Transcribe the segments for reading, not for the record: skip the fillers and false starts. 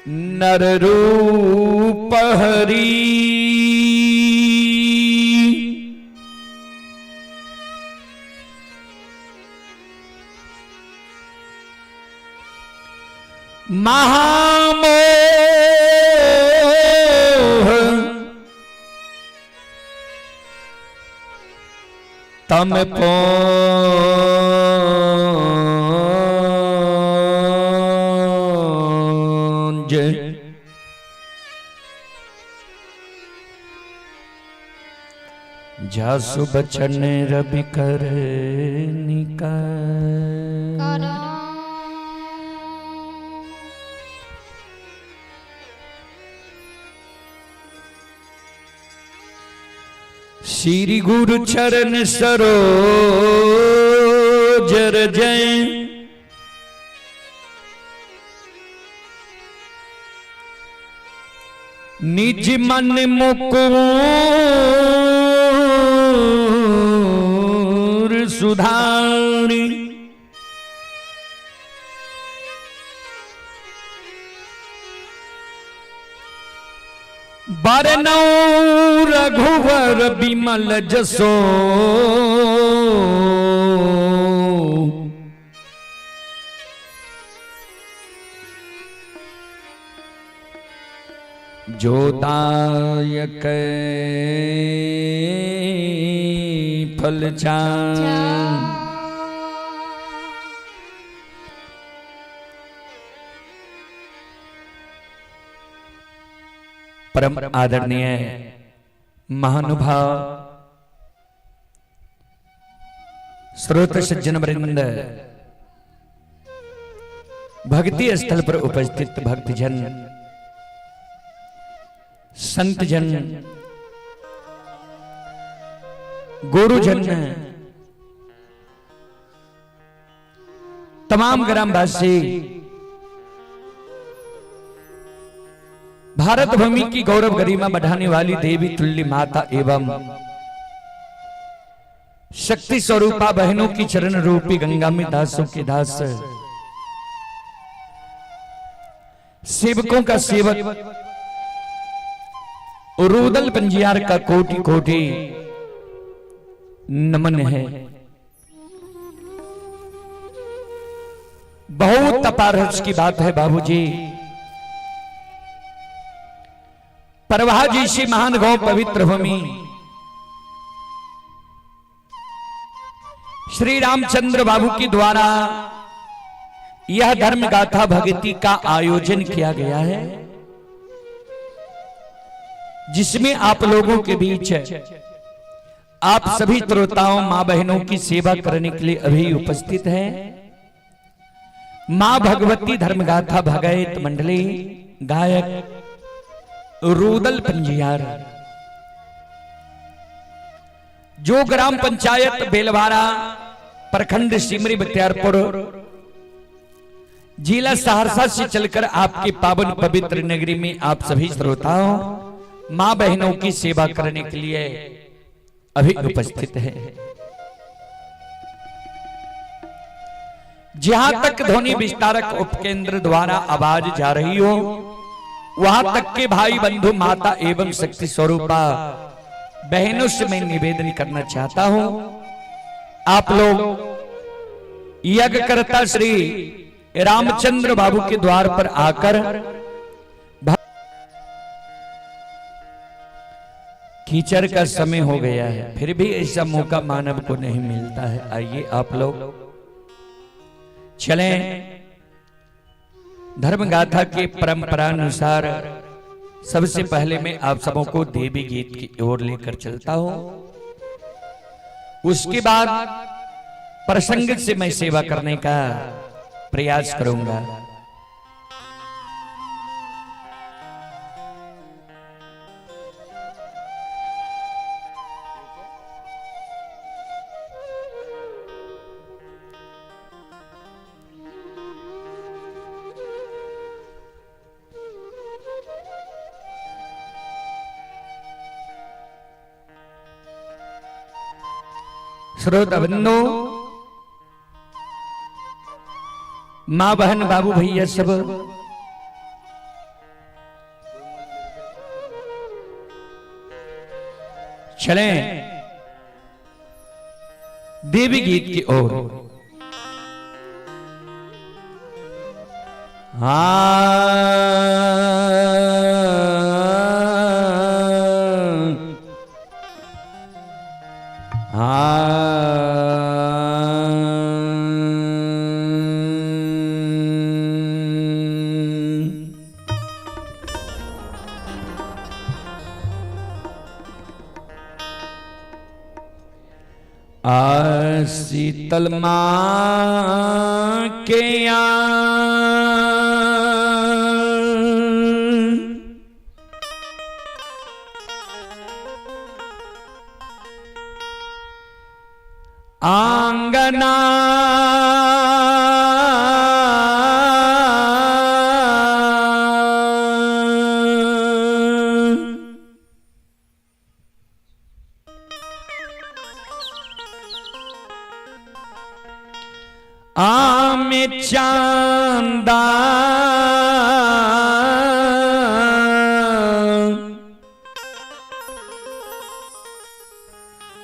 नर रूप हरि। महामोह तम पुंज जासु बचन रवि कर निकर। श्री गुरु चरण सरोज जय निज मन मुकुर सुधारी। बरनौ रघुवर बिमल जसो जो दायक फल चान। परम आदरणीय महानुभाव स्रोत सज्जन वृंद, भक्ति स्थल पर उपस्थित भक्तजन, संतजन, गुरुजन, तमाम ग्रामवासी, भारत भूमि की गौरव गरिमा बढ़ाने वाली देवी तुल्य माता एवं शक्ति स्वरूपा बहनों की चरण रूपी गंगा में दासों के दास, सेवकों का सेवक रुदल पंजियार का कोटि कोटि नमन है। बहुत अपार हर्ष की बात है बाबूजी, परवाह जी श्री महान गौ पवित्र भूमि श्री रामचंद्र बाबू के द्वारा यह धर्म गाथा भक्ति का आयोजन किया गया है, जिसमें आप लोगों के बीच आप सभी श्रोताओं मां बहनों की सेवा करने के लिए अभी उपस्थित हैं। मां भगवती धर्मगाथा भगैत मंडली गायक रुदल पंजियार, जो ग्राम पंचायत बेलवारा, प्रखंड सिमरी बख्तियारपुर, जिला सहरसा से चलकर आपके पावन पवित्र नगरी में आप सभी श्रोताओं मां बहनों की सेवा करने के लिए अभी उपस्थित है। जहां तक ध्वनि विस्तारक उपकेंद्र द्वारा आवाज जा रही हो, वहां तक के भाई बंधु माता एवं शक्ति स्वरूपा बहनों से मैं निवेदन करना चाहता हूं, आप लोग यज्ञकर्ता श्री रामचंद्र बाबू के द्वार पर आकर कीचड़ का समय हो गया है, फिर भी ऐसा मौका मानव को नहीं मिलता है। आइए आप लोग चलें, धर्म गाथा के परंपरा अनुसार सबसे पहले मैं आप सबों को देवी गीत की ओर लेकर चलता हूं, उसके बाद प्रसंग से मैं सेवा करने का प्रयास करूंगा। श्रोता बंधु, माँ बहन बाबू भैया सब, चलें देवी गीत की ओर। हाँ शीतल माँ के आंगना आम चांदा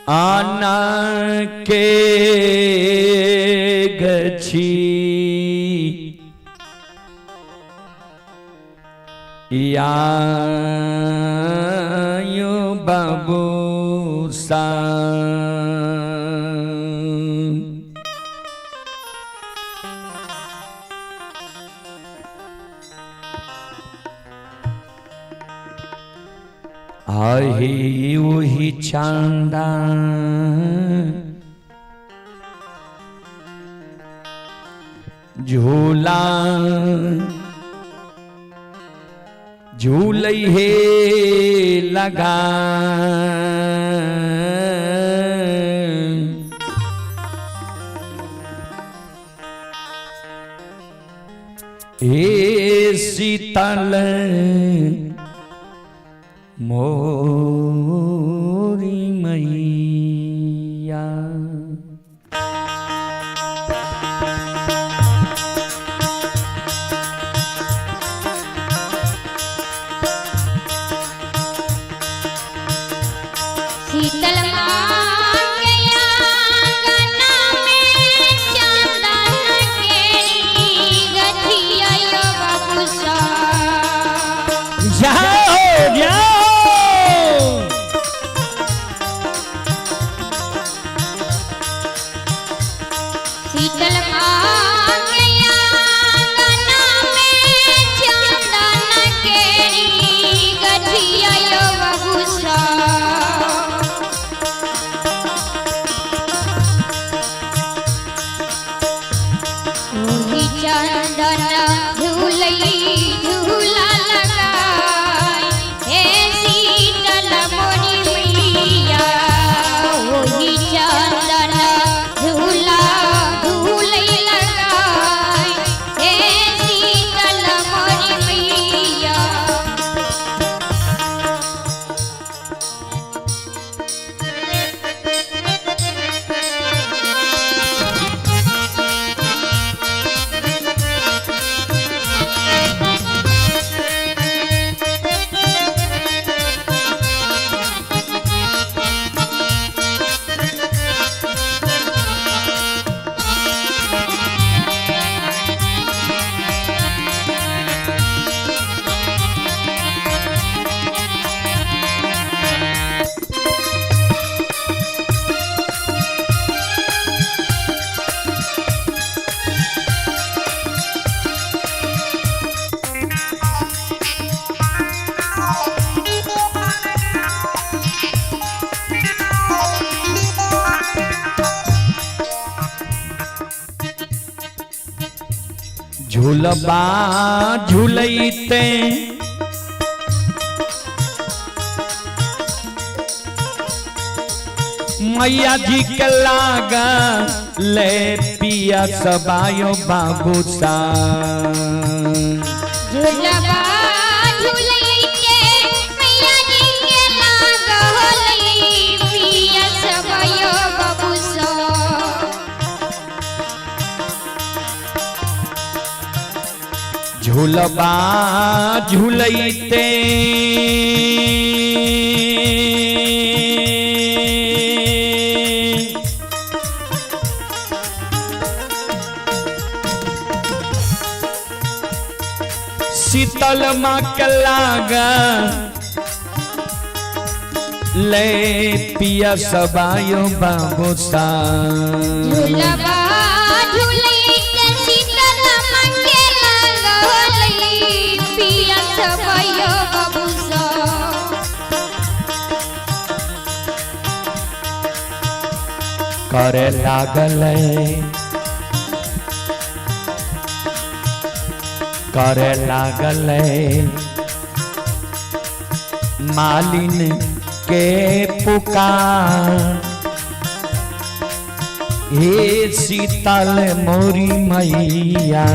आना के गछी यायो बाबू सा। आहे वही चांदा झूला झूलई हे लगा हे शीतल मोरी मैया। शीतल माँ के आंगना में चंदन के गठिया यो बाबूसा। जाओ जाओ शीतल माँ के आंगना में चंदन के गठिया यो बाबूसा। ओही चंदन झूलई झूला लगाई हे शीतल मोरी मैया। ओही चंदन झूला झूलई लगाई हे शीतल मोरी मैया। झूलबा झूलैते मैया जी के लागा ले पिया सबायो बाबू सा। झूलबा झूलैते मैया जी के लागल पिया सबायो बाबूसा। झूलबा झूलैते शीतल माँ के लागा ले पिया सबायो बाबू सा। झूलबा झूलैत शीतल माँ के लागलै पिया सबायो बाबू सा। करे लागल, करे लागल मालिन के पुकार, हे शीतल मोरी मैया।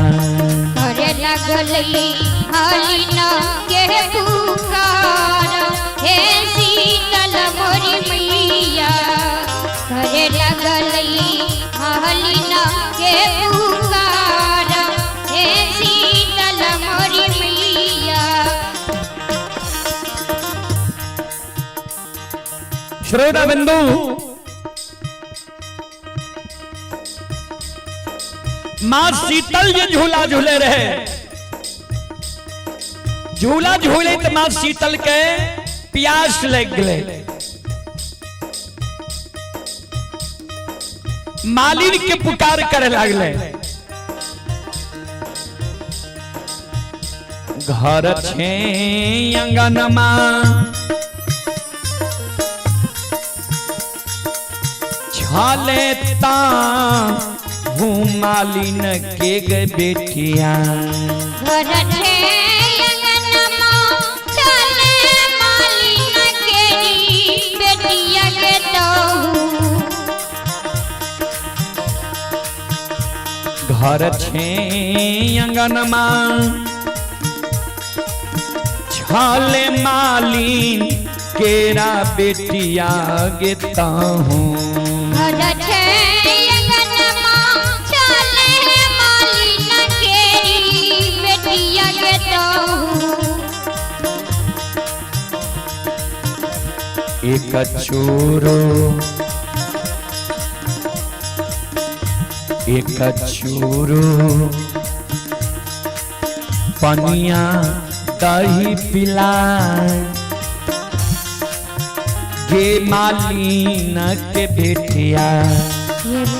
करे लागलै मालिन के पुकार, हे शीतल मोरी मैया। करे लागलै मालिन के पुकार, हे शीतल मोरी मैया। श्रोता बंधु, मां शीतल ये झूला झूले रहे, झूला झूले तो मां शीतल के प्यास लग गए। मालिन के पुकार करे लागले। घर छे अंगनमा छाले ता हूँ मालिन के गे बेटिया। घर छे अंगनमा चले मालिन के बेटिया के तहु। घर छे अंगनमा छाले मालिन केरा बेटिया गे ताहू। घर छे अंगनमा चले मालिन केरी बेटिया के तहु। एक चूरो, एक चूरो पनिया दही पिला गे मालिन के बेटिया।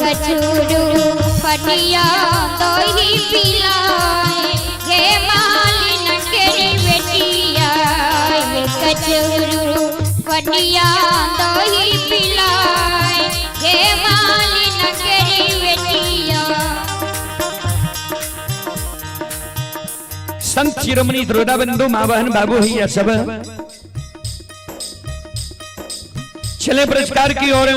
एक चूरू पनिया दही पिलाए गे मालिन के बेटिया। एक चूरू पनिया दही पिलाए गे मालिन के बेटिया। संत शिरोमणि द्रोड़ा बंधु माँ बहन बाबू भैया सब चले पुरस्कार की ओर।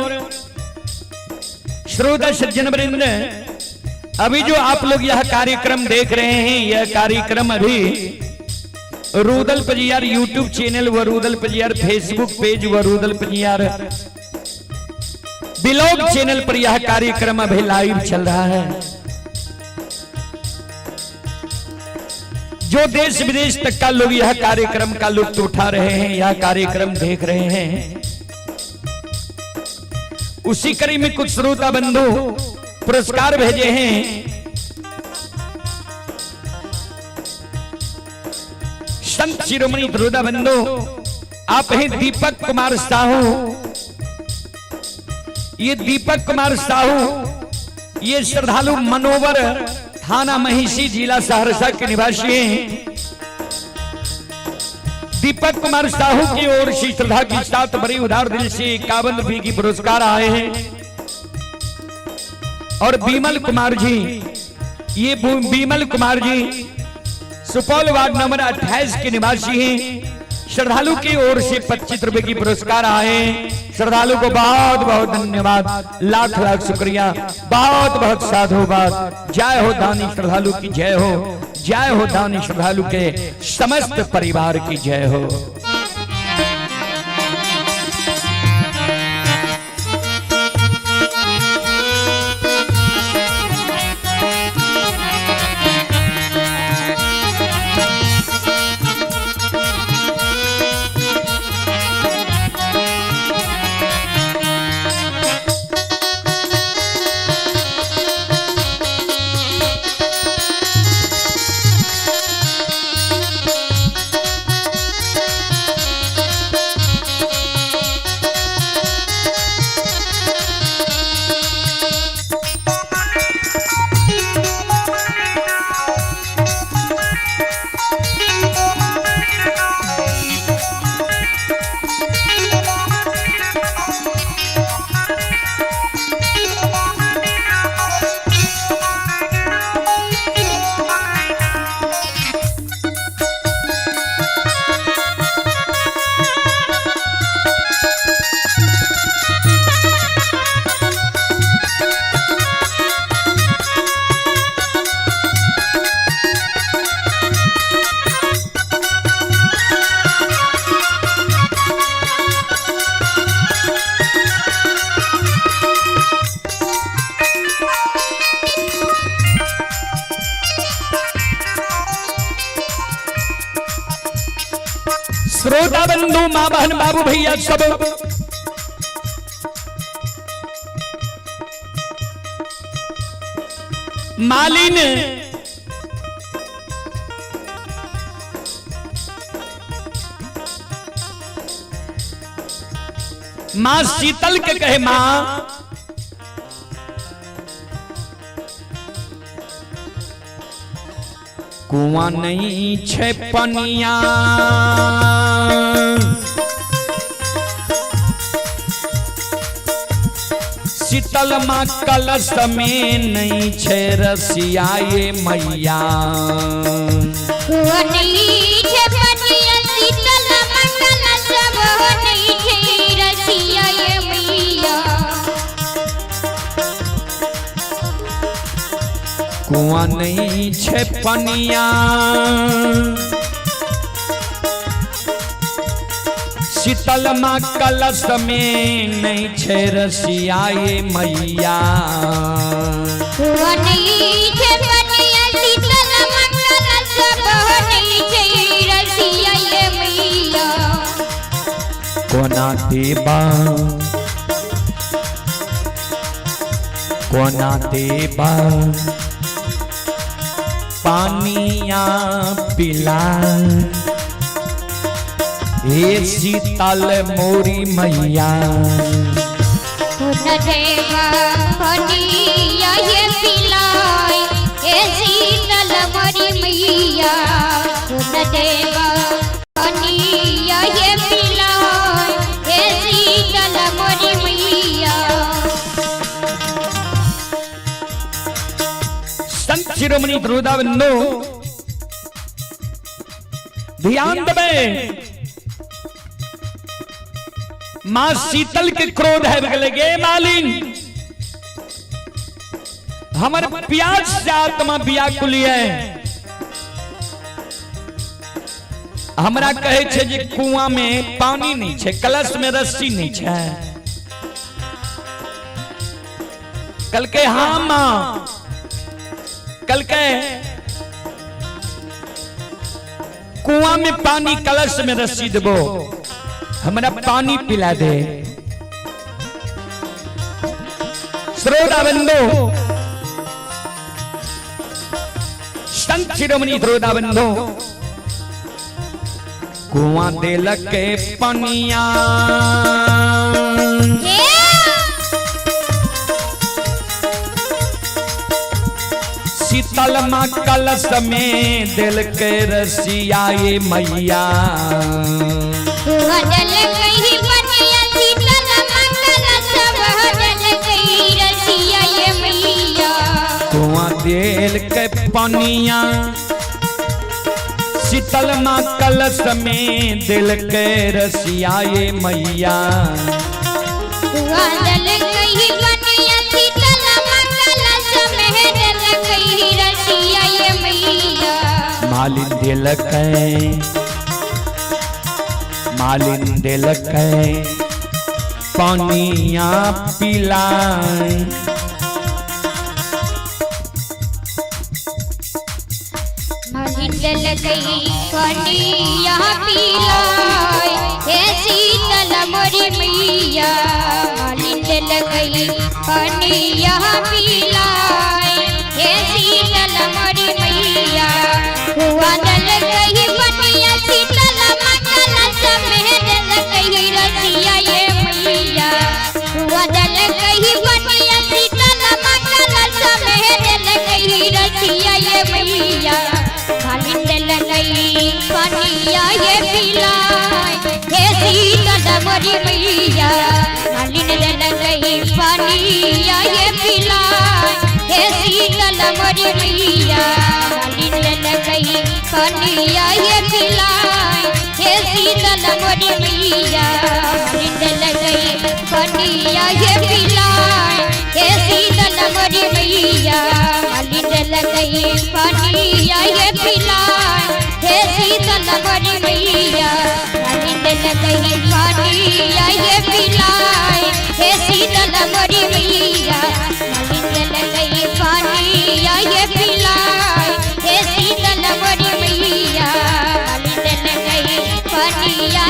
श्रोता सज्जन वृंद, अभी जो आप लोग यह कार्यक्रम देख रहे हैं, यह कार्यक्रम अभी रूदल पजियार यूट्यूब चैनल व रूदल पजियार फेसबुक पेज व रूदल पजियार ब्लॉग चैनल पर यह कार्यक्रम अभी लाइव चल रहा है। जो देश विदेश तक का लोग यह कार्यक्रम का लुत्फ उठा रहे हैं, यह कार्यक्रम देख रहे हैं, उसी कड़ी में कुछ श्रोता बंधु पुरस्कार भेजे हैं। संत शिरोमणि श्रोता बंधु, आप हैं दीपक कुमार साहू। ये दीपक कुमार साहू ये श्रद्धालु मनोवर थाना महिषी जिला सहरसा के निवासी हैं। दीपक कुमार साहू की ओर से श्रद्धा के साथ बड़ी उदार दिल से 51 रुपए की पुरस्कार आए हैं। और बीमल कुमार जी, ये बीमल कुमार जी सुपौल वार्ड नंबर 28 के निवासी हैं। श्रद्धालु की ओर से 25 रुपए की पुरस्कार आए। श्रद्धालु को बहुत बहुत धन्यवाद, लाख लाख शुक्रिया, बहुत बहुत साधुवाद। जय हो दानी श्रद्धालु की जय हो, जय हो दानी श्रद्धालु के समस्त परिवार की जय हो। श्रोता बंधु, माँ बहन, बाबू भैया सब, मालिन मां शीतल के कहे, मां कुआं नहीं छे पनिया, शीतल मां कलश में नहीं छे रसिया ये मैया। कुआं नहीं छे पनिया शीतल मंगल सब नहीं छे रसिया ये मैया। कुआं नहीं छे पनिया शीतल मां कलश में नहीं छे रसिया ये मैया। कुआं नहीं छे पनिया शीतल मंगल सब नहीं छे रसिया ये मैया। कोना देबा, कोना देबा पानिया पिला हे शीतल मोरी मैया। कोना देबा पानिया ये पिलाए हे शीतल मोरी मैया। कोना देबा पानिया ये पिलाए हे शीतल मोरी मैया। संत शिरोमणि ध्रुवदाबंधु ध्यान दबे, मां शीतल के क्रोध है बगले गे मालिन, हमर प्यास से आत्मा व्याकुल है। हमरा कहे छे जे कुआं में पानी नहीं छे, कलश में रस्सी नहीं छे। कल के हाँ मां, कल के कुआं में पानी कलश में रस्सी देबो, हमरा पानी पिला दे। श्रोता बंधु, संत शिरोमणि श्रोता बंधु, कुआं देलक के पनिया शीतल मां कलश में दिल के रसिया ये मैया। कुआं दल कही पनिया शीतल मंगल सब दल कही रसिया ये मैया। कुआं दिल के पनिया शीतल मां कलश में दिल के रसिया ये मैया। कुआं दल कही पनिया शीतल मंगल सब दल कही रसिया ये मैया। मालिन दिल के, मालिन दिल के पानिया पिलाए। मालिन दल कही पानिया पिलाए हे शीतल मोरी मैया। मालिन दल कही पानिया पिलाए हे शीतल मोरी मैया। कुआं दल कही पनिया शीतल मंगल सब दल कही रसिया ये मैया। कुआं दल कही पनिया शीतल मंगल सब दल कही रसिया ये मैया। मालिन दल कही पनिया ये पिलाए हे शीतल मोरी मैया। मालिन दल कही पनिया ये पिलाए हे शीतल मोरी मैया। मालिन दल कही पनिया ये पिलाए हे शीतल मोरी मैया। मालिन दल कही पनिया ये पिलाए हे शीतल मोरी मैया। मालिन दल कही पनिया ये पिलाए हे शीतल मोरी मैया। मालिन दल कही पनिया ये पिलाए हे शीतल मोरी मैया। मालिन दल कही पनिया ये पिलाए हे शीतल मोरी मैया। मालिन दल कही पनिया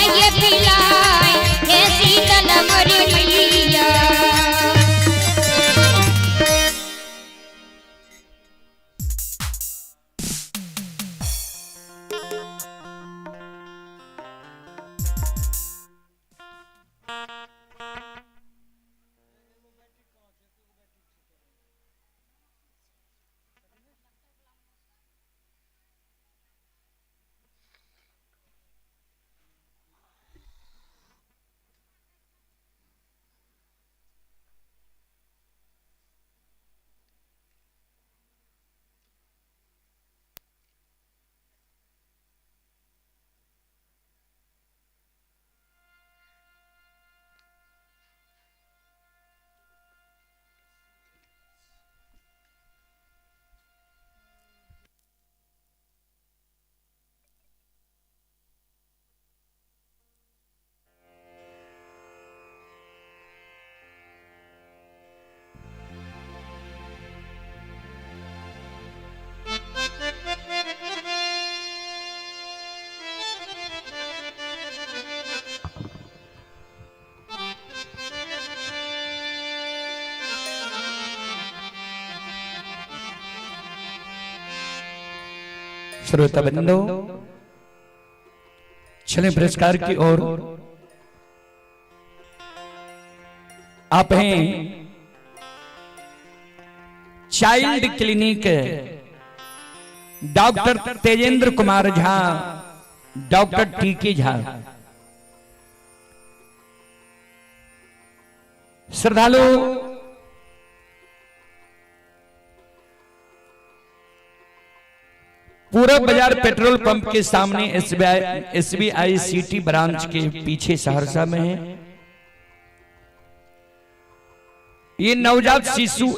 श्रोता बंधु, चले पुरस्कार की ओर। आप हैं child clinic doctor Tejendra Kumar Jha, doctor T K Jha. श्रद्धालु पूरब बाजार पेट्रोल पंप के सामने एसबीआई एसबीआई सिटी ब्रांच के पीछे सहरसा में है। ये नवजात शिशु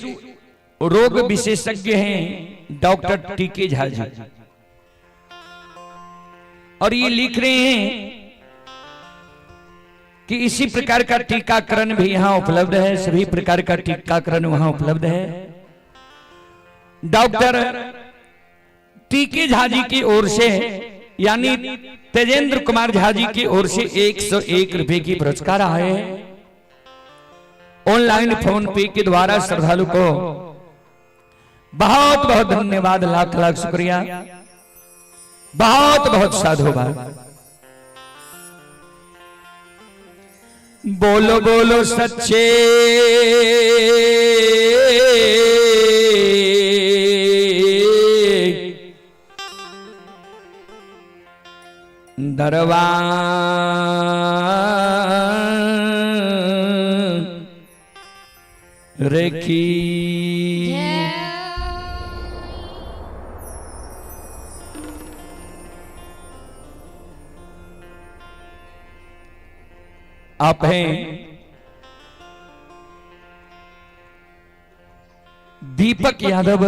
रोग विशेषज्ञ हैं डॉक्टर टीके झा जी, और ये लिख रहे हैं कि इसी प्रकार का टीकाकरण भी यहां उपलब्ध है, सभी प्रकार का टीकाकरण वहां उपलब्ध है। डॉक्टर टीके झा जी की ओर से यानी तेजेंद्र कुमार झा जी की ओर से 101 रुपए की पुरस्कार आए हैं। ऑनलाइन फोन पे के द्वारा श्रद्धालु को बहुत बहुत धन्यवाद, लाख लाख शुक्रिया, बहुत बहुत साधुवाद। बोलो बोलो सच्चे दरबार रेखी। आप हैं दीपक यादव।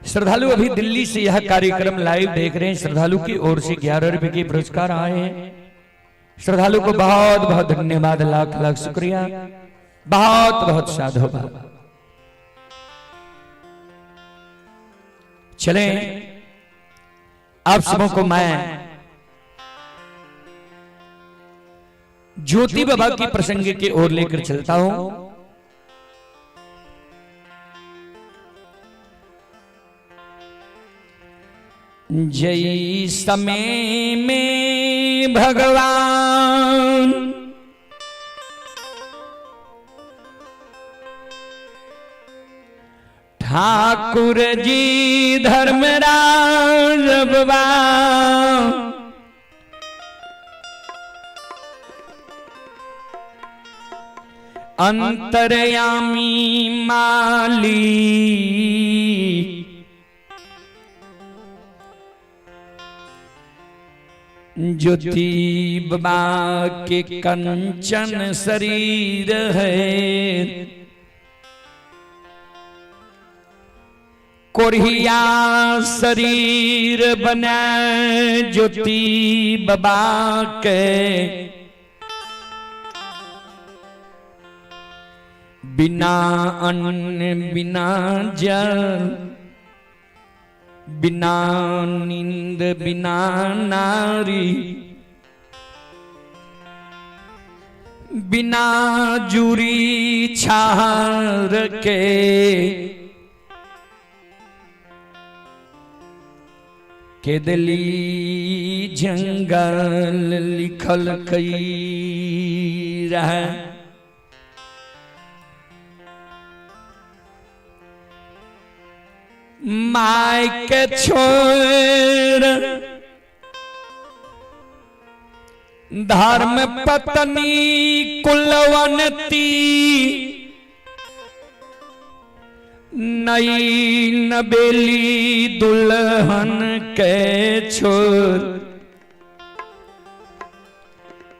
श्रद्धालु अभी दिल्ली से यह कार्यक्रम लाइव देख रहे हैं। श्रद्धालु की ओर से 11 रुपए के पुरस्कार आए हैं। श्रद्धालु को बहुत बहुत धन्यवाद, लाख लाख शुक्रिया, बहुत बहुत साधुवाद। चले आप सबों को मैं ज्योति बाबा की प्रसंग की ओर लेकर चलता हूं। जय समय में भगवान ठाकुर जी धर्मराज बाबा अंतर्यामी माली ज्योति बाबा के कंचन शरीर है, कोरिया शरीर बना ज्योति बाबा के, बिना अन्न बिना जल बिना नींद बिना नारी बिना जुरी छार के, केदली जंगल लिखल कई रहा। My के छोड़ धर्म पत्नी कुलवंती नई नबेली दुल्हन के छोड़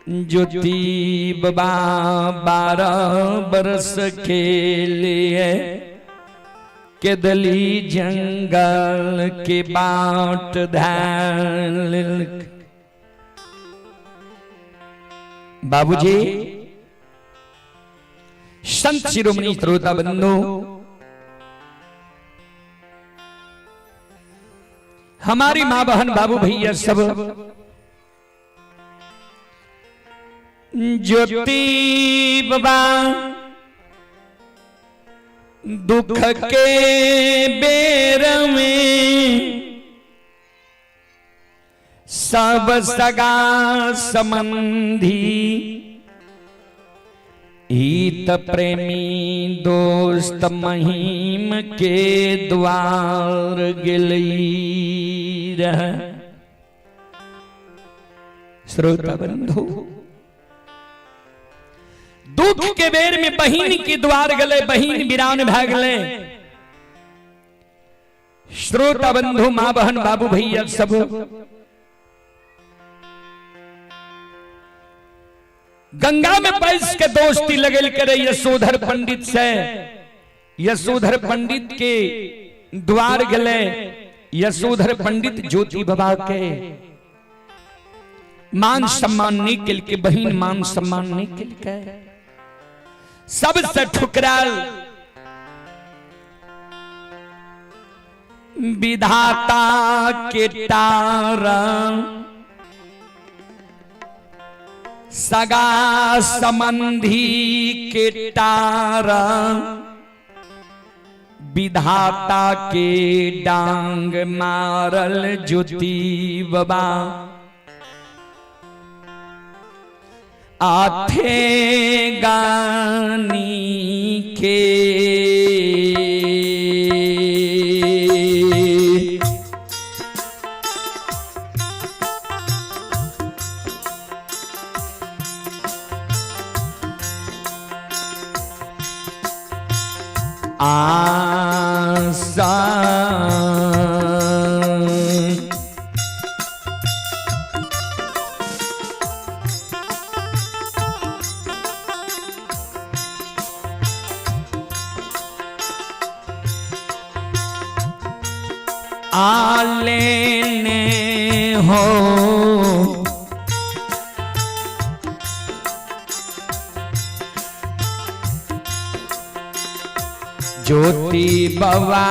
ज्योति बाबा 12 बरस के लिए केदली जंगल के बाट धान। बाबूजी संत शिरोमणि श्रोता बंधु, हमारी माँ बहन बाबू भैया सब ज्योति बाबा दुख के बेर में सब सगा संबंधी हित प्रेमी दोस्त महिम के द्वार गेलई रह। श्रोता बंधु, दुख के बेर में बहिन के द्वार गले, बहिन बिरान भै गले। श्रोता बंधु, मां बहन बाबू भैया सब गंगा में पैस के दोस्ती लगल करे यशोधर पंडित से। यशोधर पंडित के द्वार गले, यशोधर पंडित ज्योति बाबा के मान सम्मान नहीं के के, बहिन मान सम्मान नहीं के के, सबसे ठुकराल। विधाता के तारा सगा संबंधी के तारा, विधाता के डांग मारल ज्योति बाबा। आथे गानी के आशा आलेने हो ज्योति बवा।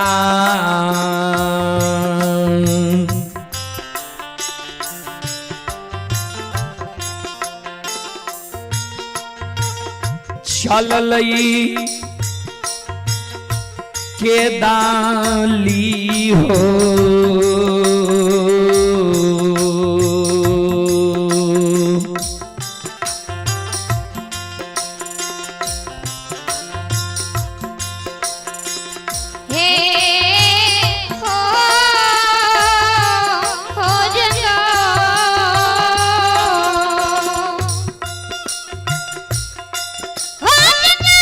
चललई के दाली हो, हे हो हो जंगा हो जंगा।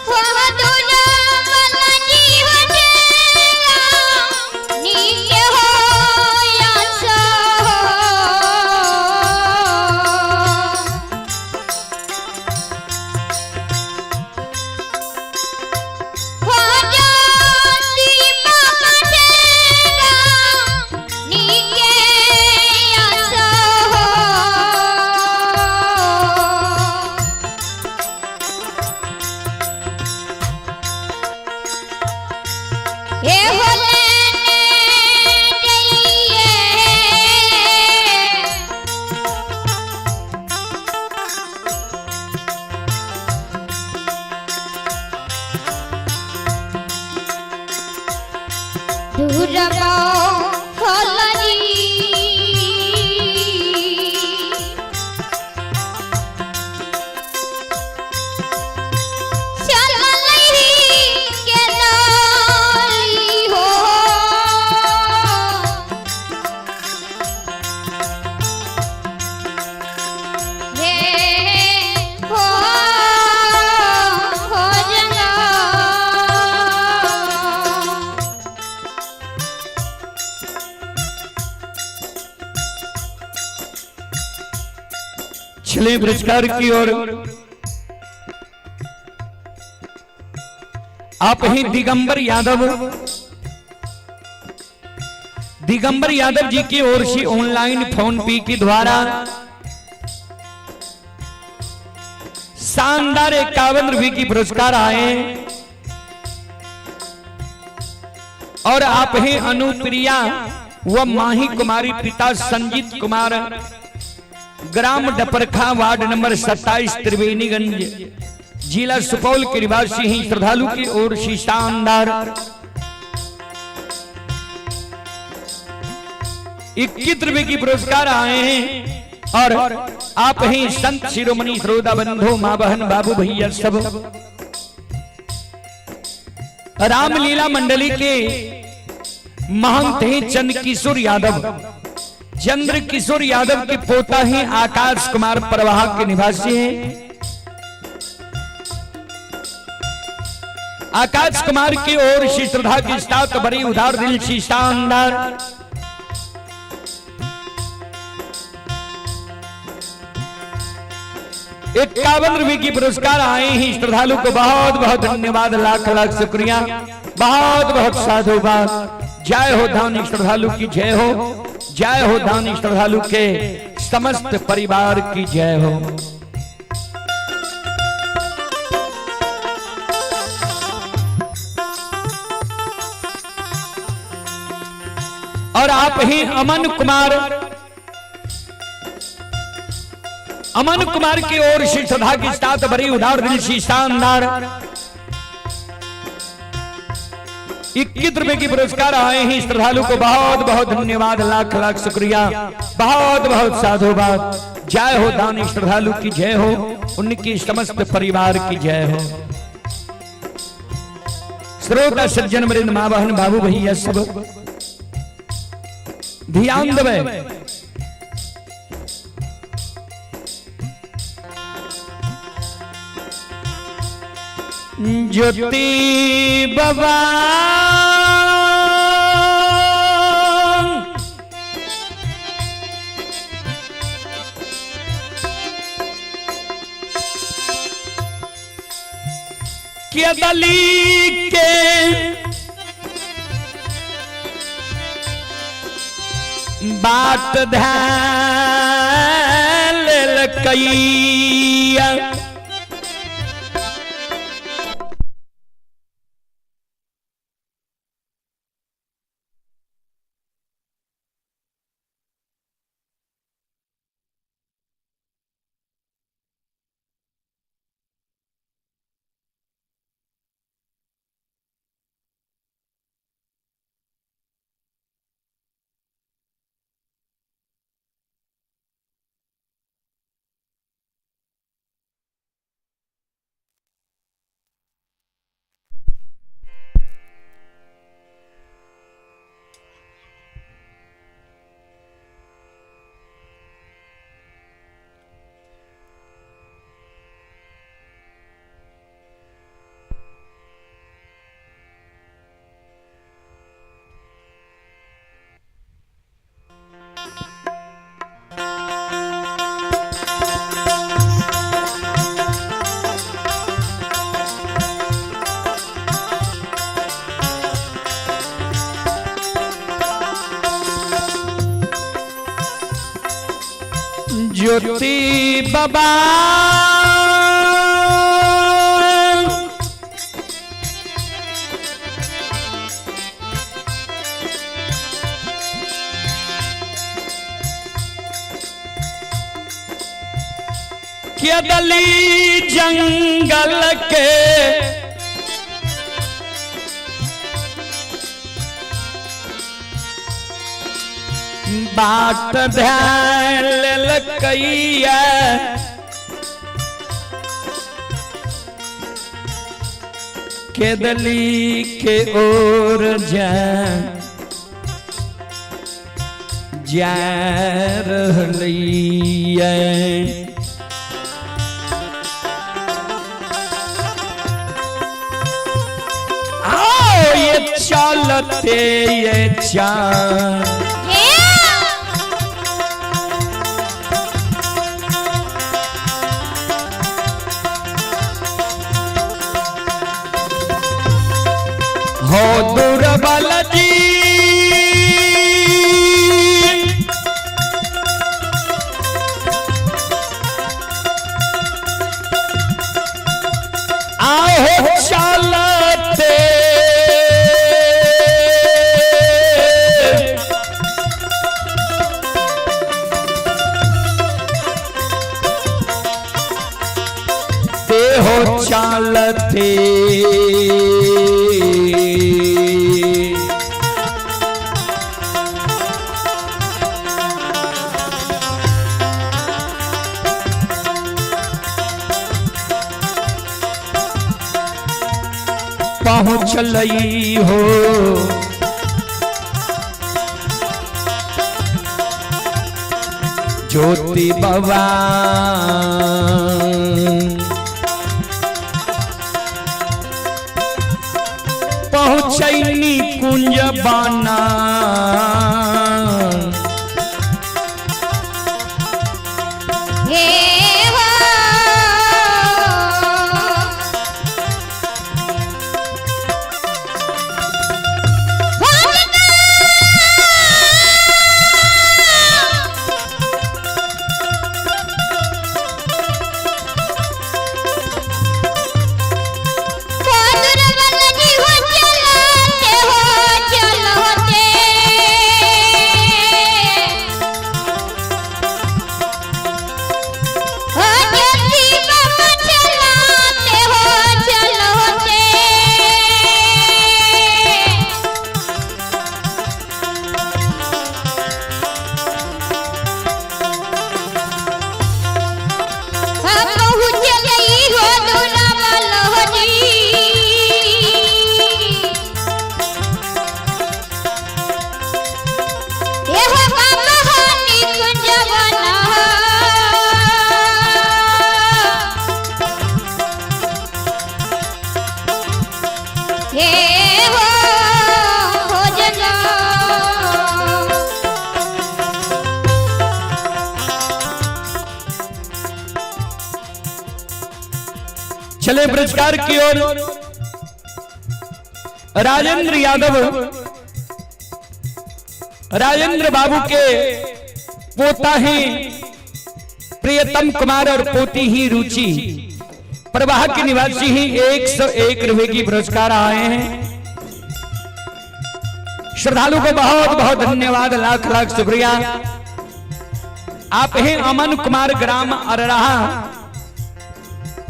हो दूजा वाला जीवन नीके हो आशा हो जाती बाबा तेरा नीके आशा हो। हे हो लेने जइए दूर फलरी चललही के डाली हो। हे हो हो जंगा। चले पुरस्कार की ओर। आप ही दिगंबर यादव, दिगंबर यादव जी की ओर से ऑनलाइन फोन पे के द्वारा शानदार 51 रुपए की पुरस्कार आए। और आप हैं अनुप्रिया व माही कुमारी, पिता संजीत कुमार, ग्राम डपरखा, वार्ड नंबर 27, त्रिवेणीगंज, जिला सुपौल के निवासी हैं। श्रद्धालु की ओर से शानदार 21 रुपए की पुरस्कार आए हैं। और आप ही संत शिरोमणि श्रोता बंधु, माँ बहन बाबू भैया सब रामलीला मंडली के महंत हैं चंद्र किशोर यादव। चंद्र किशोर यादव के पोता हैं आकाश कुमार परवाहा के निवासी हैं। आकाश कुमार की ओर से श्रद्धा के साथ बड़ी उदार दिल से शानदार 51 रुपए की पुरस्कार आए हैं। श्रद्धालु को बहुत बहुत धन्यवाद, लाख लाख शुक्रिया, बहुत बहुत साधुवाद। जय हो दानी श्रद्धालु की जय हो, जय हो दानी श्रद्धालु के समस्त परिवार की जय हो। और आप ही अमन कुमार, अमन कुमार की ओर से श्रद्धा के साथ बड़ी उदार दिल से शानदार 21 रुपए की पुरस्कार आए हैं। श्रद्धालु को बहुत बहुत धन्यवाद, लाख लाख शुक्रिया, बहुत बहुत साधुवाद। जय हो दानी श्रद्धालु की जय हो, उनकी समस्त परिवार की जय हो। श्रोता सज्जन वृंद, माँ बहन बाबू भैया सब ध्यान देवे। ज्योति बाबा के दली के बाट ध्यान ललकैया। ज्योति बाबा के दली जंगल के बाट ध्यान ललकैया। केदली के ओर जा जा रहलैया। आओ ये चलते ये चाल हो दुर्बल जी आओ चलते हो चालते पहुँचलई हो ज्योति बाबा। पहुँचैनी कुंज बाना हे हो चले पुरस्कार की ओर। राजेंद्र यादव, राजेंद्र बाबू के पोता हैं प्रियतम कुमार और पोती ही रुचि, प्रवाह के निवासी ही 101 रुपए की पुरस्कार आए हैं। श्रद्धालु को बहुत बहुत धन्यवाद, लाख लाख शुक्रिया। आप हैं अमन कुमार, ग्राम अरराहा,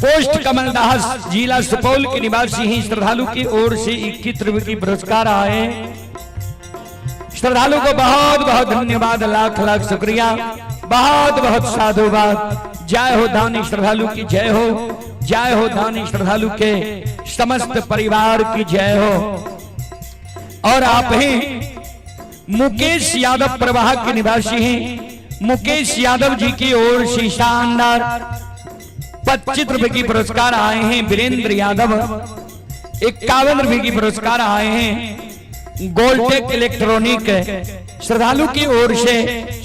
पोस्ट कमलदास, जिला सुपौल के निवासी ही श्रद्धालु की ओर से 21 रुपए की पुरस्कार आए। श्रद्धालु को बहुत बहुत धन्यवाद, लाख लाख शुक्रिया, बहुत बहुत साधुवाद। जय हो दानी श्रद्धालु की जय हो, जय हो दानी श्रद्धालु के समस्त परिवार की जय हो। और आप हैं मुकेश यादव, प्रवाह के निवासी हैं। मुकेश यादव जी की ओर से शानदार 25 रुपए की पुरस्कार आए हैं। वीरेंद्र यादव 51 रुपए की पुरस्कार आए हैं। गोल्टेक इलेक्ट्रॉनिक श्रद्धालु की ओर से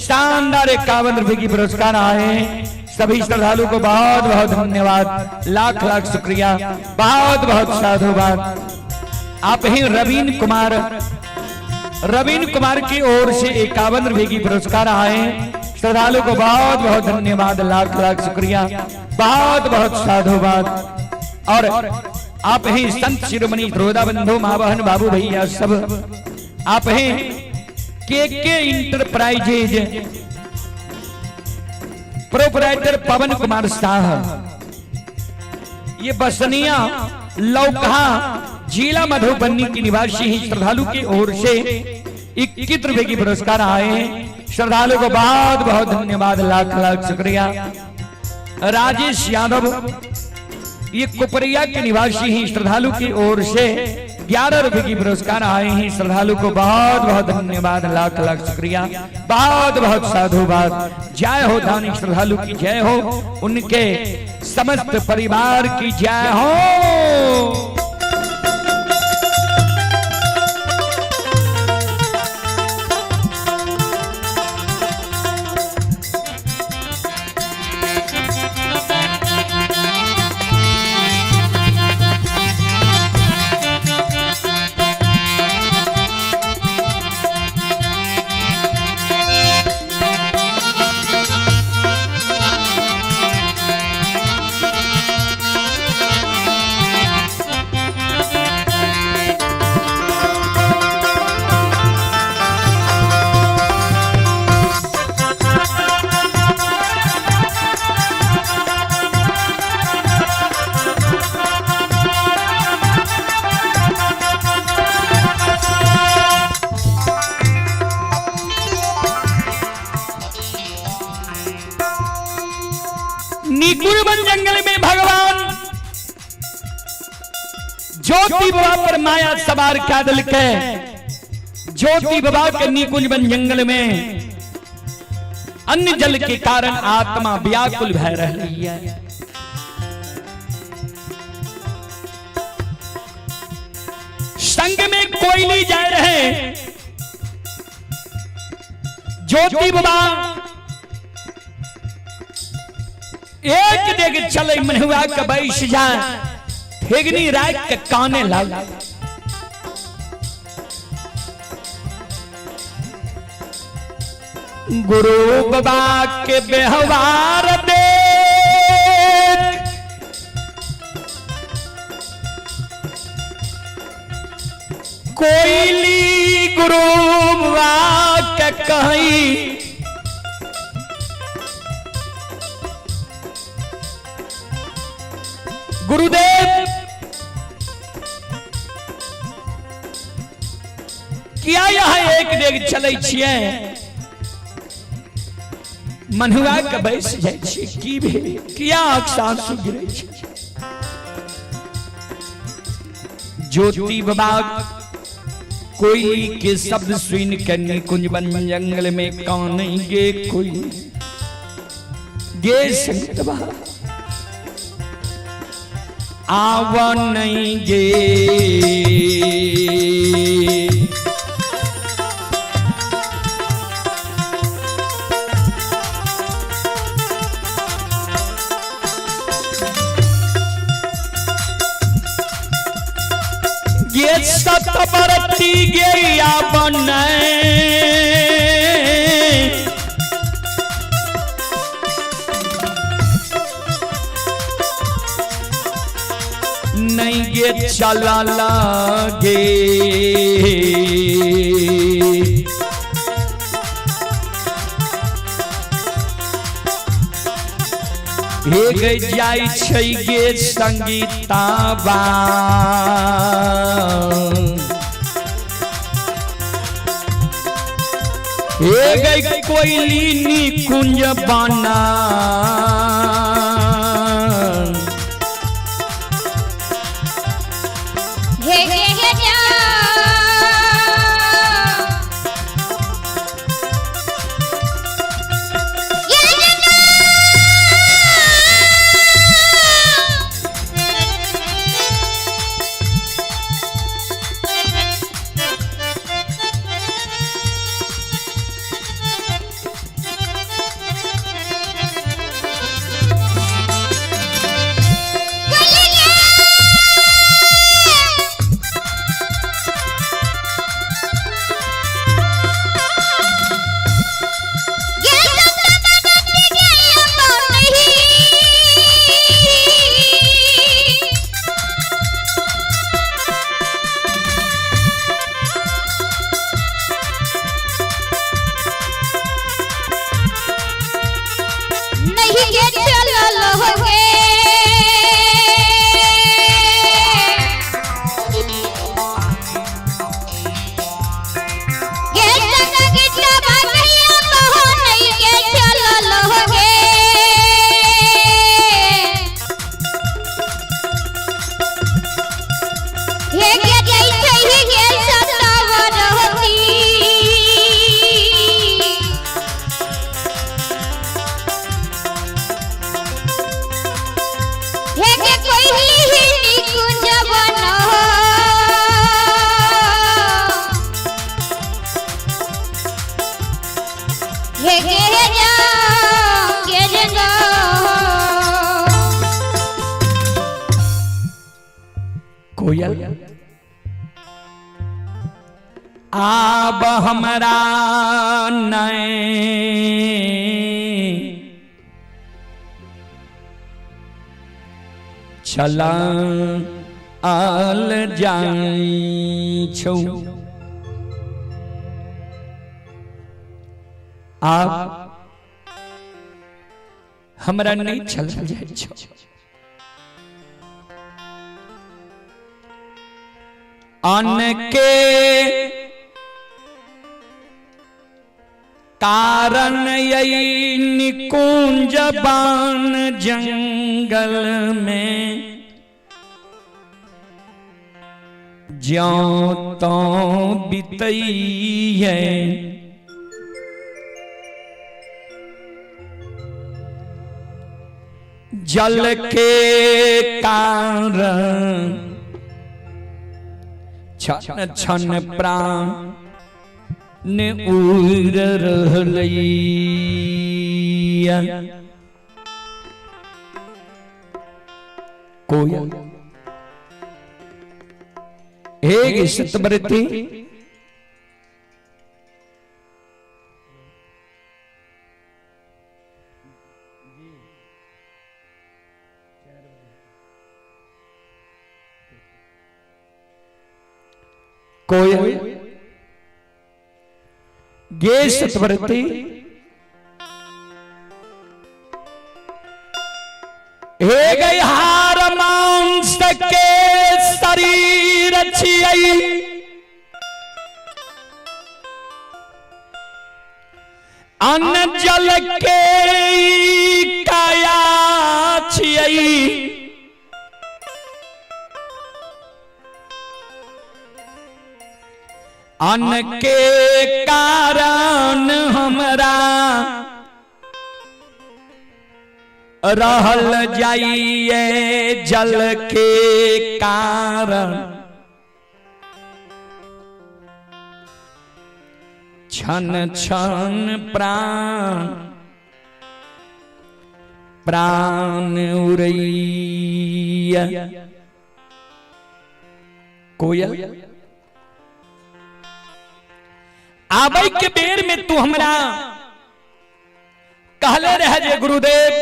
शानदार 51 रुपए की पुरस्कार आए हैं। सभी श्रद्धालु को बहुत बहुत धन्यवाद, लाख लाख शुक्रिया, बहुत बहुत साधुवाद। आप ही रवीन कुमार, रवीन कुमार की ओर से 51 रुपए की पुरस्कार आए। श्रद्धालु को बहुत बहुत धन्यवाद, लाख लाख शुक्रिया, बहुत बहुत साधुवाद। और आप ही संत शिरोमणि रोदा बंधु माँ बहन बाबू भैया सब, आप हैं के इंटरप्राइजेज प्रोपराइटर पवन कुमार शाह, ये बसनिया लौकहा जिला मधुबनी की निवासी ही श्रद्धालु की ओर से 21 रुपए की पुरस्कार आए हैं। श्रद्धालु को बहुत बहुत धन्यवाद, लाख लाख शुक्रिया। राजेश यादव, ये कुपरिया के निवासी ही श्रद्धालु की ओर से 11 रुपए की पुरस्कार आए हैं। श्रद्धालु को बहुत बहुत धन्यवाद, लाख लाख शुक्रिया, बहुत बहुत साधुवाद। जय हो दानी श्रद्धालु की जय हो, उनके समस्त परिवार की जय हो। निकुंज वन जंगल में भगवान ज्योति बाबा पर माया सवार क्या दल के ज्योति बाबा के निकुंज वन जंगल में अन्न जल के कारण आत्मा व्याकुल भय रही है। संग में कोयली जा रहे ज्योति बाबा एक डेग चले मनुआ के बैस जाए ठेगनी राख के काने लग। गुरु बाबा के व्यवहार देख कोयली गुरु बाबा के कहीं गुरुदेव किया यहाँ एक डेग चलै छियै मनुआ के बैस जाइ छियै की भेल किया आँख से आंसू गिरै छै। ज्योति बाबा कोयली के शब्द सुन के निकुंज वन जंगल में कान गे कोई गे संगतवा आव नहीं गे। ये सतबरती गैया बने नहीं ये चला लागे। हे गई जाय छै गे संगीताबा हे गई कोयली निकुंज बना हे हे हे जा। ये नहीं ये चलल होगे। ये संगीत भैया बहो नहीं ये चलल होगे। हे गे जै छै हे सतावर होती। हे गे कोइली निकुंज बन हे गे जा गे जा। कोयल आब हमरा नहीं चला आल जाई छौ। आब हमरा नहीं चल जाय छौ। अन्न के कारण यही निकुंज बान जंगल में ज्यों तों बितई है। जल के कारण क्षण क्षण प्राण उड़ रहलैया। कोयल एक सतव्रती कोयल गे सतव्रती हे गई हार मांस के शरीर छियई, अन्न जल के काया छियई, अन्न के कारण हमरा रहल जाइए जल के कारण क्षण क्षण प्राण प्राण उड़ैया। कोयल आबै के बेर में तू हमरा कहले रहे जे गुरुदेव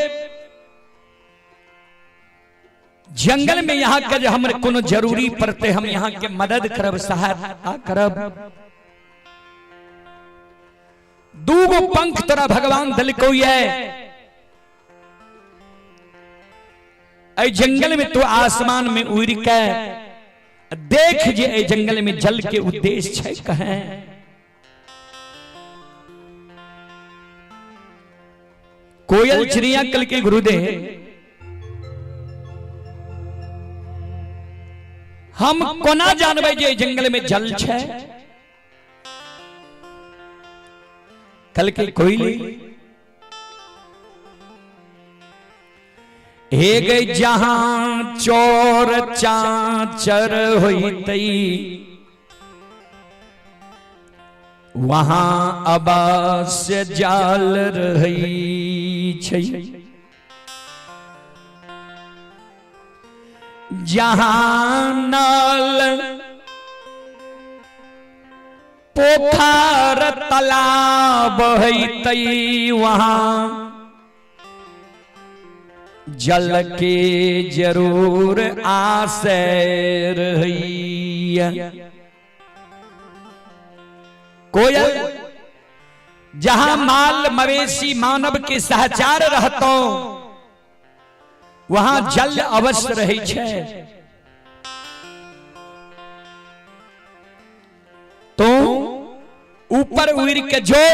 जंगल में यहाँ के जे हमर कोनो जरूरी पड़ते हम यहाँ के मदद करब, सहायता करब। दूगो पंख तोरा भगवान दिलको ये, ऐ जंगल में तू आसमान में उड़ के देख जे ऐ जंगल में जल के उद्देश्य छै कहें। कोयल चिड़िया कल के गुरुदेव हम कोना जानबै जे जंगल में जल छै। कल के कोयली हे गई जहां चोर चाचर होइतई वहां अवश्य जाल रहई छै। जहां नल पोखर तालाब होइतई वहां जल के जरूर आसे रहैया। कोयल जहां माल मवेशी मानव के सहचार रहतो वहां जल अवश्य रहे छै। तो ऊपर उड़ के जो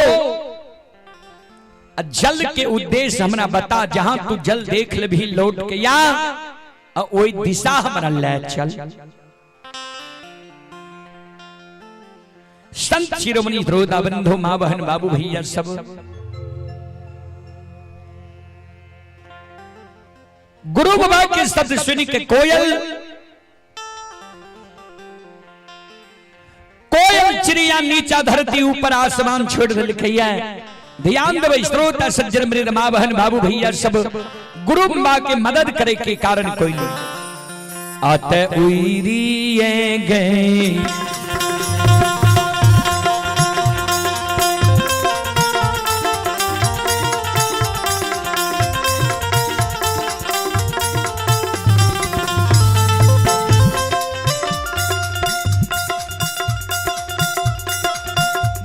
जल के उद्देश्य हमरा बता, जहां तू जल देख ले भी लौट के या ओई दिशा हमरा ले चल। संत शिरोमणि श्रोता बंधु माँ बहन बाबू भैया सब गुरु बाबा के शब्द सुन के कोयल कोयल चिड़िया नीचा धरती ऊपर आसमान छोड़ दिलकैया। ध्यान देबै श्रोता सज्जन मृद माँ बहन बाबू भैया सब गुरु बाबा के मदद करे के कारण कोई नहीं अत उइरिए गए।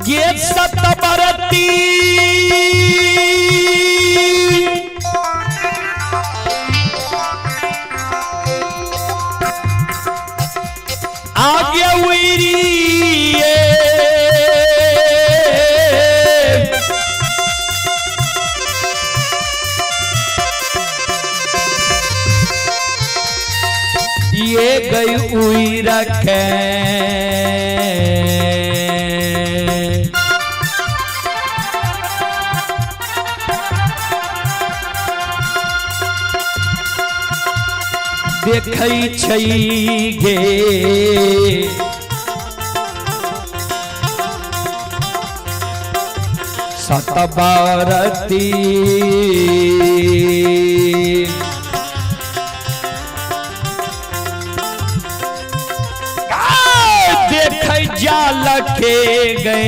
ये सतबरती आगे उइरी ये गई उई रखे। देखै छै गे सतबारती देखै जाल के गए।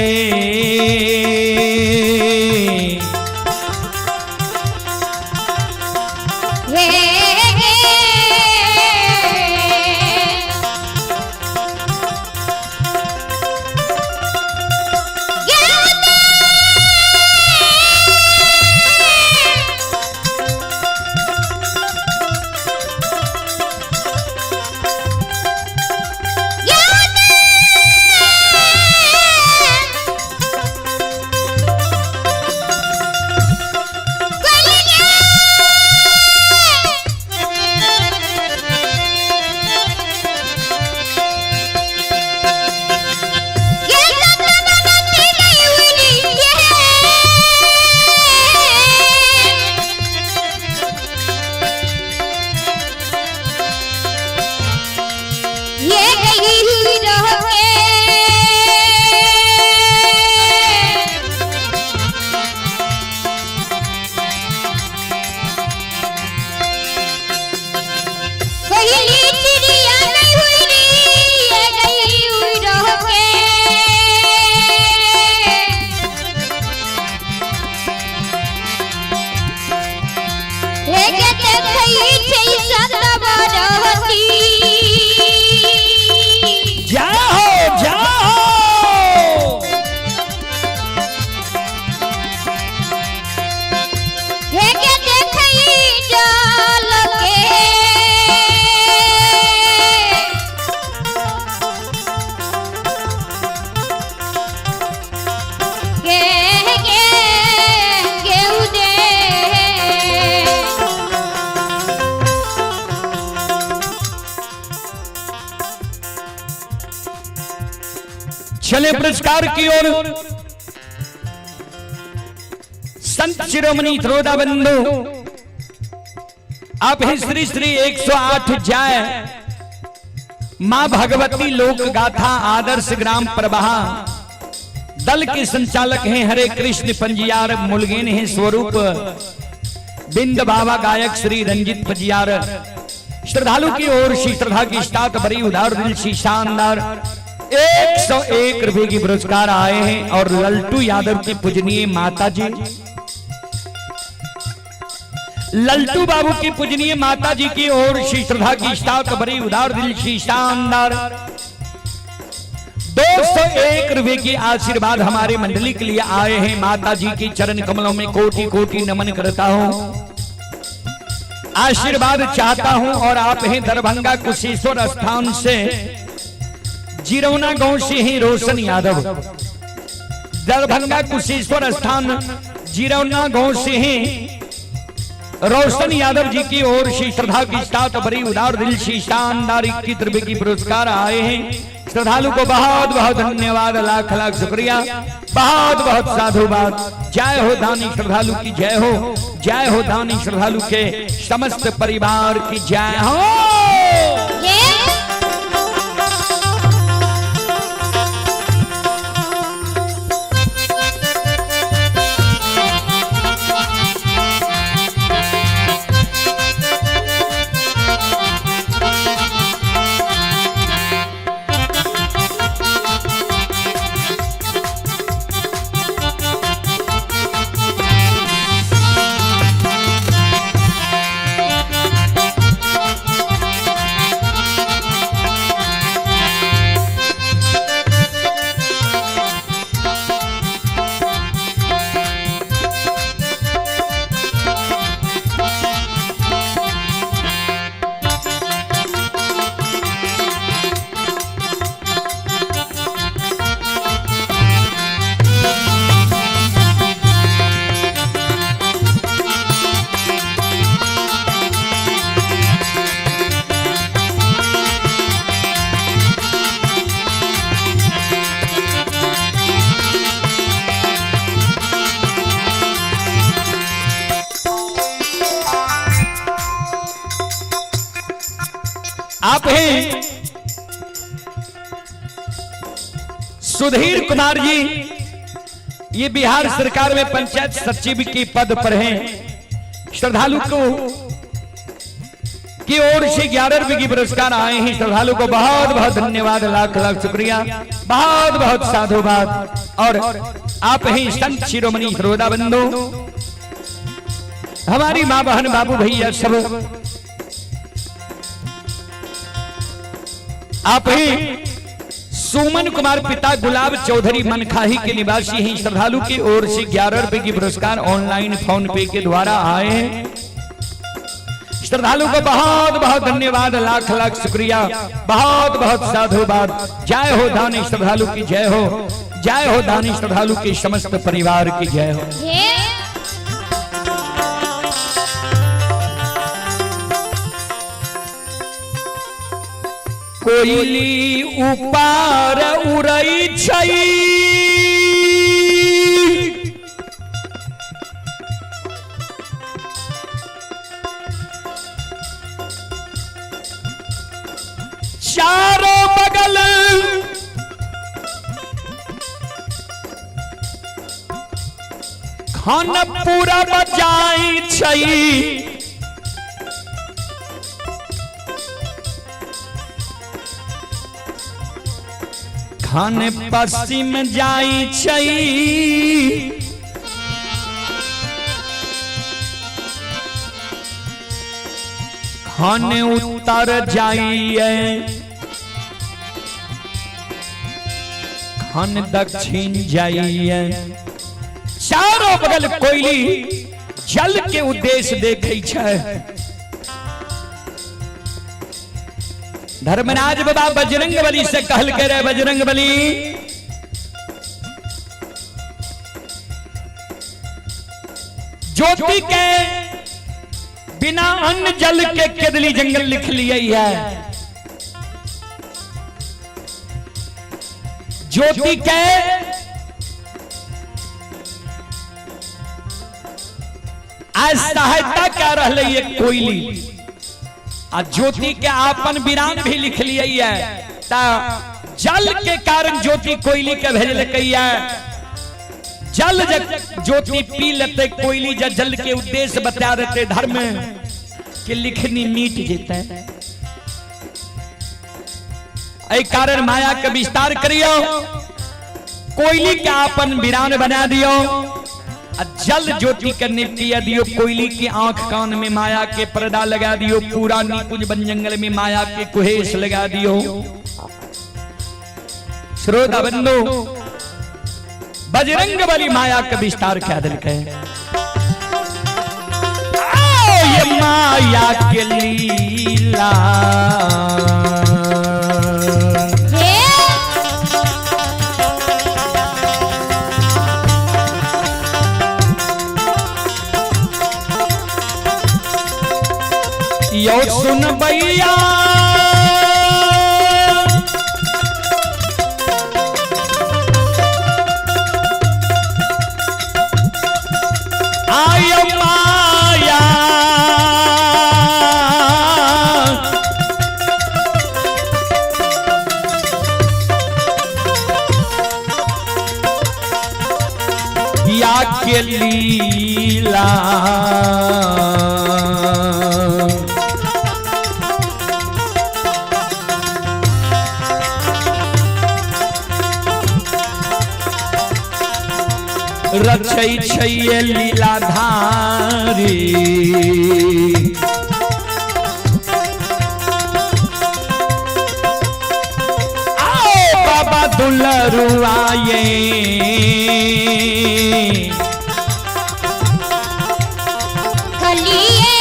चले पुरस्कार की ओर। संत शिरोमणि त्रोदा बंधु आप ही श्री श्री 108 जाए मां भगवती लोक गाथा आदर्श ग्राम प्रवाह दल के संचालक हैं हरे कृष्ण पंजियार मुलगेन हैं स्वरूप बिंद बाबा गायक श्री रंजित पंजियार। श्रद्धालु की ओर श्री श्रद्धा की सात बड़ी उदार दिल सी शानदार 101 रुपए की पुरस्कार आए हैं। और लल्टू यादव की पूजनीय माता जी, लल्टू बाबू की पूजनीय माता जी की ओर श्री श्रद्धा की सात बड़ी उदार दिल सी शानदार 201 रुपए की आशीर्वाद हमारे मंडली के लिए आए हैं। माता जी की चरण कमलों में कोटि कोटि नमन करता हूं, आशीर्वाद चाहता हूं। और आप हैं दरभंगा कुशेश्वर स्थान से जिरौना गांव से ही रोशन यादव, दरभंगा कुशेश्वर स्थान जिरौना गांव से ही रोशन यादव जी की ओर से श्रद्धा की सात बड़ी उदार दिल से शानदार 21 रुपए की पुरस्कार आए हैं। श्रद्धालु को बहुत बहुत धन्यवाद, लाख लाख शुक्रिया, बहुत बहुत साधुवाद। जय हो दानी श्रद्धालु की जय हो, जय हो दानी श्रद्धालु के समस्त परिवार की जय हो। आप हैं सुधीर कुमार जी, ये बिहार सरकार में पंचायत सचिव के पद पर हैं। श्रद्धालु को की ओर से 11 रुपए की पुरस्कार आए हैं। श्रद्धालु को बहुत बहुत धन्यवाद, लाख लाख शुक्रिया, बहुत बहुत साधुवाद। और आप ही संत शिरोमणि श्रोता बंधु, हमारी माँ बहन बाबू भैया सब, आप ही सुमन कुमार पिता गुलाब चौधरी मनखाही के निवासी हैं। श्रद्धालु की ओर से 11 रुपए की पुरस्कार ऑनलाइन फोन पे के द्वारा आए हैं। श्रद्धालु को बहुत बहुत धन्यवाद, लाख लाख शुक्रिया, बहुत बहुत साधुवाद। जय हो दानी श्रद्धालु की जय हो, जय हो दानी श्रद्धालु के समस्त परिवार की जय हो। हे कोयली उपार उड़ै छै, चारों बगल खान पूरा बजाई छै, खान पश्चिम जाई छै, खान उत्तर जाइए, खान दक्षिण जाइए। चारों बगल कोयली जल के उद्देश्य देखै छै। धर्मराज बाबा बजरंग बली से कहल के रहे, बजरंग बली ज्योति के बिना अन्न जल के केदली जंगल लिख लिए है। ज्योति के आज सहायता कर रहे ये कोयली, आ ज्योति के आपन विराम भी लिख लिए है। ता जल के कारण ज्योति कोयली के भेजलकै है। जल जब ज्योति पी लेते कोयली, जब जल के उद्देश्य बता देते धर्म के लिखनी मीट जेते। एहि कारण माया के विस्तार करियो, कोयली के आपन वीरान बना दियो, आ जल ज्योति के ने पिया दियो। कोयली की आंख कान में माया के पर्दा लगा दियो, पूरा निकुंज वन जंगल में माया के कुहेस लगा दियो। श्रोता बंधु, बजरंग बली माया के विस्तार क्या दिल के ये माया के लीला। हे यो सुन भैया, आय माया या के लीला। रचै छै ये लीलाधारी, आओ बाबा दुलरुआए। खलिए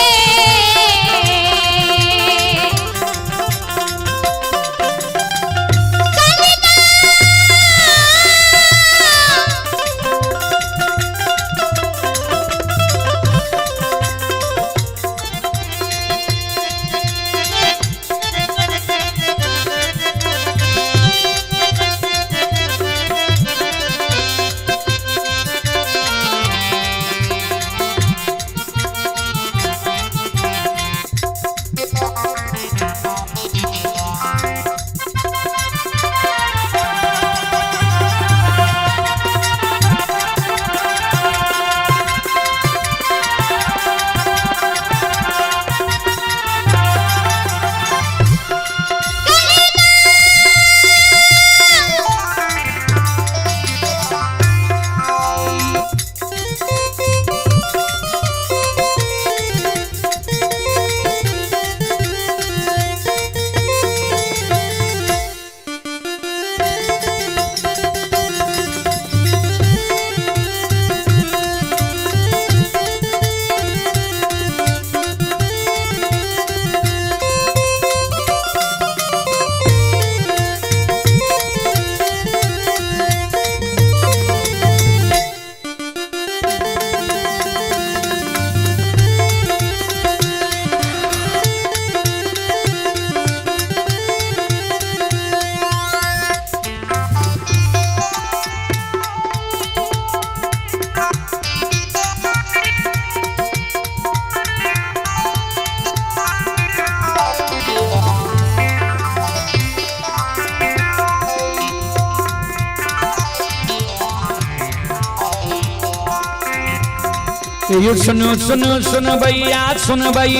यो सुनो सुनो सुन भैया सुन भई।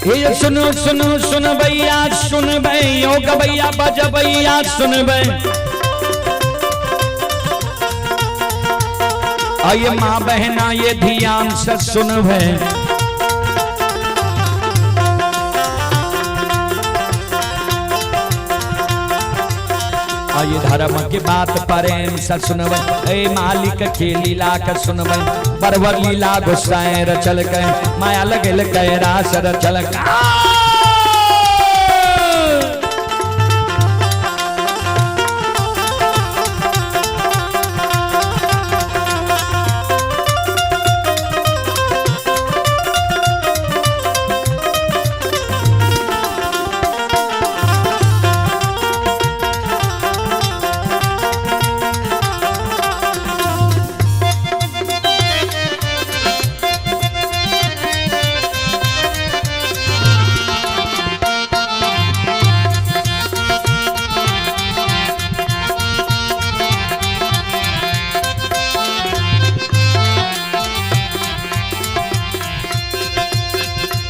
ये सुनो सुनो सुन भैया सुन भई, यो गबैया बज भैया सुन भई। आये माँ बहना ये ध्यान से सुन भई। आये धर्म के बात प्रेम से सुनबै, ए मालिक के लीला के सुनबै। बरबर लीला गुस्साए रचल के, माया लगल के रास रचल के।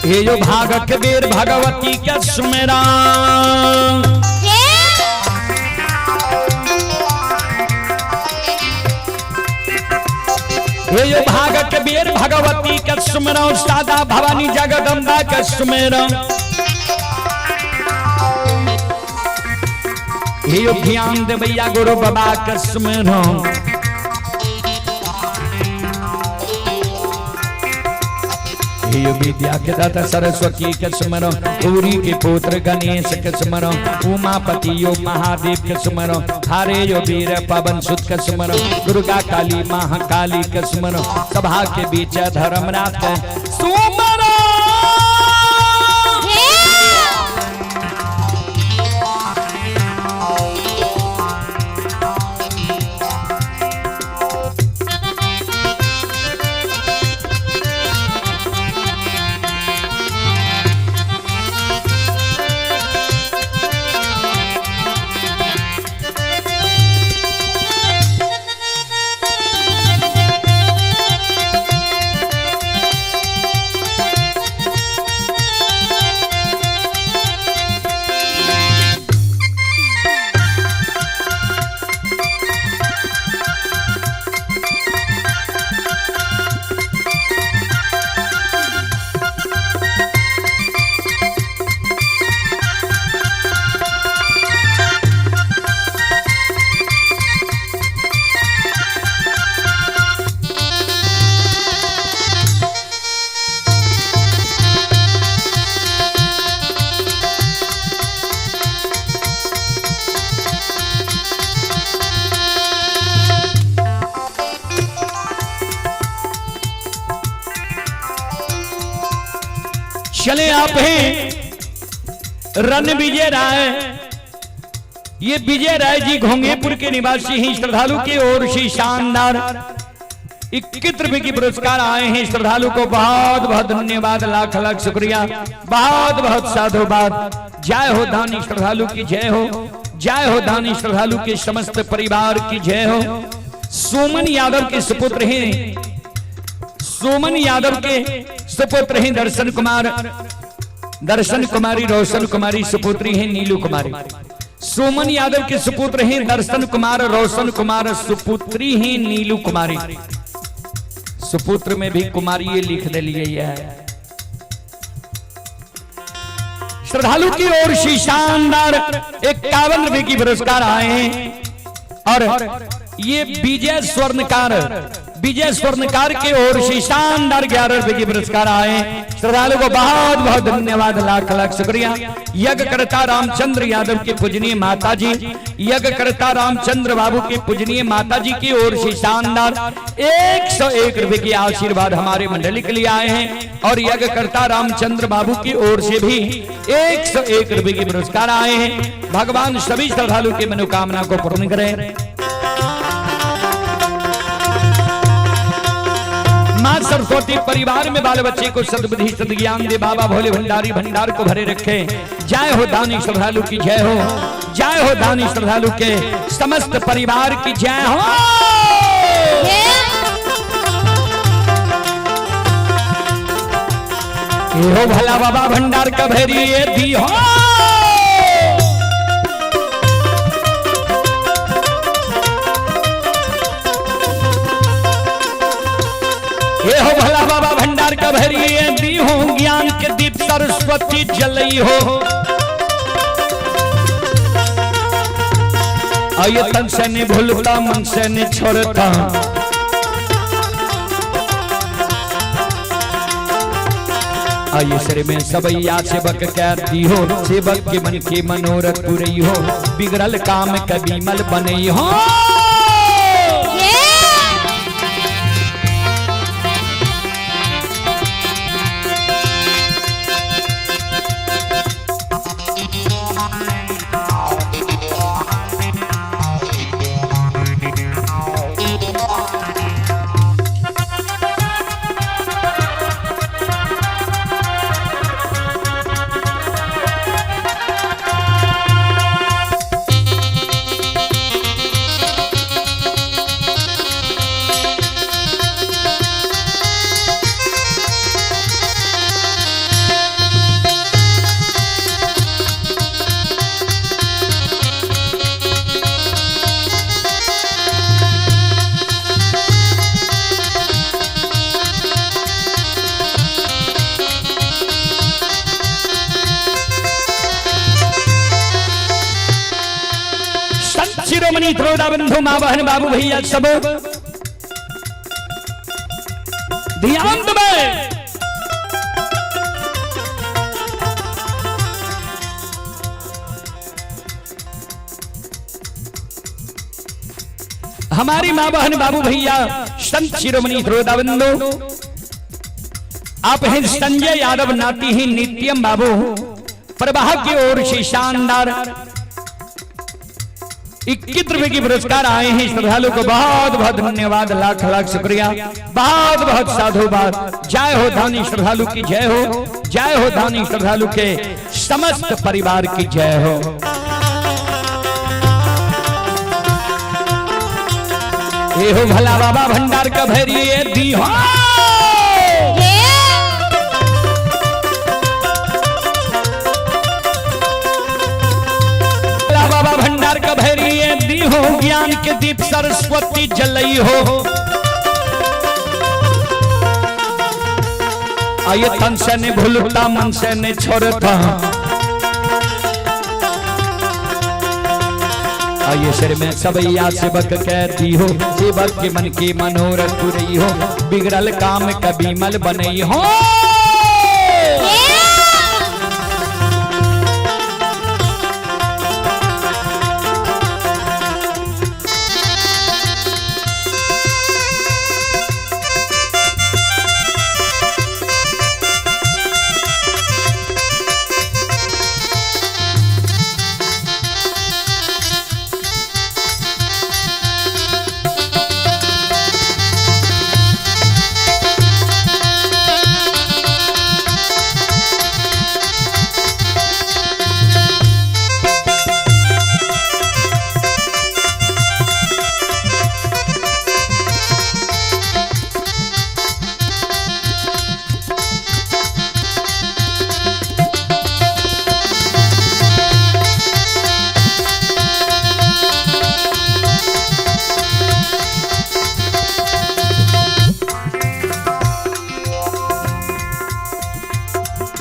हे जो भागक बेर भगवती के सुमेरा, हे जो भागक बेर भगवती के सुमेरा, सादा भवानी जगदम्बा के सुमेरा। हे जो ध्यान देवैया गुरु बाबा के सुमेरा। विद्या के दाता सरस्वती के स्मरण, गौरी के पुत्र गणेश के स्मरण, उमापति यो महादेव के स्मरण, हरे यो वीर पवन सुत के स्मरण, दुर्गा काली महाकाली के स्मरण, सभा के बीच धर्मराज के सुमरण। चले आप हैं रण विजय राय, ये विजय राय जी घोंगेपुर के निवासी हैं। श्रद्धालु की ओर से शानदार 21 रुपए की पुरस्कार आए हैं। श्रद्धालु को बहुत बहुत धन्यवाद, लाख लाख शुक्रिया, बहुत बहुत साधुवाद। जय हो दानी श्रद्धालु की जय हो, जय हो दानी श्रद्धालु के समस्त परिवार की जय हो। सोमन यादव के सुपुत्र हैं, सोमन यादव के सुपुत्र हैं दर्शन कुमार, दर्शन कुमारी, रोशन कुमारी, सुपुत्री हैं नीलू कुमारी। सोमन यादव के सुपुत्र हैं दर्शन कुमार, रोशन कुमार, सुपुत्री हैं नीलू कुमारी। सुपुत्र में भी कुमारी ये लिख दे लिए है। श्रद्धालु की ओर से शानदार 51 रुपए की पुरस्कार आए हैं। और ये विजय स्वर्णकार, विजय स्वर्णकार के ओर से शानदार 11 रुपए के पुरस्कार आए। श्रद्धालु को बहुत बहुत धन्यवाद, लाख लाख शुक्रिया। यज्ञकर्ता रामचंद्र यादव के पूजनीय माता जी, यज्ञकर्ता रामचंद्र बाबू के पूजनीय माता जी की ओर से शानदार 101 रुपए के आशीर्वाद हमारे मंडली के लिए आए हैं। और यज्ञकर्ता रामचंद्र बाबू की ओर से भी 101 रुपए के पुरस्कार आए हैं। भगवान सभी श्रद्धालु की मनोकामना को पूर्ण करें। मां सरस्वती परिवार में बाल बच्चे को सद्बुद्धि सद्ज्ञान दे। बाबा भोले भंडारी भंडार को भरे रखे। जय हो दानी श्रद्धालु की जय हो, जय हो दानी श्रद्धालु के समस्त परिवार की जय हो। हो भला बाबा भंडार का भैरी ये दी हो। ये हो भला बाबा भंडार का भैरी ये दी हो। ज्ञान के दीप सरस्वती जलई हो। आये तन से नहीं भूलता मन से नहीं छोड़ता। आये सिर में सबैया सेवक कहती हो, सेवक के मन के मनोरथ पुरई हो, बिगड़ल काम कभी मल बनई हो। संत शिरोमणि त्रोड़ा बंधु माँ बहन बाबू भैया सब ध्यान दे। हमारी माँ बहन बाबू भैया संत शिरोमणि त्रोड़ा बंधु आप हैं संजय यादव नाती ही नित्यम बाबू प्रवाह की ओर से शानदार 21 रुपए की पुरस्कार आए हैं। श्रद्धालु को बहुत बहुत धन्यवाद, लाख लाख शुक्रिया, बहुत बहुत साधुवाद। जय हो धानी श्रद्धालु की जय हो, जय हो धानी श्रद्धालु के समस्त परिवार की जय हो। ये हो भला बाबा भंडार का भैरी ये दी हो। बाबा भंडार का भैरी ये दी हो। ज्ञान के दीप सरस्वती जलई हो। आये तन से नहीं भूलता मन से नहीं छोड़ता। आये सिर में सबैया सेवक कहती हो, सेवक के मन के मनोरथ पुरई हो, बिगड़ल काम कभी मल बनई हो।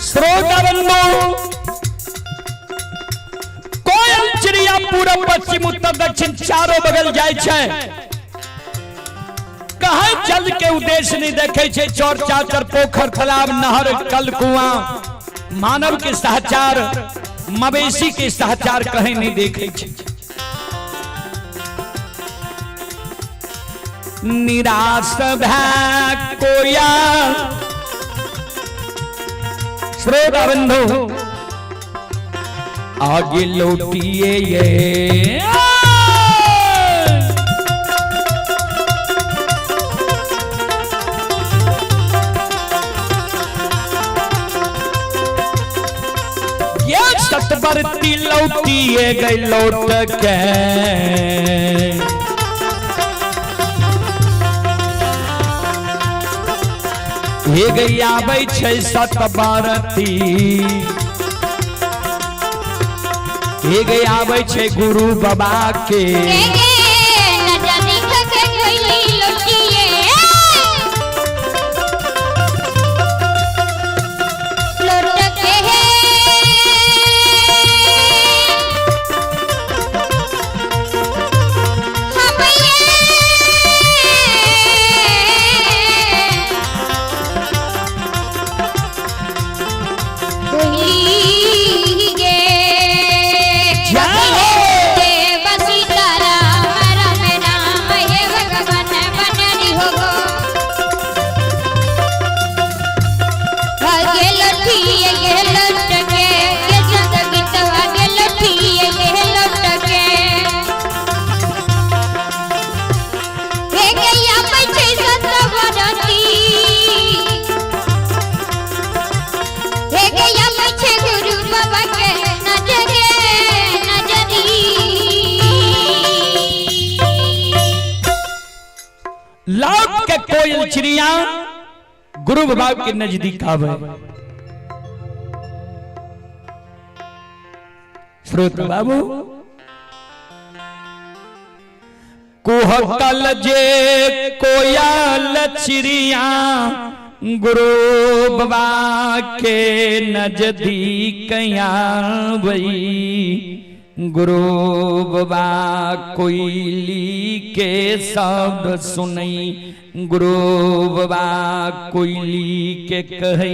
श्रोता बंधु, कोयल चिड़िया पूरब पश्चिम उत्तर दक्षिण चारों बगल जाय छै, कहे चल के उद्देश्य नहीं देखे छै। चौर चाचर पोखर तालाब नहर कल कुआं मानव के सहचार मवेशी के सहचार कहीं नहीं देखे छै। निराश भै कोया श्रोता बंधु आगे लौटिए ये। लौटिए गई लौट के। हे गई आबै छै सतबरती, हे गई आबै छै गुरु बाबा के। जय हो। लौट के कोयल चिड़िया गुरु बाबा के नजदीक आवे। श्रोत बाबू कुहकल जे कोयल चिड़िया गुरु बाबा के नजदीक आवे, गुरु बाबा कोयली के शब्द सुनई, गुरु बाबा कोयली के कहे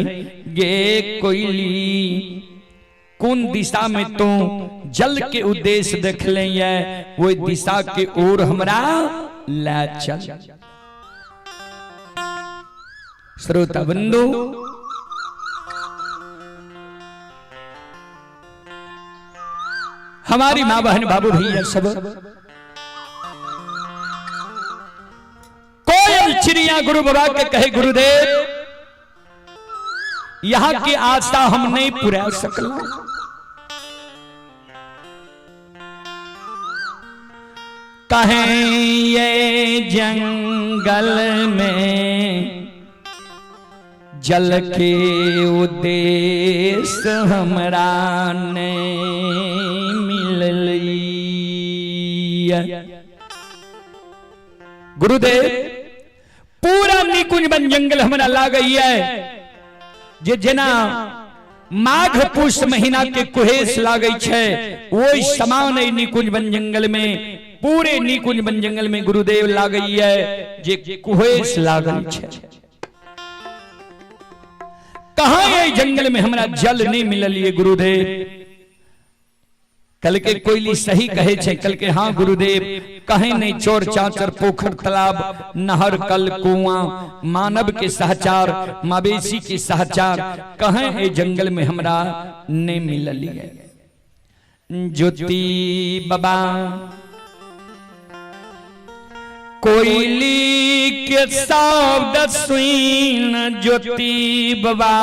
गे कोयली कौन दिशा में तू जल के उद्देश्य देख ले, वो दिशा के ओर हमरा ले चल। श्रोता बंधु हमारी माँ बहन बाबू भैया सब कोयल चिड़िया गुरु बाबा के कहे गुरुदेव यहां की आस्था हम नहीं पूरा सकला। कहें ये जंगल में जल के उद्देश्य हमरा नहीं मिलली। गुरुदेव पूरा निकुंज बन जंगल हमरा लागई है जे जेना माघ पुष महीना के कुहेस लागै छै ओहि समान एहि निकुंज बन जंगल में पूरे निकुंज बन जंगल में गुरुदेव लागई है जे कुहेस लागल छै। कहाँ ये जंगल में हमरा जल नहीं मिलल ये गुरुदेव। कल के कोयली सही कहे छे, कल के हाँ गुरुदेव कहे नहीं चोर चाचर पोखर तालाब नहर कल कुआं मानव के सहचार मवेशी के सहचार कहे ए जंगल में हमरा नहीं मिलल ये। ज्योति बाबा कोयली के शब्द सुन ज्योति बाबा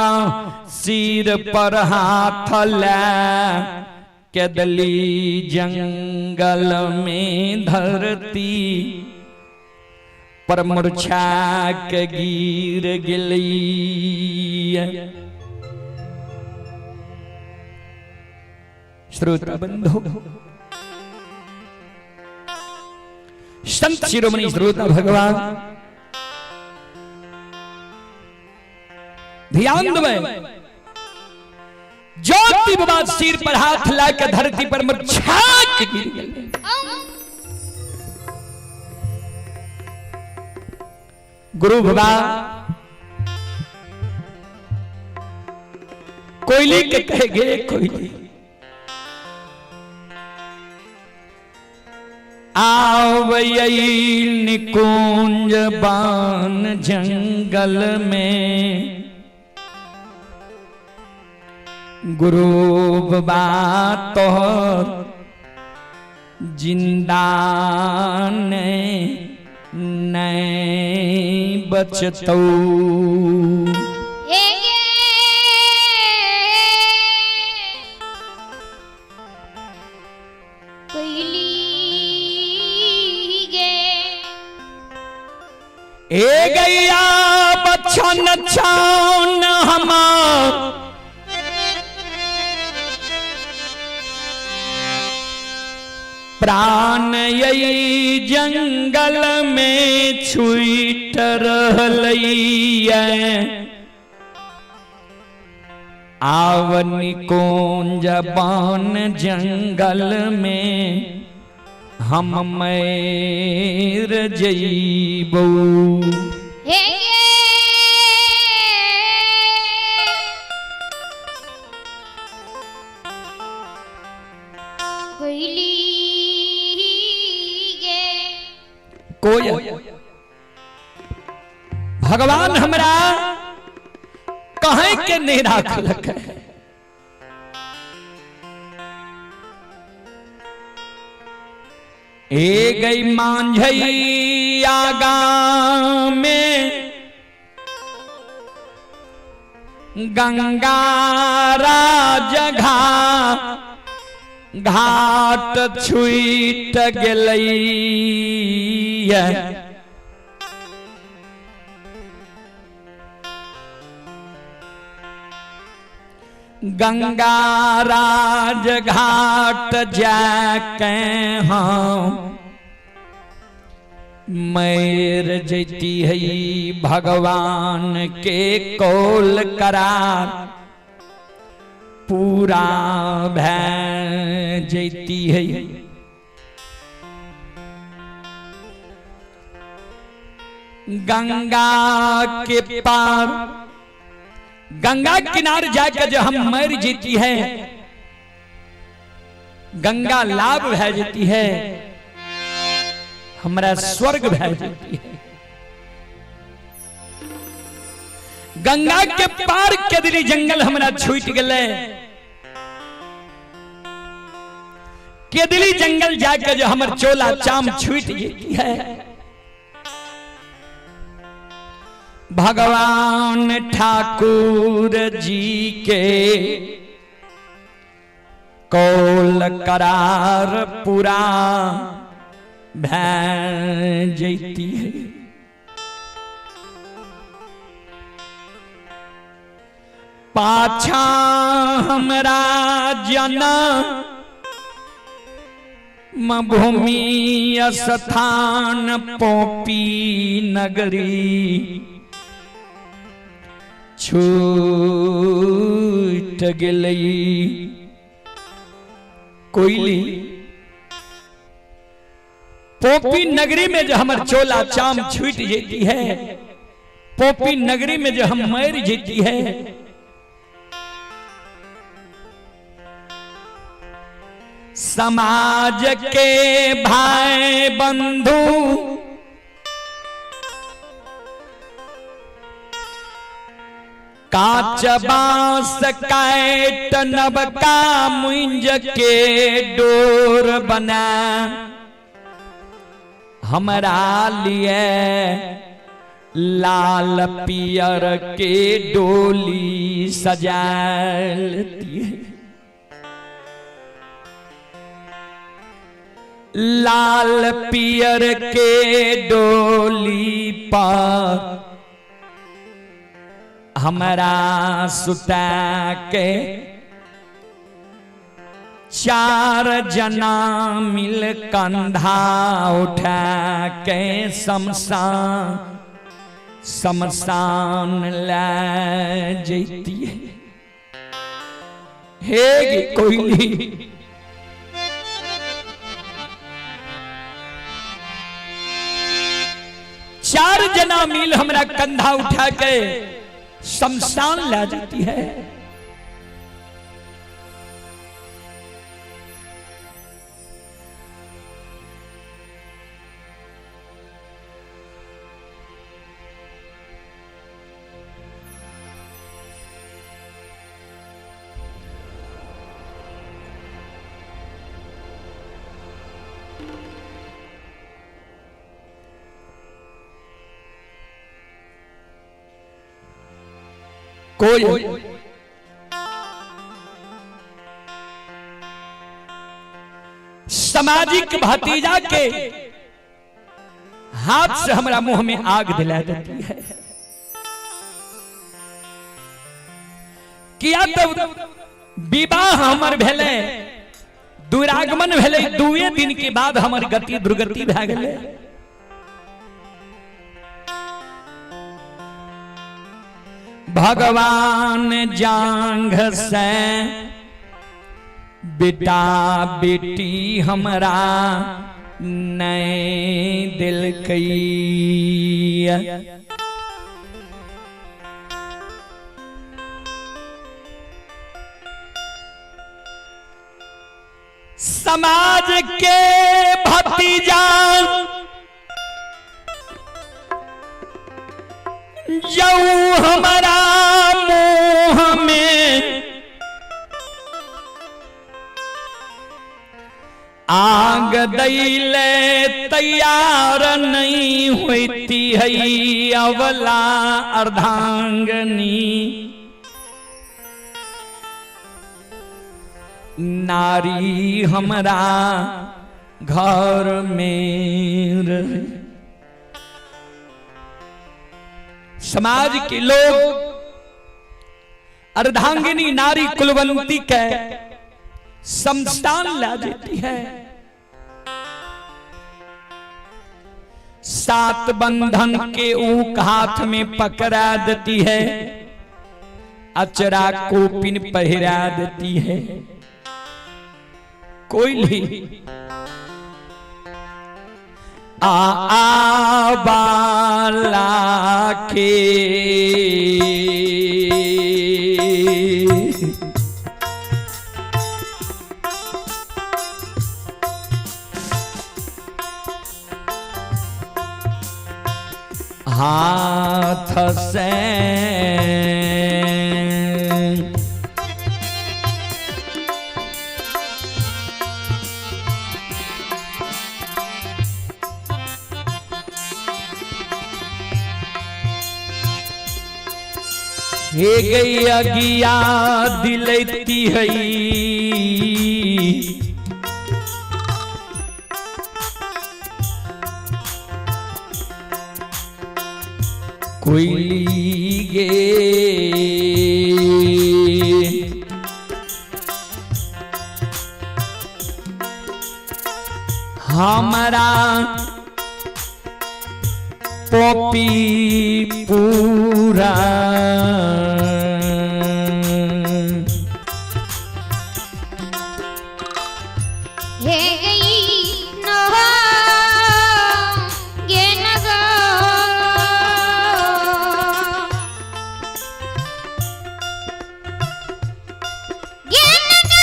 सिर पर हाथ ला केदली जंगल में धरती पर मूर्छा के गिर गेली। श्रोता बंधु संत शिरोमणि श्रोता भगवान ध्यान देवे ज्योति बाबा सिर पर हाथ ला के धरती पर मूर्छा के गिर गेले। गुरु बाबा कोयली के कहे गे कोयली आवई निकुंज बान जंगल में गुरु बाबा तोहर जिंदा नहीं बचतौ। कोइली गे। ए गैया बछन छान हमार प्राण यही जंगल में छूट रहलैया। आवनी कुंज बन जंगल में हम मैर जइबौ। हे कोइली गे। कोयल भगवान हमरा कहे के नहीं राखलक है। ए गई मांझई आगा में गंगा राजघा घाट छुईट गेलैया। गंगा राज घाट जाके हम मैर जैती है, भगवान के कौल करार पूरा भै जैती है। गंगा के पार गंगा किनार जाकर जो हम मर जीती है, गंगा लाभ भै जाती है, हमरा स्वर्ग भै जाती है। गंगा के पार केदरी जंगल हमरा छूट गए, केदरी जंगल जाकर जो हमर चोला चाम छूट जाती है। भगवान ठाकुर जी के कौल करार पूरा भै जैती है। पाछा हमरा जना भूमि स्थान पोपी नगरी छूट गेलई। कोयली पोपी नगरी में जो हमर चोला चाम छूट जाती है, पोपी नगरी में जो हम मर जाती है, समाज के भाई बंधु कांच बांस काट नबका मुंज के डोर बना हमरा लिए लाल पियर के डोली सजाती है। लाल पियर के डोली पर हमरा सुता के चार जना मिल कंधा उठा के शमशान शमशान ले जैती है। हे गे कोयली चार जना मिल हमरा कंधा उठा के शमशान ला जाती है। कोई सामाजिक भतीजा के हाथ से हमरा मुंह में आग दिला देती है। किया तो विवाह हमर भेले, दुरागमन भेले, 2 दिन के बाद हमर गति दुर्गति भए गेलै। भगवान जांघ से बेटा बेटी हमरा नहीं दिलकै। समाज के भतीजा जऊ हमारा मुंह में आग दैले तैयार नहीं होती है अवला अर्धांगनी नारी हमरा घर में रहे। समाज के लोग अर्धांगिनी नारी कुलवंती के शमशान ला देती है। 7 बंधन के ऊक हाथ में पकड़ा देती है, अचरा कोपिन पहिरा देती है। कोयली आ आ बाला के हाथ से हे गई अगिया दिलती है। कोई गे हमारा पोपी पूरा हे गई नहा गे नगो गे नगो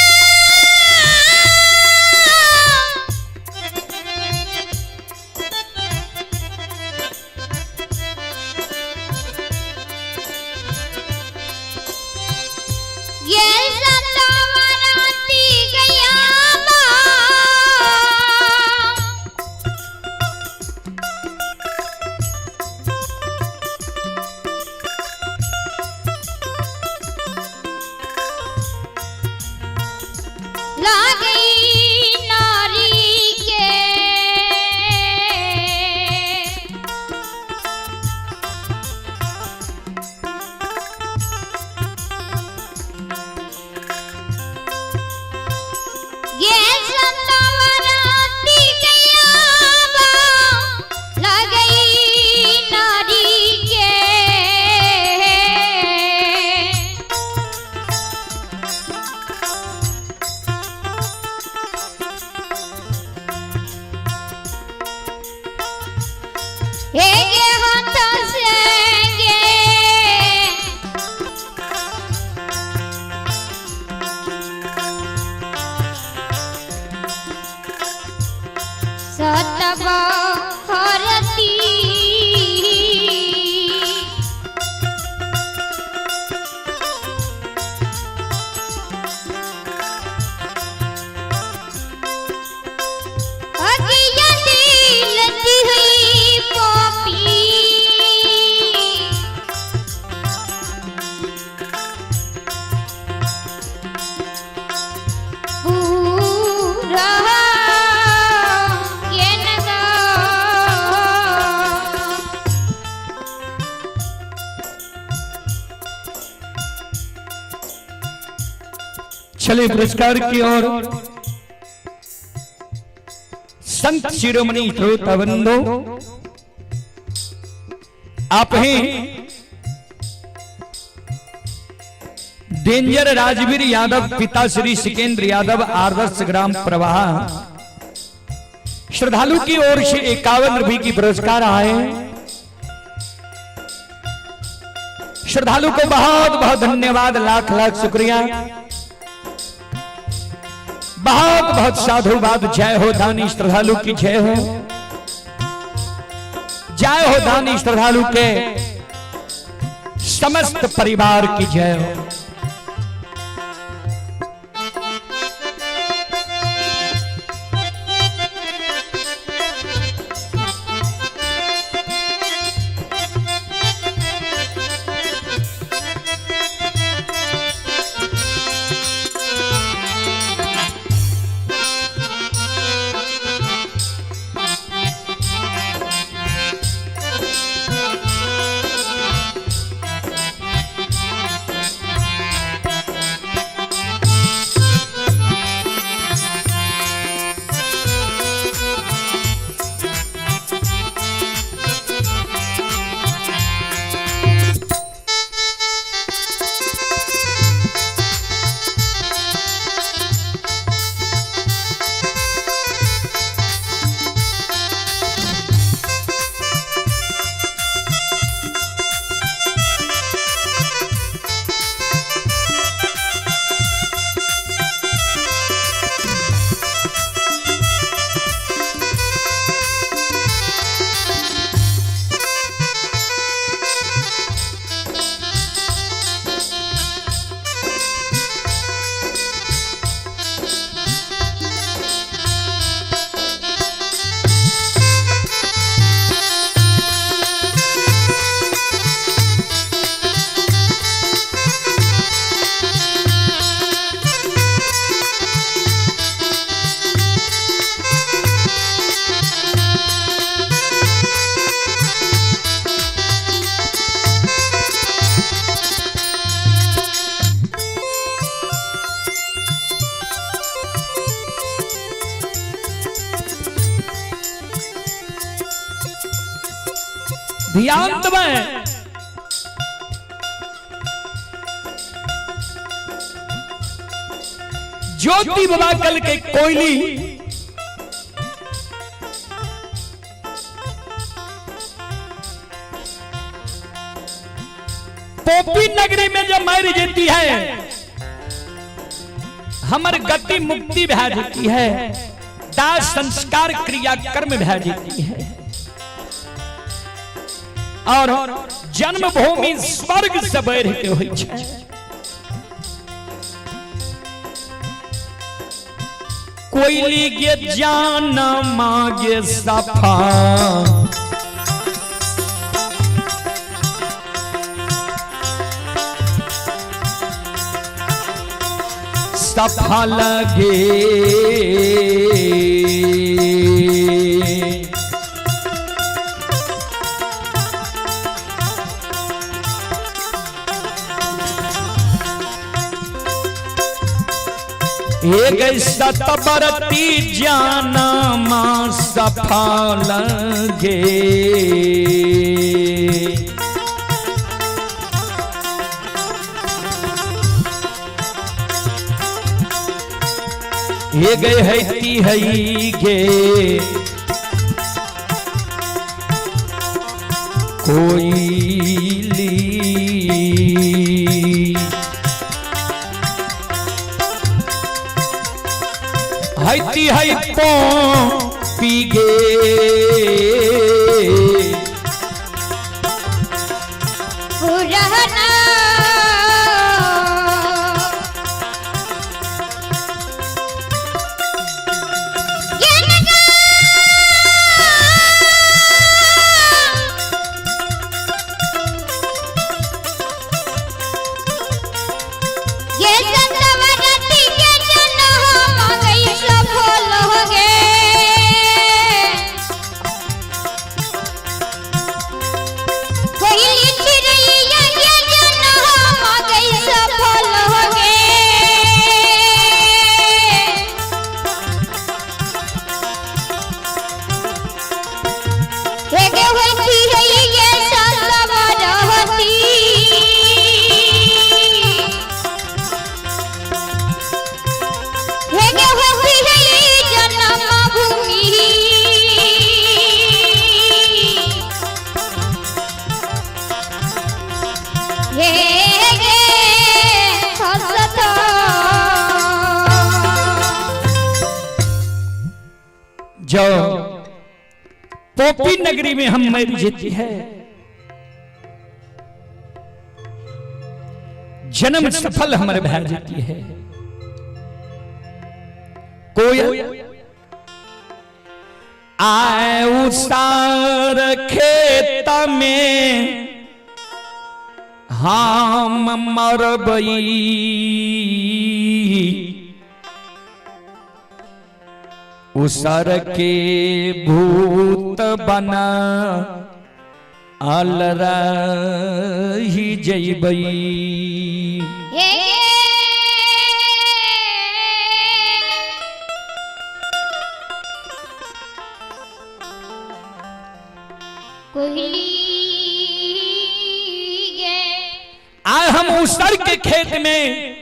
ये सतावराती गया बा। लागई नारी के ये सतावराती गया बा, लगई नारी के। हे गे हाथ से गे सतवा हरती अगिया दिलती हुई पोपी। पूरा चले पुरस्कार की ओर। संत शिरोमणि श्रोता बंधु, आप हैं डेंजर राजवीर यादव, पिता श्री सिकेंद्र यादव, आदर्श ग्राम प्रवाह, श्रद्धालु की ओर से 51 रुपए की पुरस्कार आए। श्रद्धालु को बहुत बहुत धन्यवाद, लाख लाख शुक्रिया, बहुत बहुत साधुवाद। जय हो दानी श्रद्धालु की जय हो, जय हो दानी श्रद्धालु के समस्त परिवार की जय हो। ध्यान में ज्योति बाबा कल के कोयली पोपी नगरी में जब मर जाती है, हमर गति मुक्ति भा जाती है, दास संस्कार क्रिया कर्म भा जाती है और जन्मभूमि स्वर्ग से बढ़ के होइ छै। कोयली के जान मागे सफा, सफा लगे एक सतबरती जाना मां सफा लगे। ये गए है ती है गे कोयली, हईती हई पो पी गे। पुराना ये नगा ये संतवरती के जन हम गई सफल हो गे। जो पोपी नगरी में हम मर जेती है, जन्म सफल हमर भै जेती है। कोयल आए उसार खेत में हम मरबई, उसर के भूत बना अल रही जइबई। हे कोयली गे। आए हम उसर के खेत में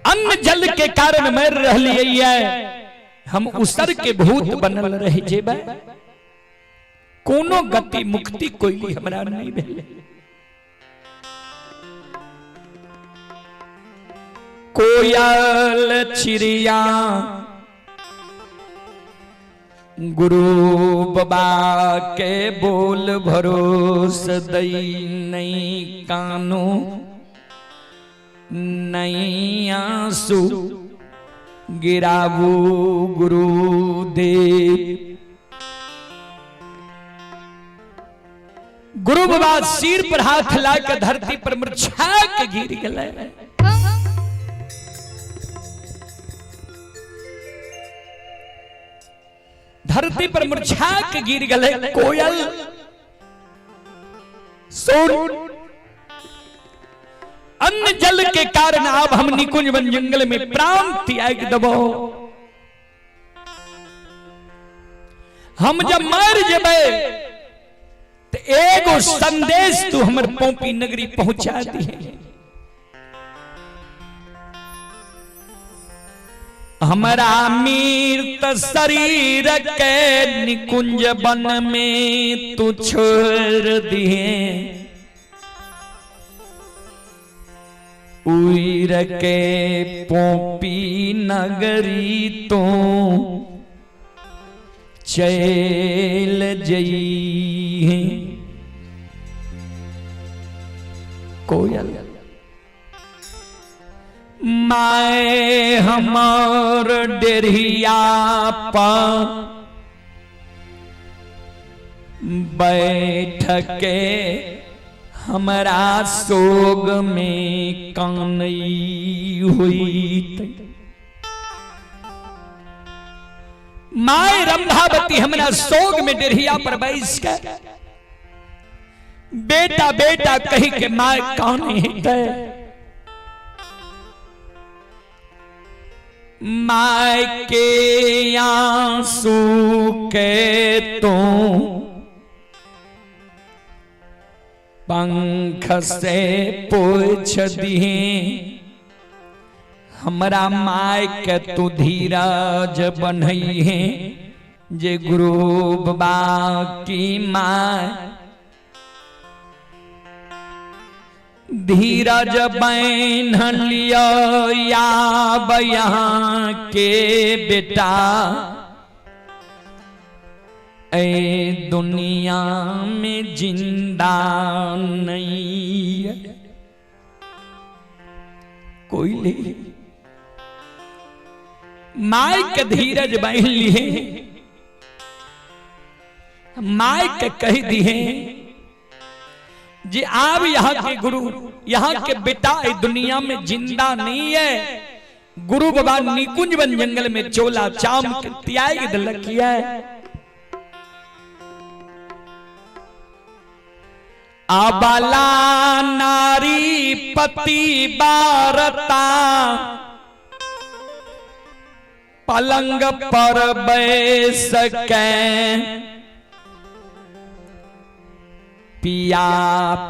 अन्न जल के कारण मर रही है, हम उसर के भूत बनल रह जेबै, कोनो गति मुक्ति कोई हमरा नहीं भेले। कोयल चिड़िया गुरु बाबा के बोल भरोस दई नहीं, कानू नहीं आंसू गिराबू गुरु देव। गुरु बाबा सिर पर हाथ ला के धरती पर मुरझा के गिर गए। धरती पर मुरझा के गिर गए। कोयल सुन, अन्न जल के कारण अब हम निकुंज वन जंगल में प्राण त्याग दबो। हम जब मर जेबै तो एगो संदेश तू हमर पोपी नगरी पहुंचा दिए। हमारा मीर शरीर के निकुंज वन में तू छोड़ दिए, उर के पोपी नगरी तो चल जई। कोयल माए हमार डेरिया पर बैठ के हमरा सोग में कानई हुई। My रंभावती हमरा सोग में डेरिया पर बैस के बेटा बेटा कही के my कान हेतै। My के आंसू के तो पंख से पोछ दिए, हमरा my के तू धीरज बनई है जे गुरु बाबा की my धीरज बन लियो या यहाँ के बेटा, ए दुनिया में जिंदा नहीं है कोई ले। My के धीरज बन लिए, my के कह दिए जी आप यहाँ के गुरु, यहाँ के बेटा इस दुनिया में जिंदा नहीं है। गुरु बाबा निकुंज वन जंगल में चोला चाम के त्याग दिलकिया है। अबला नारी पति बारता पलंग पर बैस के पिया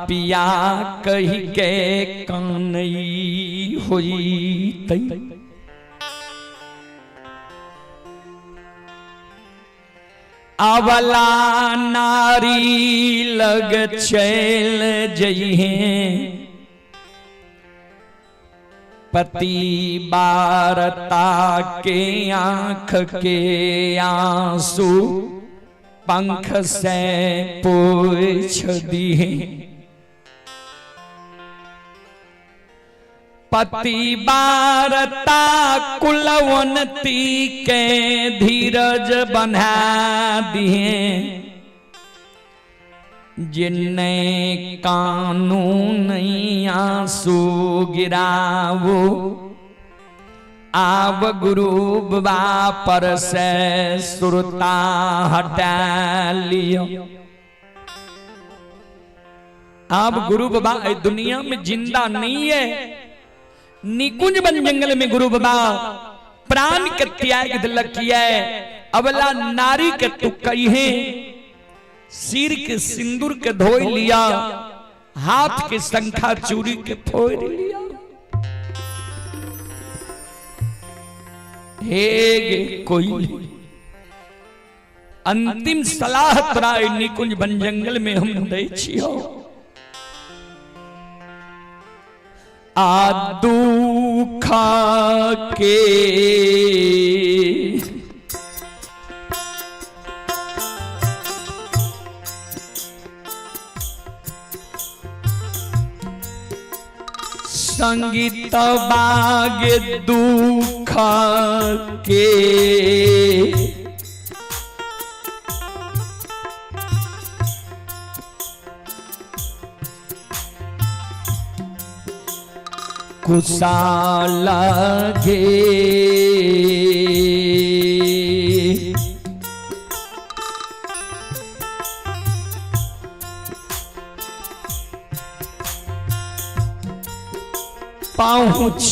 पिया कही के कानई हुई। अबला नारी लग चल जइहे पति बारता के आंख के आंसू पंख से पोछ दिए। पति बारता कुलवंती के धीरज बना दिए, जिन्ने कानून आंसू गिरावो, आब गुरु बाबा पर से सुरता हटा लियो। अब गुरु बाबा दुनिया में जिंदा नहीं है। निकुंज बन जंगल में गुरु बाबा प्राण के त्याग दिलक है। अबला नारी के तू कही सिर के सिंदूर के धोई लिया, हाथ के शंखा चूड़ी के फोड़ लिया। हे गे कोई अंतिम सलाह तोरा निकुंज बन जंगल में हम दै छियो। आ दुख के संगीत बाग दुख के कुशा लगे,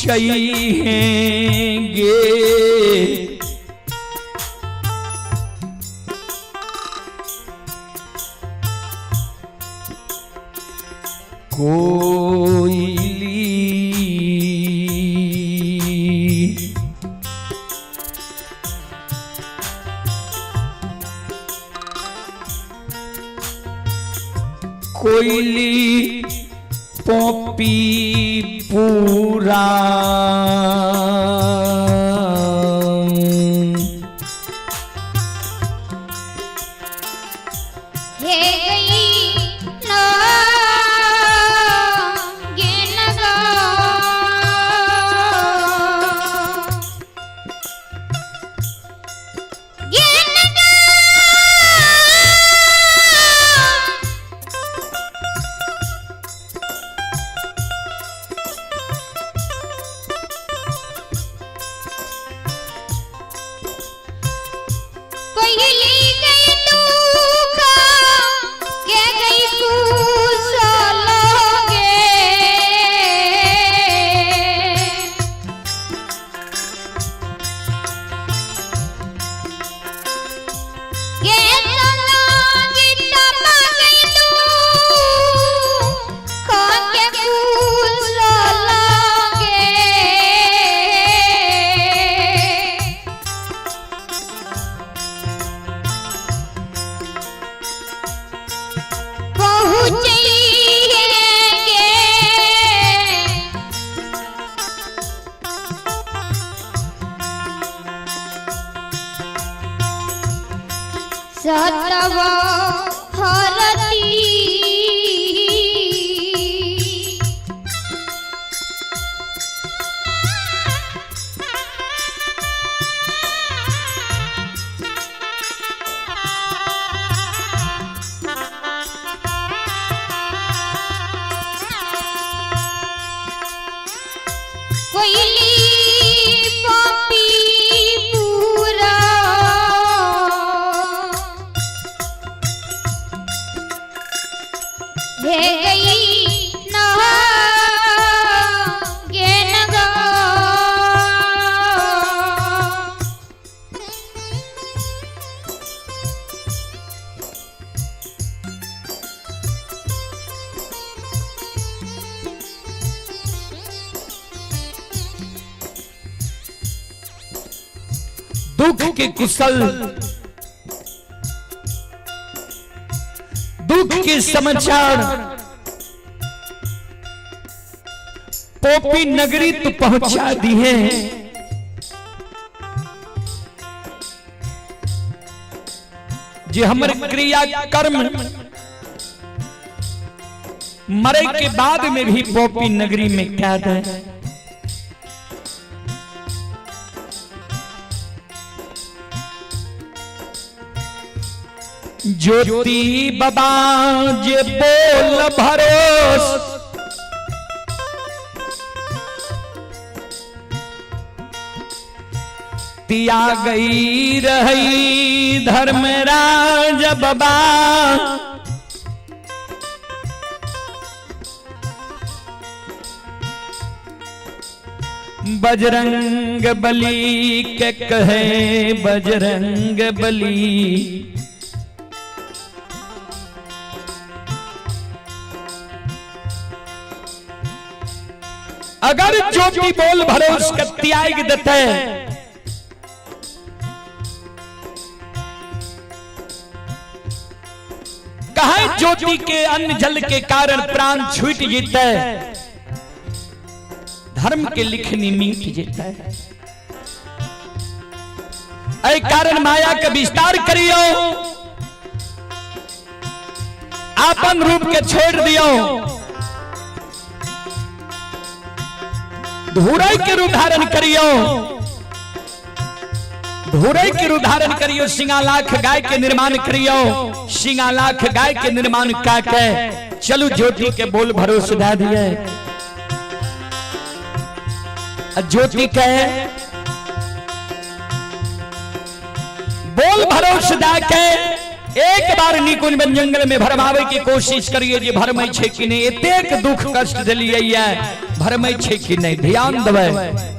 पहुँचेंगे कोयली। कोयली पोपी पूरा हे गई ना गे नगा, गे नगा। पहली गई दुख के गई कुशल गे, गे सलागी तमा गई दुख के कुशल गे। पहुँचेंगे सतव हरती। कोयली पपी पूरा हे गई ना गे नगा। दुख के कुशल, दुख के समाचार पोपी नगरी तो पहुंचा दी है। जे हमर क्रिया कर्म मरे के बाद में भी पोपी नगरी में कैद है। ज्योति बाबा जे बोल भरोस तिया गई रही धर्मराज बाबा। बजरंग बली के कहे बजरंग बली, अगर ज्योति बोल भरोस के त्याग देते कहे ज्योति के अन्न जल के कारण प्राण छूट जीते, धर्म के लिखनी मीट जीते। ऐ कारण माया के विस्तार करियो, आपन रूप के छोड़ दियो, धूरे के रूप धारण करियो, धूरे के रूप धारण करियो, सिंगा लाख गाय के निर्माण करियो, सिंगा लाख गाय के निर्माण का के चलू ज्योति के बोल भरोसे दे दिए। ज्योति के बोल भरोसे दे के एक बार निकुंज बन जंगल में भरमावे की कोशिश करिए जे भरमै छे कि नहीं, एतेक दुख कष्ट दिलिए ये भरमै छे कि नहीं, ध्यान देबै।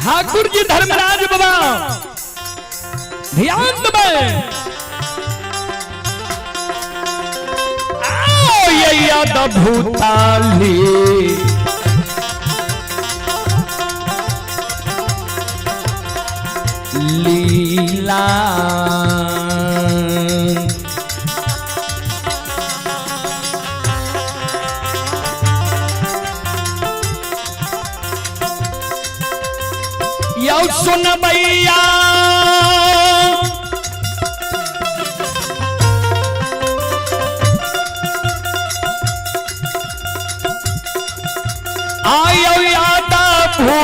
ठाकुर जी धर्मराज बाबा ध्यान देबै। आओ ये याद भूताली लीला यौ सुन भैया आयो याद भू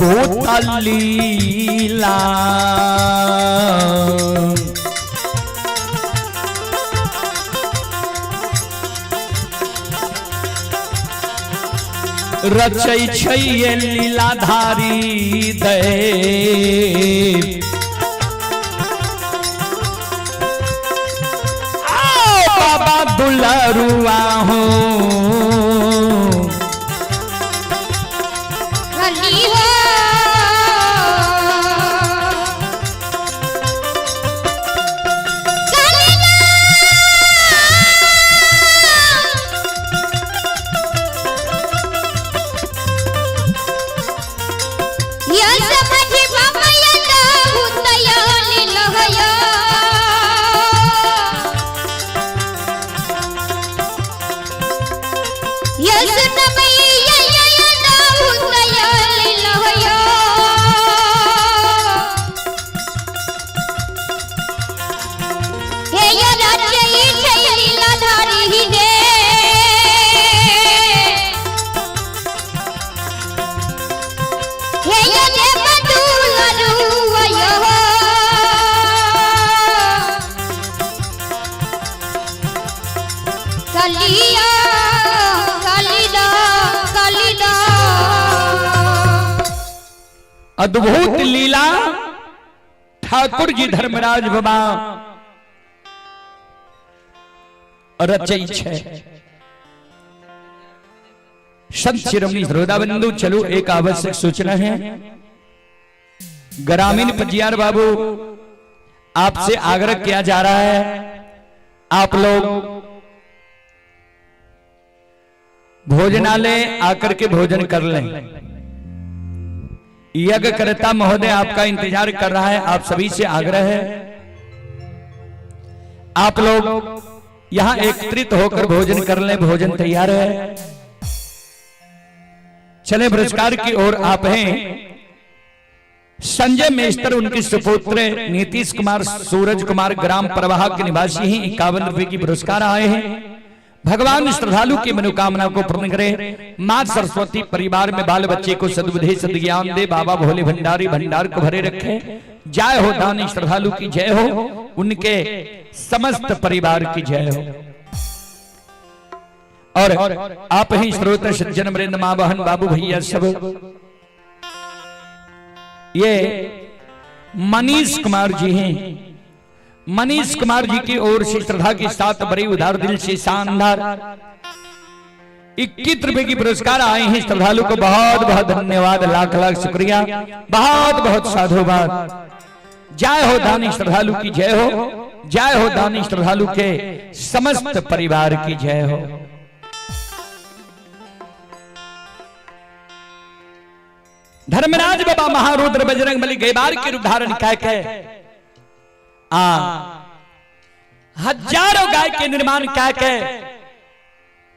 भूत लीला रचै छै ये लीलाधारी देव। आओ बाबा दुलरुआ हूँ। अद्भुत लीला ठाकुर जी धर्मराज बाबा रचै छै। संत शिरोमणि श्रोता बंधु, चलो एक आवश्यक सूचना है। ग्रामीण पजियार बाबू, आपसे आग्रह किया जा रहा है, आप लोग भोजनालय आकर के भोजन कर लें। यज्ञकर्ता महोदय आपका इंतजार कर रहा है। आप सभी से आग्रह है, आप लोग यहां एकत्रित होकर भोजन कर लें। भोजन तैयार है। चले पुरस्कार की ओर। आप हैं संजय मेस्तर, उनके सुपुत्र नीतीश कुमार, सूरज कुमार, ग्राम प्रवाह के निवासी हैं। 51 रुपए की पुरस्कार आए हैं। भगवान श्रद्धालु की मनोकामना को पूर्ण करे। मां सरस्वती परिवार में बाल बच्चे को सद्बुद्धि सद्ज्ञान दे। बाबा भोले भंडारी भंडार को भरे रखे। जय हो दानी श्रद्धालु की जय हो, उनके समस्त परिवार की जय हो। और आप ही श्रोता सज्जन वृंद, मां बहन बाबू भैया सब, ये मनीष कुमार जी हैं। मनीष कुमार जी की ओर से श्रद्धा के साथ बड़ी उदार दिल से शानदार 21 रुपए की पुरस्कार आए हैं। श्रद्धालु को बहुत बहुत धन्यवाद, लाख लाख शुक्रिया, बहुत बहुत साधुवाद। जय हो दानी श्रद्धालु की जय हो, जय हो दानी श्रद्धालु के समस्त परिवार की जय हो। धर्मराज बाबा महारुद्र बजरंग बली गैबार के रूप धारण कह के आ हजारों गाय के निर्माण कह के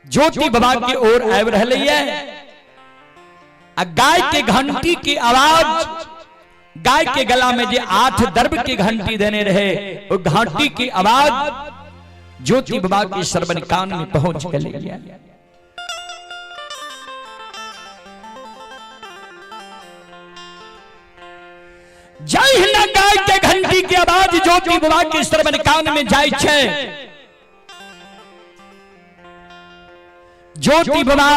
ज्योति बाबा की ओर आबि रहलै है आ गाय के घंटी की आवाज, गाय के गला में जे 8 दर्भ की घंटी देने रहे, वो घंटी की आवाज ज्योति बाबा के श्रवण कान में पहुंच गई है। जहिना गाय के घंटी के आवाज ज्योति बाबा के श्रवण कान में जाय छै, ज्योति बाबा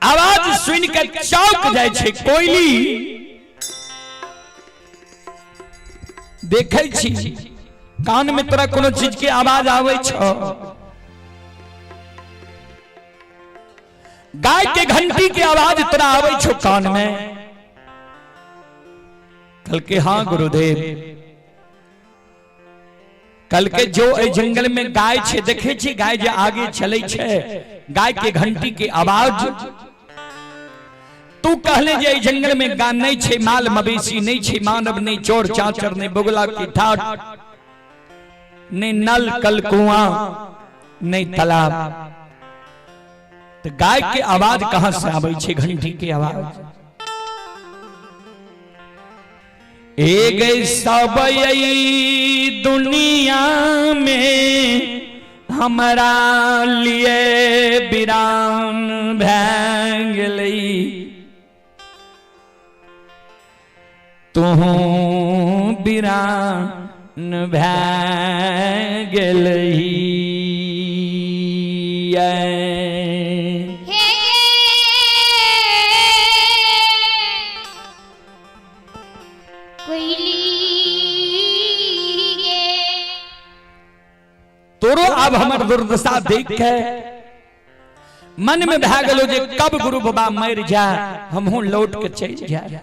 आवाज सुन के चौक जाय छै। कोयली, देखै छी कान में तोरा कोनो चीज के आवाज आबै छौ? गाय के घंटी के आवाज तोरा आबै छौ कान में? कल के हाँ गुरुदेव। कल के जो एहि जंगल में गाय छै, देखे छी गाय जे आगे चले छै, गाय के घंटी के आवाज। तू कहले जे एहि जंगल में गाय नहीं छै, माल मवेशी नहीं छै, मानव नहीं, चोर चाचर नहीं, बगुला की ठाट नहीं, नल कल कुआं नहीं, तालाब, तो गाय के आवाज कहां से आबै छै, घंटी के आवाज? ए गई सब दुनिया में हमरा लिए वीरान भै गेलै, तोहू वीरान भै गेलही। हे कोयली गे, तोरो आब हमर दुर्दशा देख के मन में भए गेलो जे कब गुरु बाबा मर जाए, हमहूँ लौट के चलि जाए।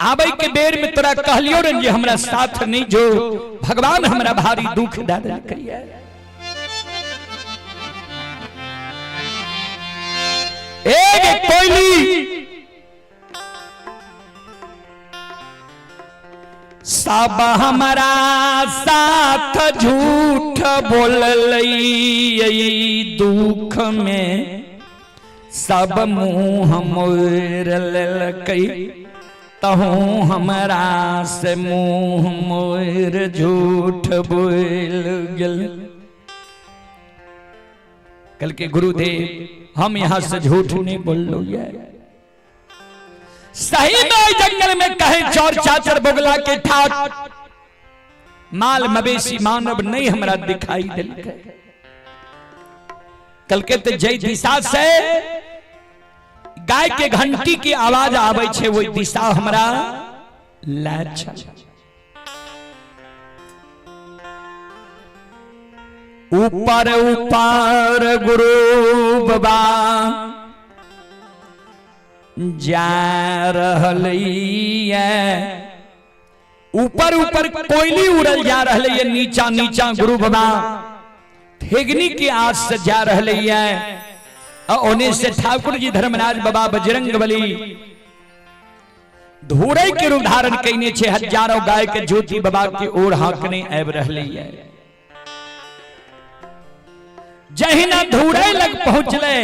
आबै के बेर में तोरा कहलियो रे जे हमरा साथ नहीं जो, भगवान हमरा भारी दुख दे देलकै। एक कोयली, सब हमारा साथ झूठ बोललै, दुख में सब मुंह मोड़ लेलकै, तहूँ हमरा से मुंह मोड़ झूठ बोल गेल। कल के गुरुदेव, हम यहाँ से झूठ नहीं बोल लो। सही में जंगल में कहे चोर चाचर बगुला के ठाट, माल मवेशी मानव नहीं हमरा दिखाई दिलकै। कल के ते जय दिशा से गाय के घंटी के आवाज आबै छै ओहि दिशा हमरा लए चल। ऊपर ऊपर गुरु बाबा जा रहल ये, ऊपर ऊपर कोयली उड़ल जा रहल ये, नीचा नीचा गुरु बाबा ठेगनी के आस से जा रहल ये। ओने से ठाकुर जी धर्मराज बाबा बजरंग बली धूरे के रूप धारण कईने छे, हजारों गाय के ज्योति बाबा के ओर हाकने आबि रहल ये। जहिना धूरे लग पहुंचले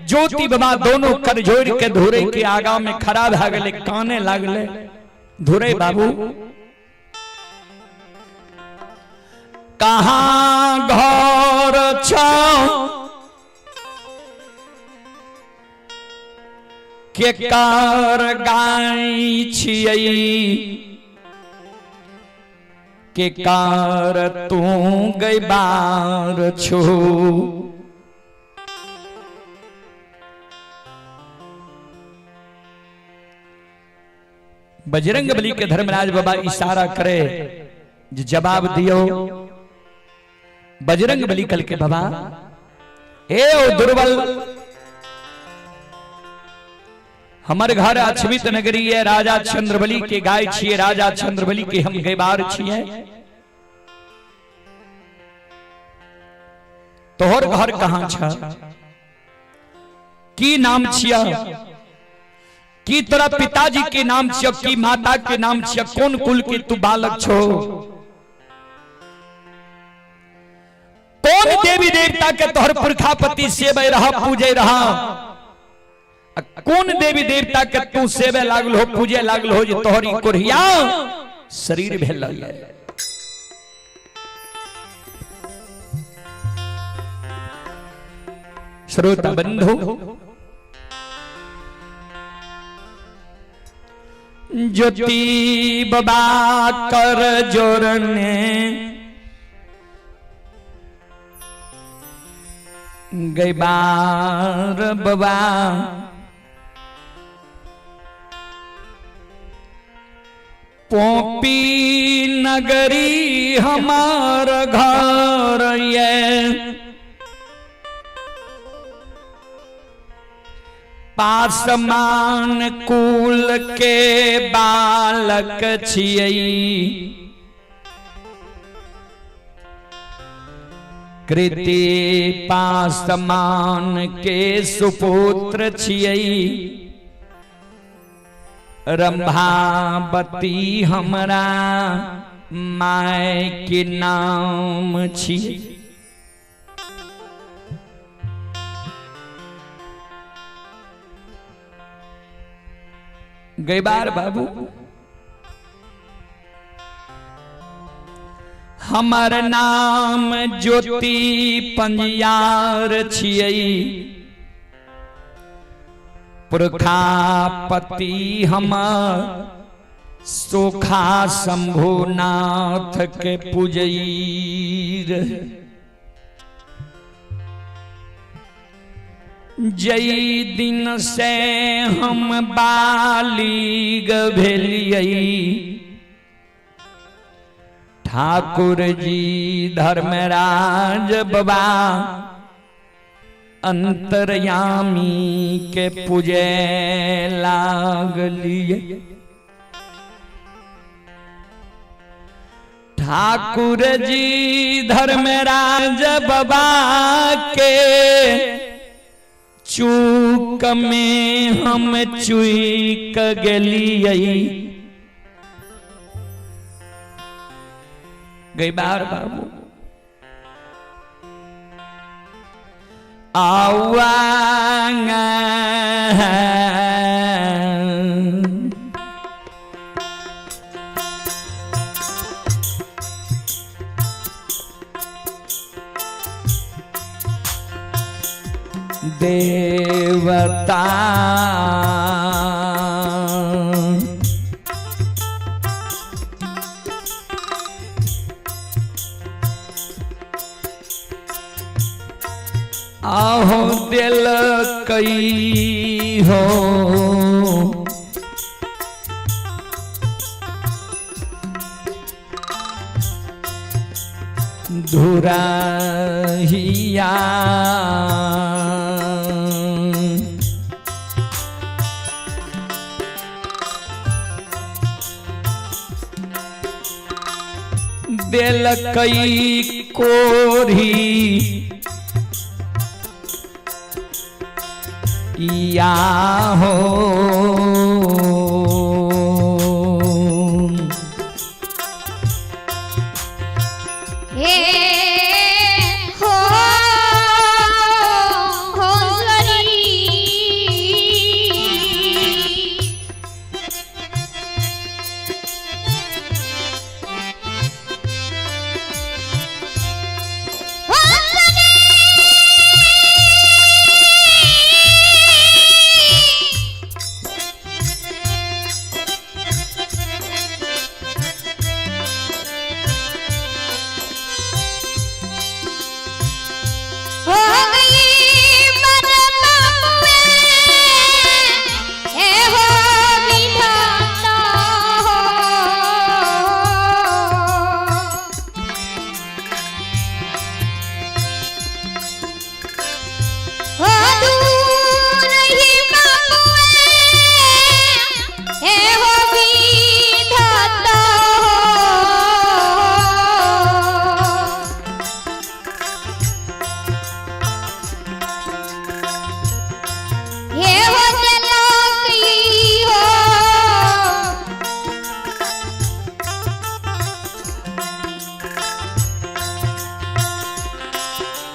ज्योति बाबा दोनों कर जोड़ के धूरे के आगा में खड़ा भए गेले, काने लागले, धूरे बाबू कहाँ घर छौ, के कार गाय छियै, के कार तू गैबार छो। बजरंग बली के धर्मराज बाबा इशारा करे जवाब दियो। बजरंग बली कल के बाबा ए ओ दुर्बल, हमर घर अछमित नगरी है, राजा चंद्रबली के गाय छिए, राजा चंद्रबली के हम गैबार छिए, तोहर घर कहाँ छ, की नाम छिया, की तोरा पिताजी के नाम छिया, की माता के नाम छिया, कौन कुल के तू बालक छो, कौन देवी देवता के तोहर पुरखापति सेवे रहा पूजे रहा, कौन देवी देवता के तू सेवे लागल हो पूजे लागल हो जे तोहरी कोढ़िया शरीर भेल। श्रोता बंधु, ज्योति बाबा कर जोरने गैबार बाबा पोपी नगरी हमार घर ये, पासमान कुल के बालक छियै, कृति पासमान के सुपुत्र छियै, रंभावती हमरा my के नाम छियै। गैबार बाबू हमर नाम ज्योति पंजियार छियै, पुरखापति हमर सोखा शंभुनाथ के पूजैर, जई दिन से हम बालिग भेलियै, ठाकुर जी धर्मराज बाबा अंतर्यामी के पूजे लागलियै। ठाकुर जी धर्मराज बाबा के चूक में हम चूक गेलियै। गैबार बाबू आवा देवता आहो दिल कई हो। धुरहिया देलकई कोरी या हो। हे हो हो सरी। हो सरी। हो गई मन बाबुए, हे हो विधाता हो। हो दूर ही बाबुए, हे हो विधाता हो। हे हो जलकी हो।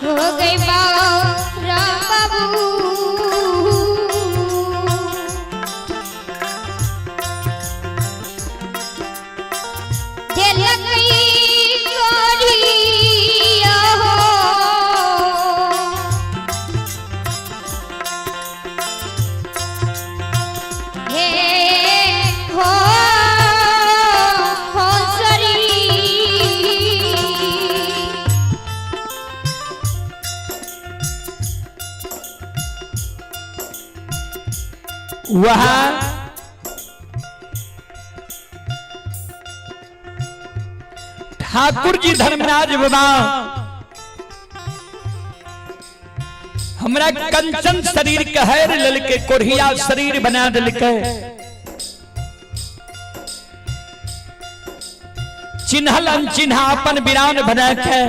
हो गई बारा बाबू। झलकी गोरिया हो। हे हो हो सरी। वहां ठाकुर जी धर्मराज बाबा हमरा कंचन शरीर के हैर ललके कोढ़िया शरीर बना दिलके, चिन्हल अनचिन्हा अपन बिरान बना के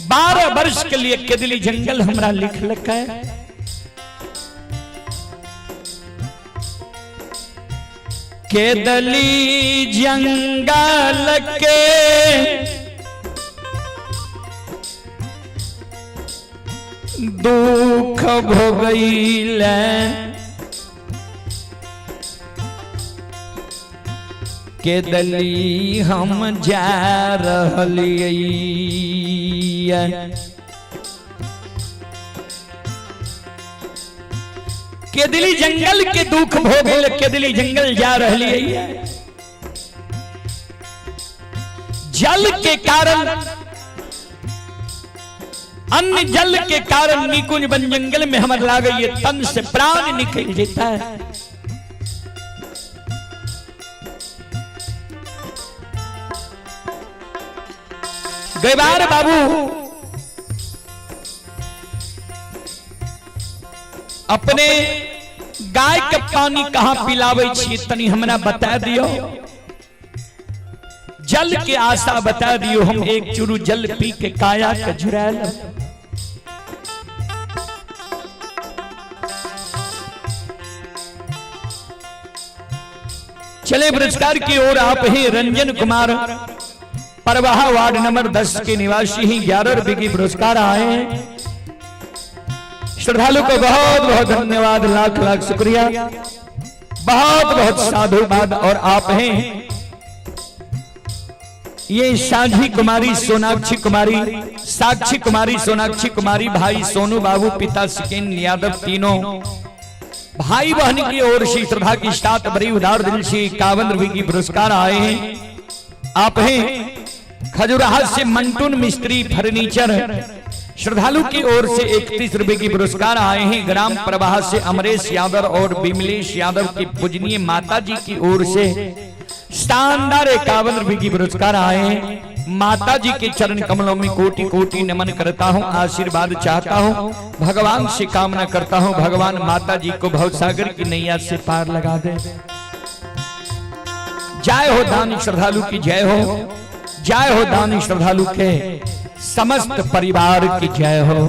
12 वर्ष के लिए केदली जंगल हमरा लिखलके। केदली जंगल के दुख भोगैल, केदली हम जा रहलियै। केदली जंगल के दुख भोगल, केदली जंगल जा रही। जल के कारण, अन्य जल के कारण निकुंज वन जंगल में हमर लागे ये तन से प्राण निकल जाता है। गैबार बाबू अपने गाय के पानी कहाँ पिलावे छी तनी हमरा बता दियो, जल के आशा बता दियो, हम एक चुरू जल पी के काया के झुरायल। चले पुरस्कार की ओर। आप ही रंजन कुमार परवाहा वार्ड नंबर 10 के निवासी ही 11 रुपए की पुरस्कार आए हैं। श्रद्धालु को बहुत बहुत धन्यवाद, लाख लाख शुक्रिया, बहुत बहुत साधुवाद। और आप हैं ये साझी कुमारी सोनाक्षी कुमारी, साक्षी कुमारी सोनाक्षी कुमारी, भाई सोनू बाबू, पिता सिकेन यादव, तीनों भाई बहन की ओर से श्रद्धा की साथ बड़ी उदार दिल से 51 रुपए की पुरस्कार आए हैं। आप हैं खजुराहा से मंटून मिस्त्री फर्नीचर, श्रद्धालु की ओर से 31 रुपए की पुरस्कार आए हैं। ग्राम प्रवाह से अमरेश यादव और विमलेश यादव की पूजनीय माता जी की ओर से शानदार 51 रुपए की पुरस्कार आए हैं। माता जी के चरण कमलों में कोटि कोटि नमन करता हूं, आशीर्वाद चाहता हूं, भगवान से कामना करता हूं, भगवान माता जी को भवसागर की नैया से पार लगा दे। जय हो दानी श्रद्धालु की जय हो, जय हो दानी श्रद्धालु के समस्त परिवार की जय हो।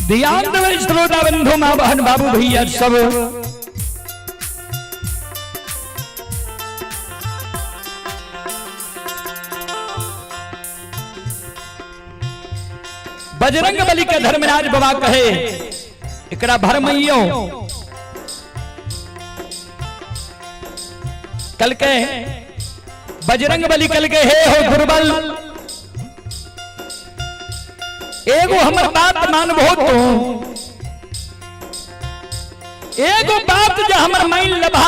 ध्यान देवे श्रोता बंधु माँ बहन बाबू भैया सब। बजरंग बली के धर्मराज बाबा कहे एकरा भरमैयो कल के बजरंग बली कल के हे हो दुर्बल, एगो हमर बात मानबो तो, एगो बात जे हमर मान लभा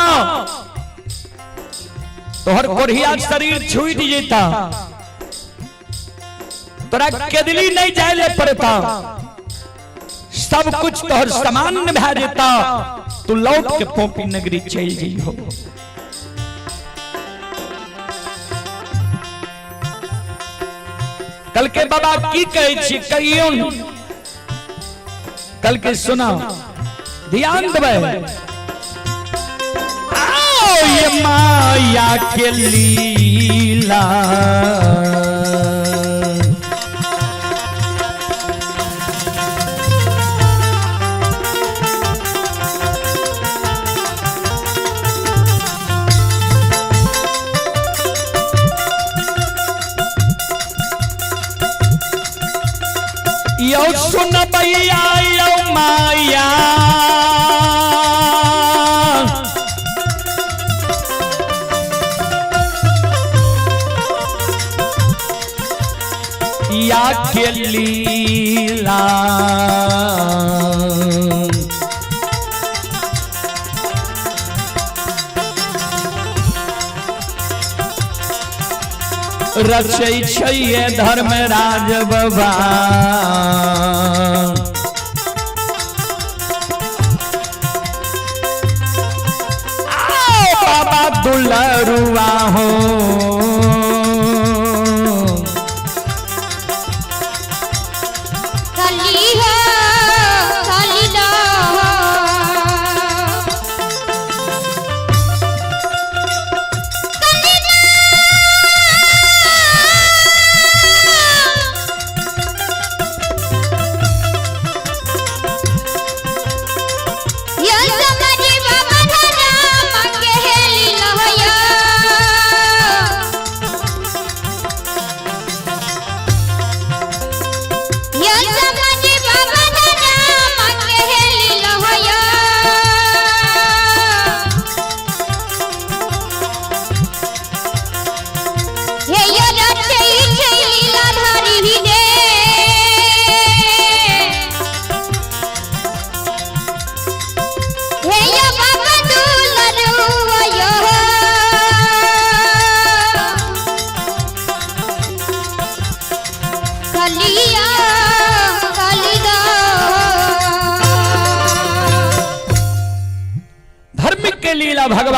तोहर कोढ़िया शरीर छूट जेता, तोरा केदली नहीं जाए ले पड़ता, सब कुछ तोहर सामान्य भा जेता, तू लौट के पोपी नगरी चल जइहो। कल के बाबा की कहै छी कहियो, कल के सुना ध्यान देबै। आओ ये माया के लीला, यो सुन भैया यो माया, या के लीला, रचै छै धर्मराज बाबा। आओ बाबा दुलरुआ हो, काली हो काली लो। यो समाजी बाबा धरा मांगे हेली लहया।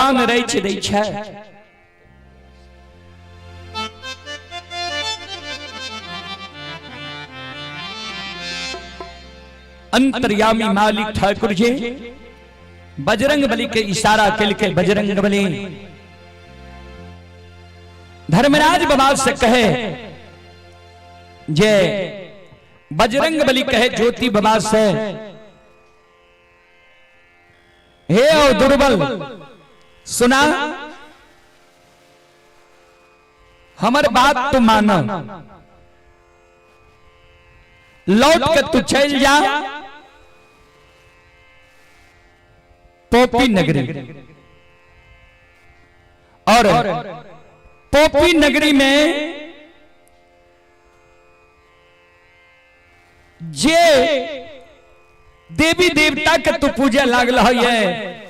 भगवान रचि दै छै। अंतर्यामी मालिक ठाकुर जी बजरंग बली के इशारा केलकै। बजरंग बली धर्मराज बाबा से कहे जे बजरंग बली कहे ज्योति बाबा से, हे ओ दुर्बल सुना, हमर बात तू मान, लौट के तू चल जा पोपी नगरी, और पोपी नगरी में जे देवी देवता के तू पूजा लागल है,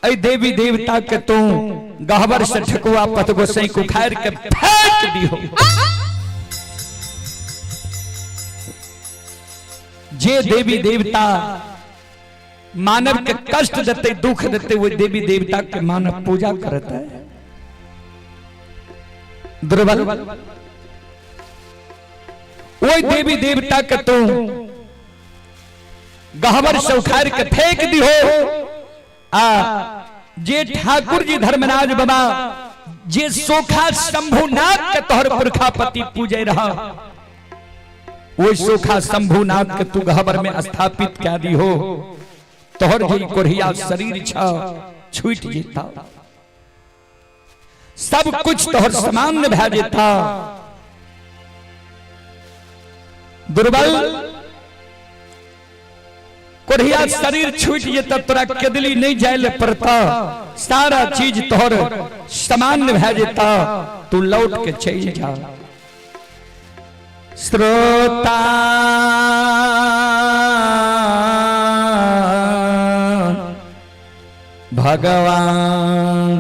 ऐ देवी देवता के तू गहबर से ठकुआ पतगोसई को उखाड़ के फेंक दियो। जे देवी देवता मानव के कष्ट देते, दुख देते, वो देवी देवता के मानव पूजा करता है। दुर्बल वही देवी देवता के तू गहबर से उखाड़ के फेंक दिहो। आ जे ठाकुर जी धर्मराज बाबा जे सोखा शंभुनाथ के तोहर पुरखापति पूजे रहा, वो सोखा शंभुनाथ के तू गहबर में स्थापित कर दी हो, तोहर जी कोढ़िया शरीर छ छूट जेता, सब कुछ तोहर सामान्य भा जेता। दुर्बल कोढ़िया शरीर छूट जेता, तोरा केदली नहीं जाए ले पड़ता, सारा चीज तोहर सामान्य भा जेता, तू लौट के चल जा। श्रोता भगवान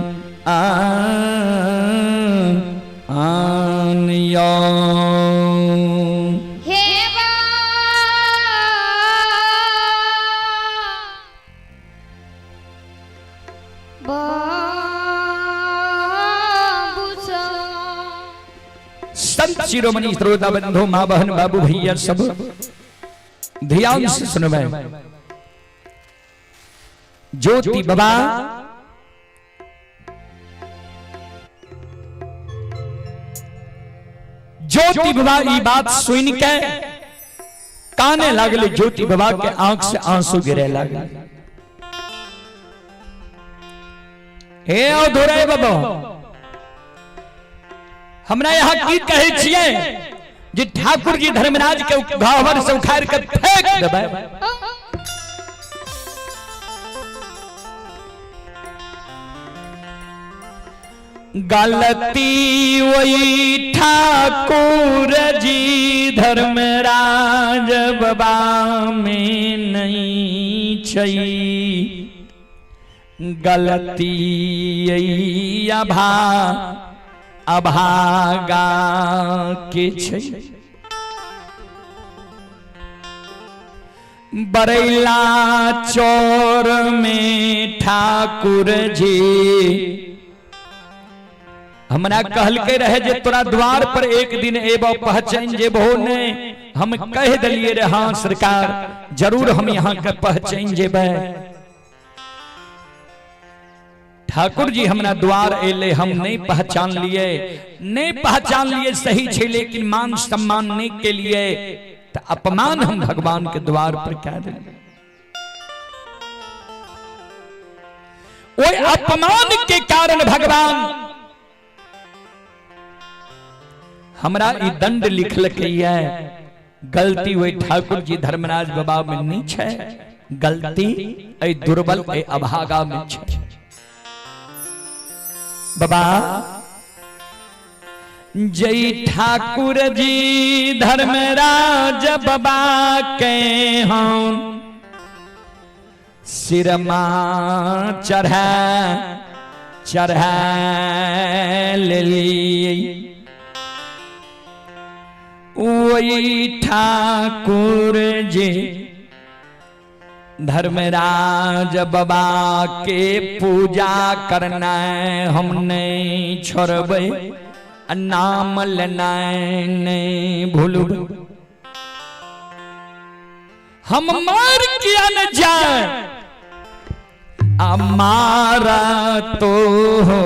आन यो हे बाबू सा। संत शिरोमणि श्रोता बंधु माँ बहन बाबू भैया सब ध्यान से सुनबे। ज्योति बाबा ज्योति बाबा ई बात सुन के काने लागले, ज्योति बाबा के आंख से आंसू गिरे लागले। हे अधूरे बाबा, हमरा यहाँ की कहे छियै जे ठाकुर जी धर्मराज के घावर से उखाड़ के फेंक देबै। गलती वही ठाकुर जी धर्मराज बाबा में नहीं छई, गलती अभा अभागा के छै। बरैला चोर में ठाकुर जी हमरा कहलके रहे जे तोरा द्वार पर एक दिन एबो पहचान जेबो ने, हम कह दिलिए रे हाँ सरकार जरूर हम यहाँ के पहचान जेबै। ठाकुर जी हमरा द्वार एले, हम नहीं पहचान लिए, नहीं पहचान लिए सही छे, लेकिन मान सम्मान नहीं के लिए तो अपमान हम भगवान के द्वार पर क्या देंगे। ओए अपमान के कारण भगवान हमरा ई दंड लिखलकै है। गलती वही ठाकुर जी धर्मराज बाबा में नहीं छे, गलती ए दुर्बल ए अभागा में छे। बाबा जय ठाकुर जी धर्मराज बाबा के हम सिरमा चढ़ा चढ़ा लेली, वही ठाकुर जी धर्मराज बाबा के पूजा करना हम नहीं छोड़बै, आ नाम लेना नहीं भूलबै। हम मर किया न जाए, हमारा तो हो।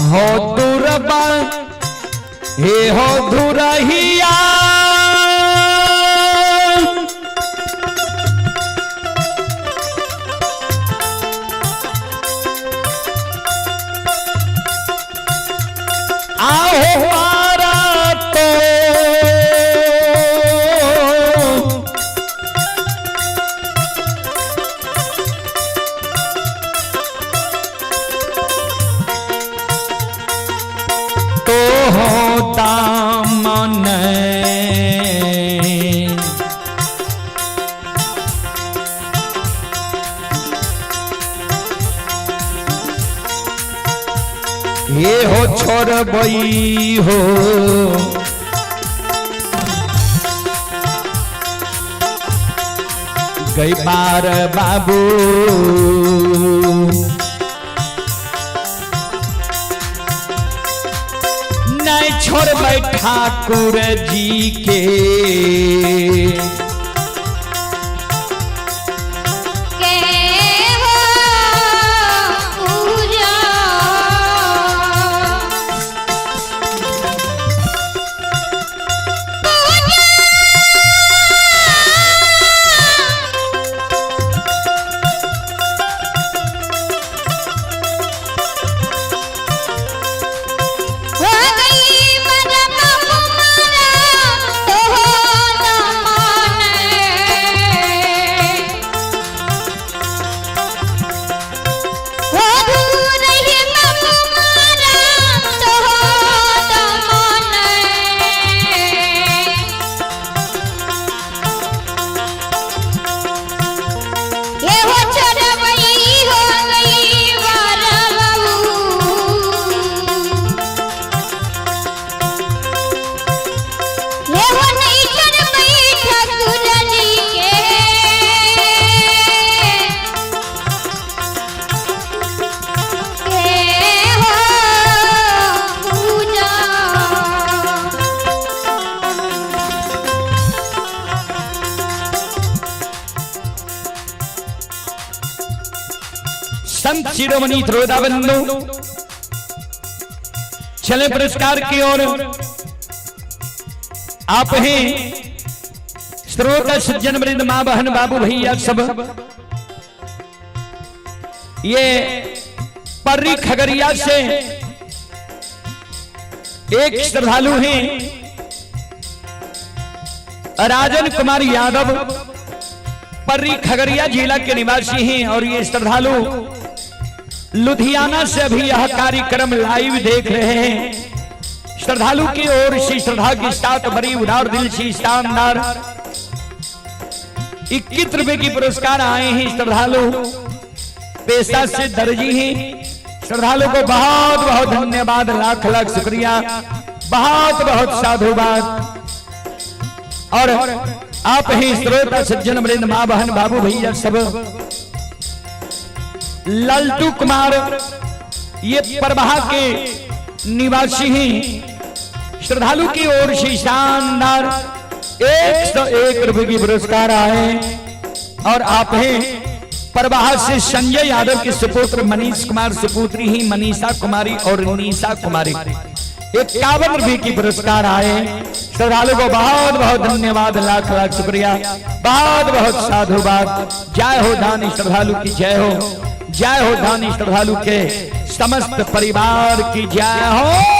हो दुर्बा हे हो धुरहिया, आहो मारा तो तो हो दामन ये हो छोड़बई हो। गई बार बाबू नहीं छोड़बै ठाकुर जी के। के हो पूजा हो गई मरा बाबू मारा तो हो दमन। हो रही बाबू मारा तो हो दमन। ये हो छोड़बई हो गई बारा बाबू। ये हो नहीं छोड़बई ठाकुर जी के। के हो पूजा संत शिरोमणि त्रोदाबंधु चले पुरस्कार की ओर। आप हैं श्रोता सज्जन वृंद, मां बहन बाबू भैया सब। ये पर्री खगड़िया से एक श्रद्धालु हैं राजन कुमार यादव पर्री खगड़िया जिला के निवासी हैं और ये श्रद्धालु लुधियाना से अभी यह कार्यक्रम लाइव देख रहे हैं। श्रद्धालु की ओर से श्रद्धा के साथ बड़ी उदार दिल से शानदार 21 रुपए की पुरस्कार आए हैं। श्रद्धालु पेशा से दर्जी हैं। श्रद्धालु को बहुत बहुत धन्यवाद, लाख लाख शुक्रिया, बहुत बहुत साधुवाद। और आप ही श्रोता सज्जन वृंद, माँ बहन बाबू भैया सब, ललटू कुमार ये परवाहा के निवासी हैं। श्रद्धालु की ओर से शानदार 101 रुपए की पुरस्कार आए। और आप हैं परवाहा से संजय यादव के सुपुत्र मनीष कुमार, सुपुत्री ही मनीषा कुमारी और नीसा कुमारी, 51 रुपए की पुरस्कार आए। श्रद्धालु को बहुत बहुत धन्यवाद, लाख लाख शुक्रिया, बहुत बहुत साधुवाद। जय हो दानी श्रद्धालु की जय हो, जय हो दानी श्रद्धालु के समस्त परिवार की जय हो।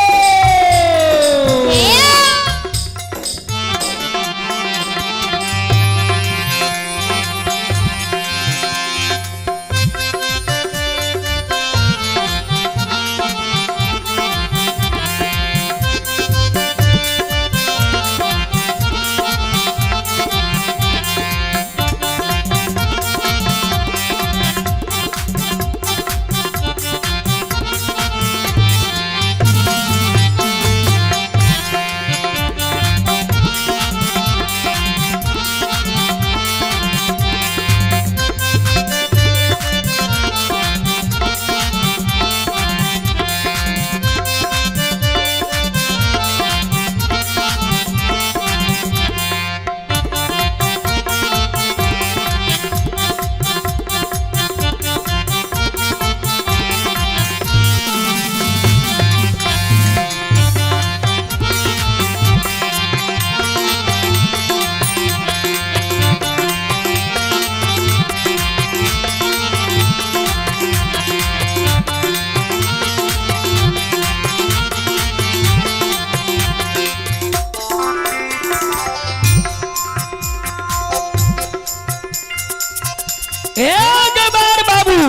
एक बार बाबू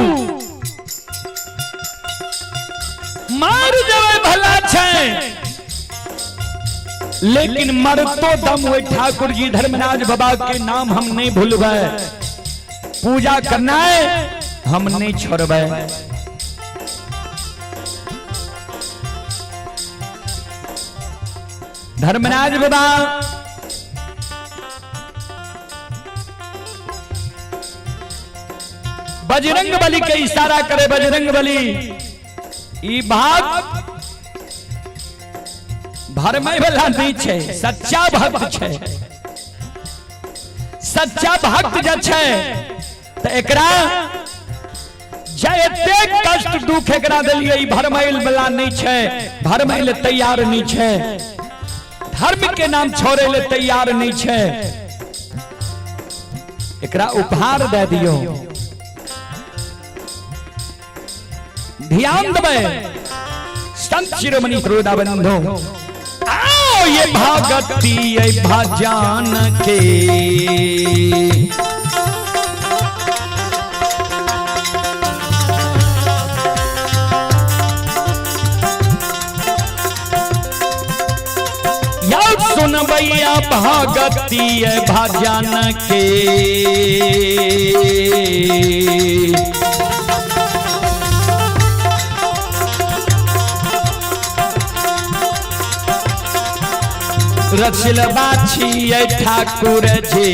मार जबे भला छै, लेकिन मरतो दम हुए ठाकुर जी धर्मराज बाबा के नाम हम नहीं भूलबे। पूजा करना है हम नहीं छोड़बे। धर्मराज बाबा बजरंग बली के इशारा करे, बजरंग बली ई भाग भरमय वाला नहीं छै, सच्चा भक्त छै। सच्चा भक्त जे छै त एकरा जते कष्ट दुख एकरा देलिए ई भरमैल वाला नहीं छै, भरमय ले तैयार नहीं छै, धर्म के नाम छोड़े ले तैयार नहीं छै, एकरा उपहार दे दियो। ध्यान देबै संत शिरोमणि श्रोता बंधु, आओ ये भगती ये भजन के या सुनबैया भगती ये भजन के। रचल बाछी ठाकुर जी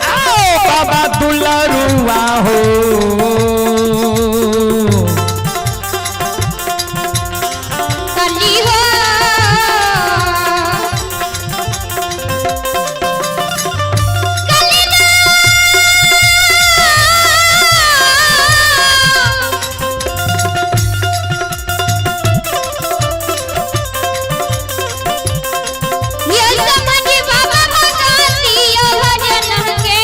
आओ बाबा दुलरुआ हो। काली हो काली ना। ये समझ बाबा भगवती भजन के।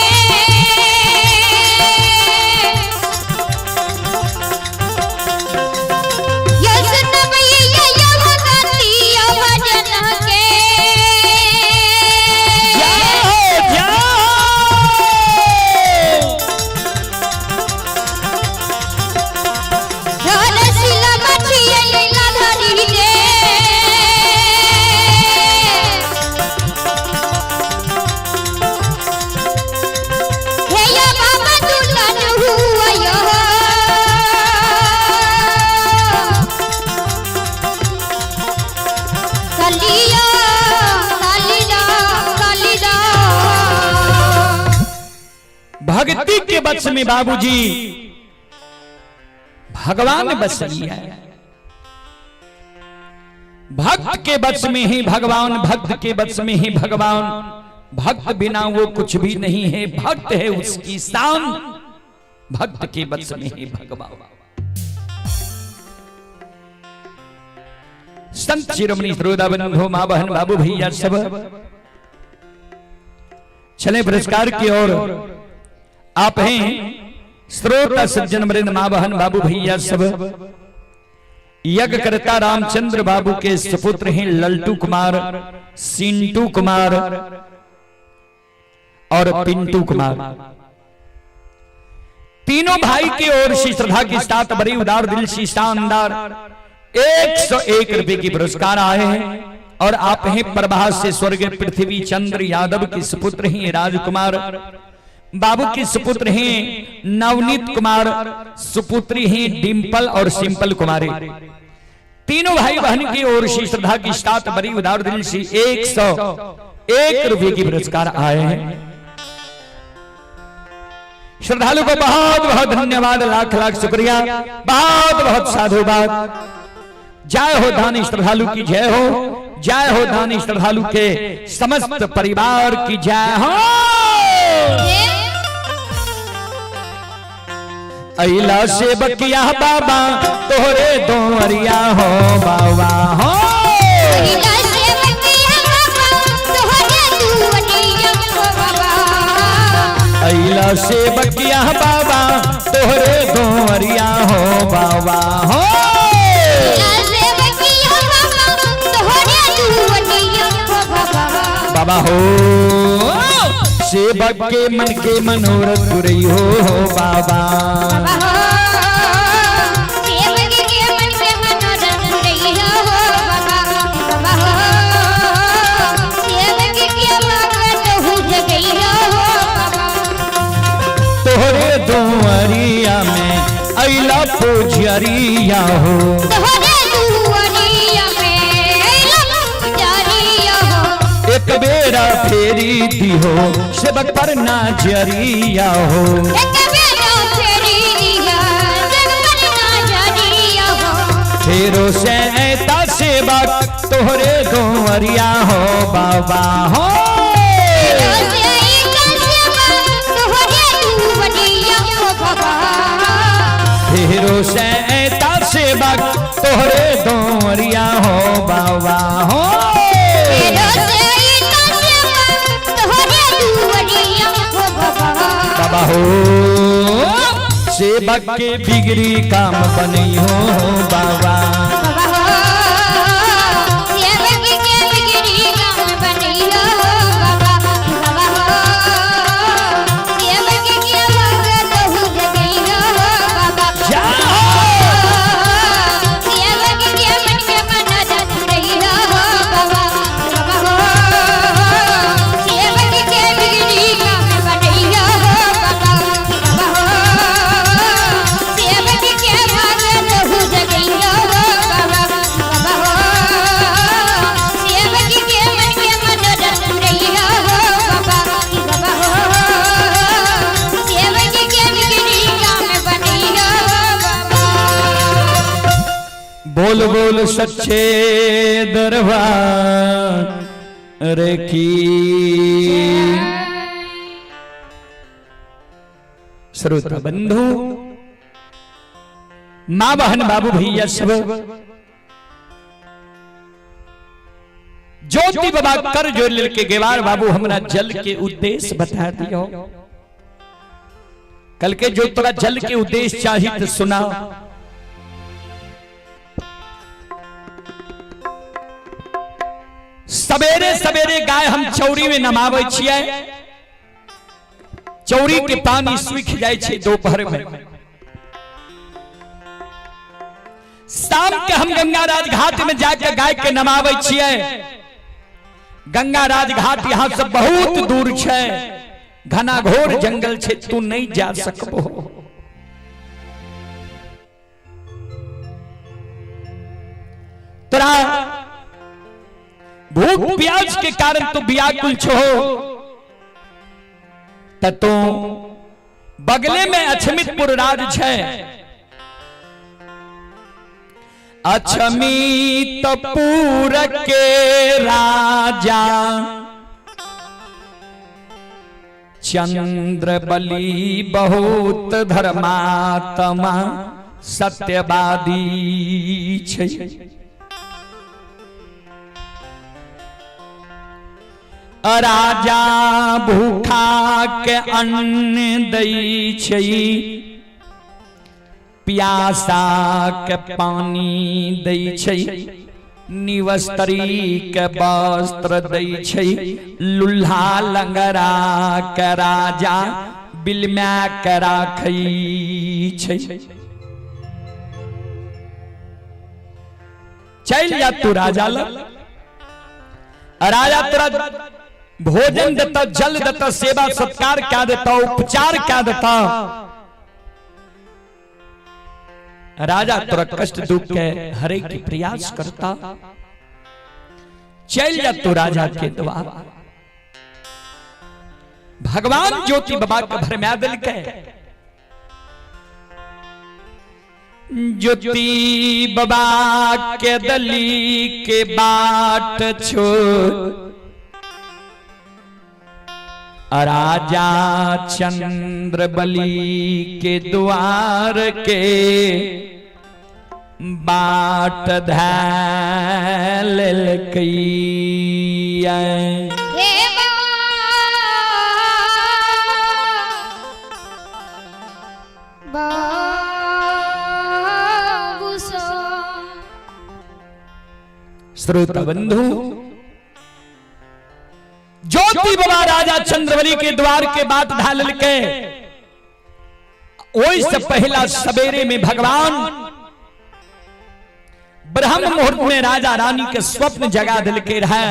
वश में बाबूजी भगवान बस लिया है। भक्त के वश में ही भगवान, भक्त के वश में ही भगवान, भक्त बिना वो कुछ भी नहीं है, भक्त है उसकी शान, भक्त के वश में ही भगवान। संत शिरोमणि श्रोता बंधु माँ बहन बाबू भैया सब चले पुरस्कार की ओर। आप हैं श्रोता सज्जन वृंद माँ बहन बाबू भैया सब। यज्ञ करता रामचंद्र बाबू के सुपुत्र हैं लल्टू कुमार, सिंटू कुमार और पिंटू कुमार। तीनों भाई की ओर से श्रद्धा के साथ बड़ी उदार दिल से शानदार 101 रुपए की पुरस्कार आए हैं। और आप हैं प्रभास से स्वर्गीय पृथ्वी चंद्र यादव के सुपुत्र हैं राजकुमार बाबू के सुपुत्र हैं नवनीत कुमार, सुपुत्री हैं डिम्पल और सिंपल कुमारी। तीनों भाई बहन की ओर से श्रद्धा की साथ बड़ी उदार दिल से 101 रुपए की पुरस्कार आए हैं। श्रद्धालु को बहुत बहुत धन्यवाद, लाख लाख शुक्रिया, बहुत बहुत साधुवाद। जय हो दानी श्रद्धालु की जय हो, जय हो दानी श्रद्धालु के समस्त परिवार की जय हो। अला से बकिया बाबा तोहरे दोरिया हो बाबा हो। अइला सेवकिया बाबा तोहरे दुअरिया हो बाबा। अला से बकिया बाबा तोहरे दोरिया हो बाबा हो। अइला सेवकिया बाबा तोहरे दुअरिया हो बाबा। बाबा हो, सेवक के मन के मनोरथ पुरई हो बाबा। बाबा हो, सेवक के मन के मनोरथ पुरैया हो बाबा। बाबा हो, सेवक के भगत हो जगैया हो बाबा। तोहरे दुआरिया में अइला पुजरिया हो। तोहरे दुआरिया में अइला पुजरिया हो। एक बेरा फेरी दिहो सेवक पर नाजरिया हो। एक बेरा फेरी दिया सेवक पर नाजरिया हो। फेरो से ऐता सेवक तोहरे दुआरिया हो बाबा हो। फेरो से ऐता सेवक तोहरे दुआरिया हो बाबा। फेरो से ऐता सेवक तोहरे दुआरिया हो बाबा हो। फेरो से ऐता सेवक तोहरे दुआरिया हो बाबा। बाबा हो, सेवक के बिगड़ी काम बनई हो बाबा। बाबा हो, सेवक के बिगड़ी काम बनैया हो बाबा। बाबा हो, सेवक के भगत हो जगैया हो बाबा। सेवक के मन के मनोरथ पुरैया हो बाबा। बाबा हो, सेवक के बिगड़ी काम बनैया हो बाबा। बाबा हो, सेवक के भगत हो जगैया हो बाबा। बाबा हो, सेवक के मन के मनोरथ पुरैया हो बाबा। बाबा हो, सेवक के बिगड़ी काम बनैया हो बाबा। बोल बोल सच्चे दरबार की। श्रोता बंधु माँ बहन बाबू भैया सब, ज्योति बाबा कर जो के गेवार बाबू हमरा जल के उद्देश्य बता दियो। कल के जो तोरा जल के उद्देश्य चाहिए तो सुना। सवेरे सवेरे गाय हम चौरी में नमाबै छियै, चौरी के पानी सूख जाय छै दोपहर में। शाम के हम गंगा राज घाट में जाके गाय के नमाबै छियै। गंगा राज घाट यहाँ से बहुत दूर छै, घना घोर जंगल छै, तू नहीं जा सकबो। तोरा भूख प्यास के कारण तू व्याकुल छो त तू बगले में अछमितपुर राज छै। अछमितपुर के राजा चंद्र बलि बहुत धर्मात्मा सत्यवादी छै। राजा भूखा के अन्न दै छै, प्यासा के पानी दै छै, निवस्त्री के वस्त्र दै छै, लुल्हा लंगड़ा के राजा बिलमा के राखै छै। चल जा तू राजा लग, राजा तोरा भोजन देता, जल देता, सेवा सत्कार क्या देता, उपचार क्या देता। राजा तोरा कष्ट दुख के हरे के प्रयास करता। चल जा तू राजा के द्वार। भगवान ज्योति बाबा के भरम्या दिल के ज्योति बाबा के दली के बाट छोड़ राजा चंद्र बलि के द्वार के बाट धैलकै। हे बाबू सो। श्रोता बंधु, ज्योति बाबा राजा चंद्रबली के द्वार के बाट ढाल के ओहि से पहला सवेरे में भगवान ब्रह्म मुहूर्त में राजा रानी के स्वप्न जगा दिल के रहे।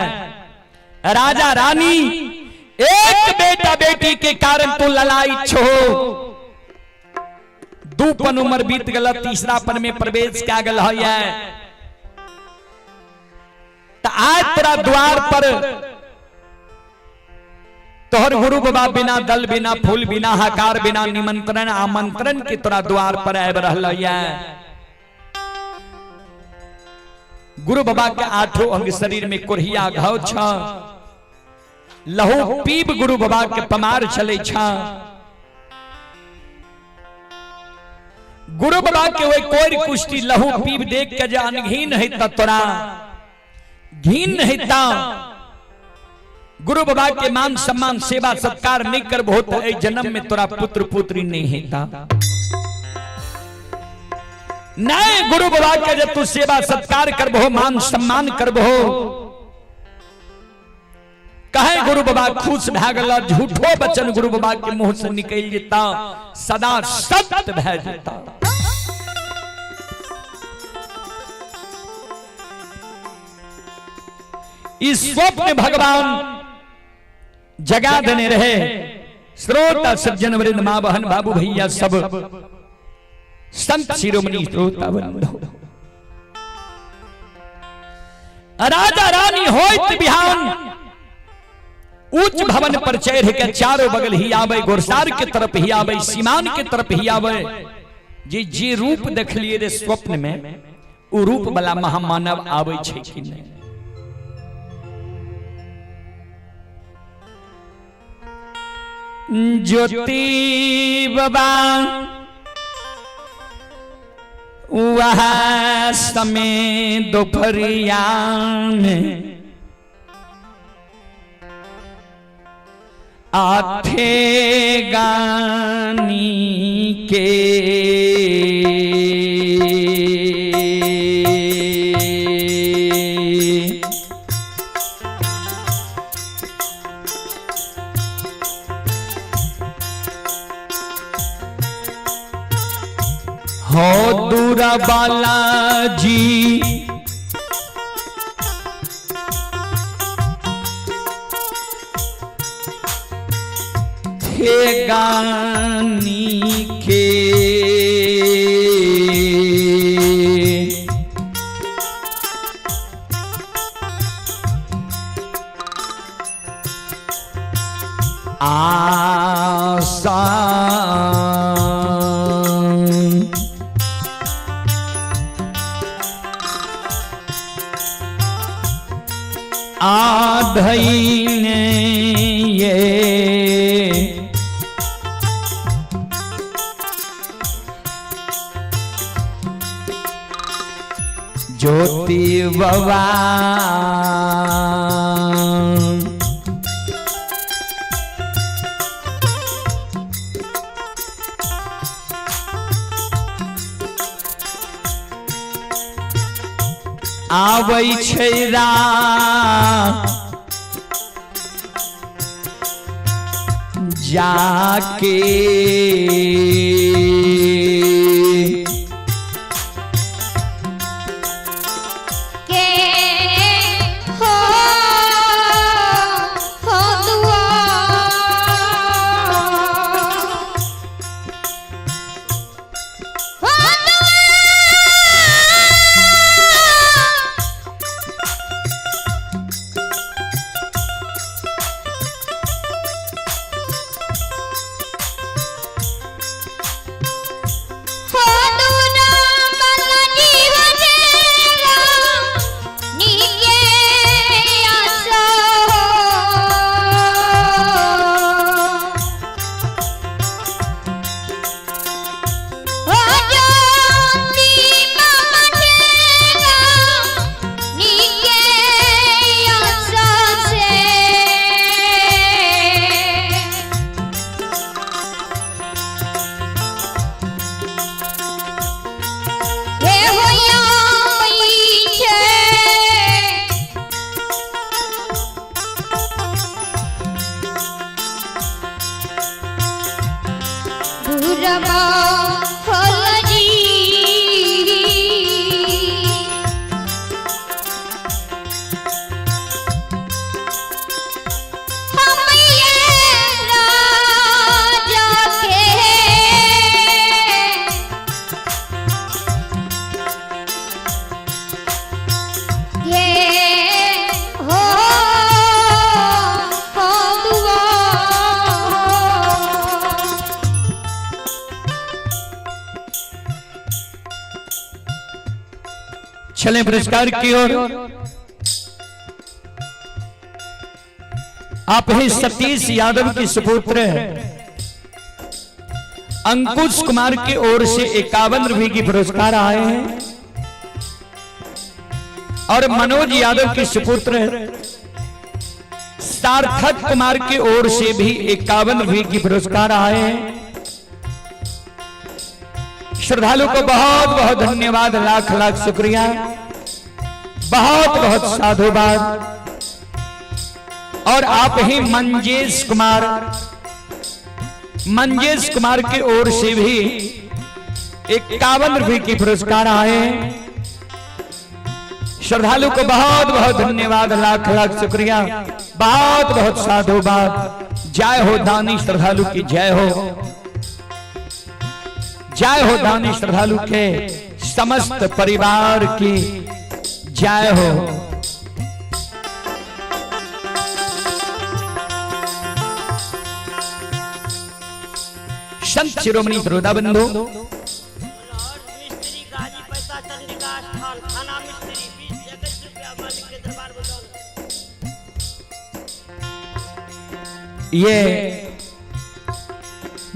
राजा रानी एक बेटा बेटी के कारण तू ललाई छो, दू पन उम्र बीत गल, तीसरा पन में प्रवेश क्या गल है, त आज तेरा द्वार पर तोहर गुरु बाबा बिना दल बिना फूल बिना हकार बिना निमंत्रण आमंत्रण के तोरा द्वार पर आबि रहल है। गुरु बाबा के आठों अंग शरीर में कोढ़िया घाव छ, लहू पीब गुरु बाबा के पमार चले छ। गुरु बाबा के वही कोर कुश्ती लहू पीब देख के जे अनघीन है त तोरा घीन है ता गुरु बाबा के मान सम्मान सेवा सत्कार नहीं करबो तो ए जन्म में तोरा पुत्र पुत्री नहीं हेता। नहीं गुरु बाबा के जब तू सेवा सत्कार करबो, मान सम्मान करबो, कहे गुरु बाबा खुश भए गेल, झूठो वचन गुरु बाबा के मुंह से निकल जेता सदा सत्य भए जेता। इस स्वप्न भगवान जगा देने रहे। श्रोता सज्जन वृंद मां बहन बाबू भैया सब संत शिरोमणि श्रोता बंधु, राजा रानी होइत बिहान उच्च भवन पर चढ़ के चारों बगल ही आवे, गोरसार के तरफ ही आवे, सीमान के तरफ ही आवे। जे जे रूप देखलिए रे स्वप्न में उ रूप वाला महामानव आवे छै कि नहीं। ज्योति बाबा वह समय दोपहरिया में आथे गानी के हो दूरा बालाजी थे गानी के आसान। धैन ये ज्योति बाबा आबै छै राम जाके के हो हो दुआ हो दुआ। हो दुना बालाजी हो जेरा निके आसो हो ज्योति मामा जेरा निके आसो से। हे होया छे दूरमा फलजी हम ये राजा के ये हो हो दुआ। चले पुरस्कार की ओर। आप ही सतीश यादव के सुपुत्र हैं अंकुश कुमार की ओर से 51 रुपए की पुरस्कार आए हैं और मनोज यादव के सुपुत्र सार्थक कुमार की ओर से भी 51 रुपए की पुरस्कार आए हैं। श्रद्धालु को बहुत बहुत धन्यवाद, लाख लाख शुक्रिया, बहुत बहुत साधुवाद। और आप ही मंजेश कुमार, मंजेश कुमार की ओर से भी 51 रुपए की पुरस्कार आए हैं। श्रद्धालु को बहुत बहुत धन्यवाद, लाख लाख शुक्रिया, बहुत बहुत साधुवाद। जय हो दानी श्रद्धालु की जय हो, जय हो दानी श्रद्धालु के समस्त परिवार की जय हो। संत शिरोमणि श्रोता बंधु, मनोहर मिस्त्री गाजी पैसा चंडिका स्थान थाना मिस्त्री 20-21 रुपया मालिक के दरबार में दान। ये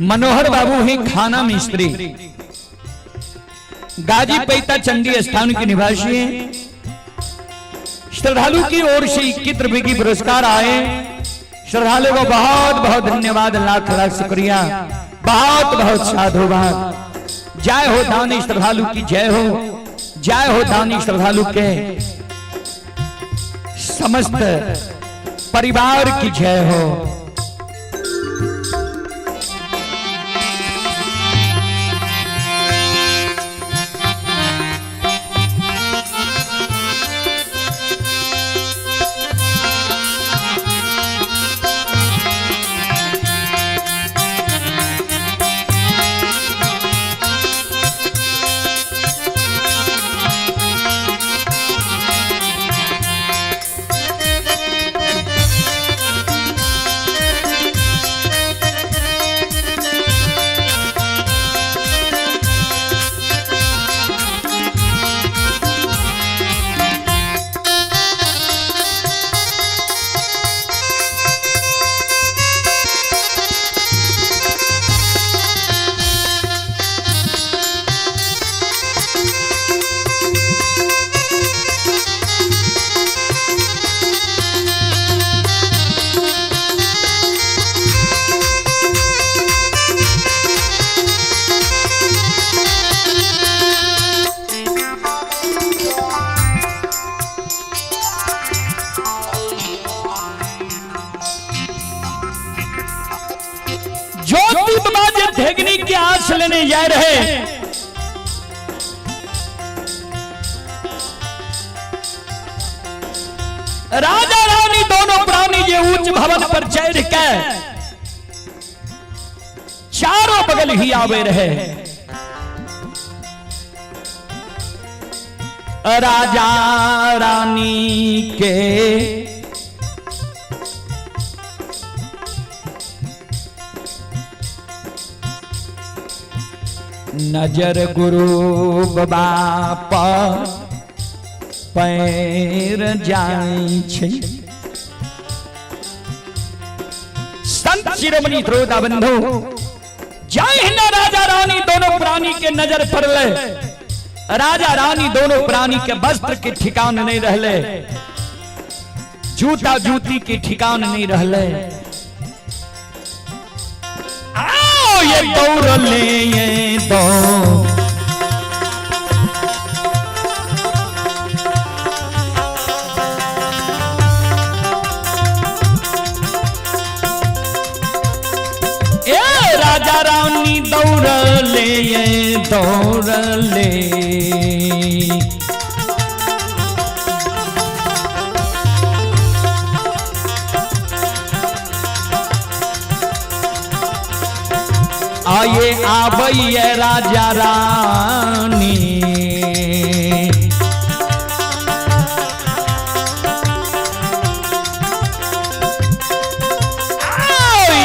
मनोहर बाबू हैं खाना मिस्त्री, गाजी पैता चंडी स्थान के निवासी हैं। श्रद्धालु की ओर से 21 रुपए की पुरस्कार आए। श्रद्धालु को बहुत बहुत धन्यवाद, लाख लाख शुक्रिया, बहुत बहुत साधुवाद। जय हो दानी श्रद्धालु की जय हो, जय हो दानी श्रद्धालु के समस्त परिवार की जय हो। लेने जा रहे। राजा रानी दोनों प्राणी ये ऊंच भवन पर चढ़ के चारों बगल ही आवे रहे। राजा रानी के नजर गुरु बाबा पर पैर जाइ छै। संत शिरोमणि श्रोता बंधु, जहिना राजा रानी दोनों प्राणी के नजर पड़ले, राजा रानी दोनों प्राणी के वस्त्र के ठिकान नहीं रहले, जूता जूती के ठिकान नहीं रहले। आओ ये दौड़ले ये दो ए राजा रानी दौड़ले ये दौड़ले। आये आबैये राजा रानी,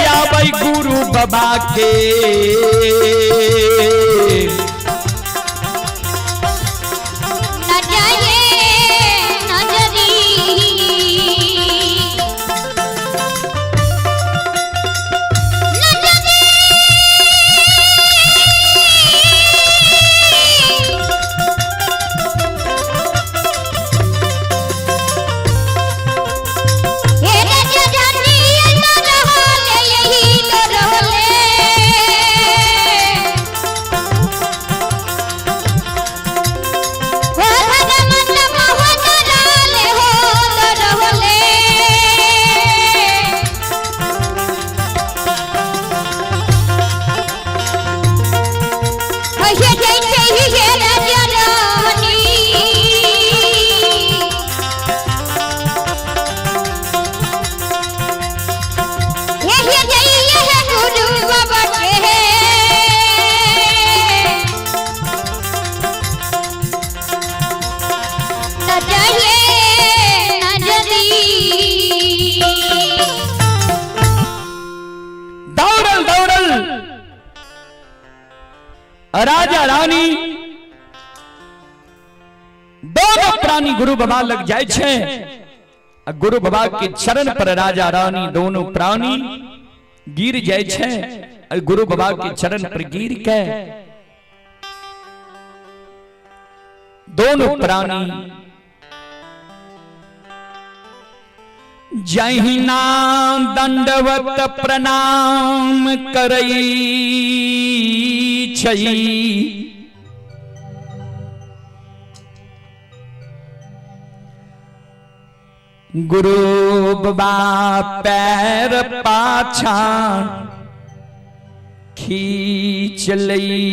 आबै गुरु बाबा के न जाए नजरी, हे राजा रानी न रहले यही तो रहले। हो भगवत मोहन रहले हो तो रहले। हे जय जय हे राजा रानी, हे हे जय हे गुरु बाबा के। न जाइए नजरी। दौड़ल दौड़ल राजा रानी दोनों प्राणी गुरु बाबा लग जाए छे। आ गुरु बाबा के चरण पर राजा रानी दोनों प्राणी गिर जाए छे। आ गुरु बाबा के चरण पर गिर के दोनों प्राणी जहिना दंडवत प्रणाम करई छई, गुरु बाबा पैर पाछा खींच लई।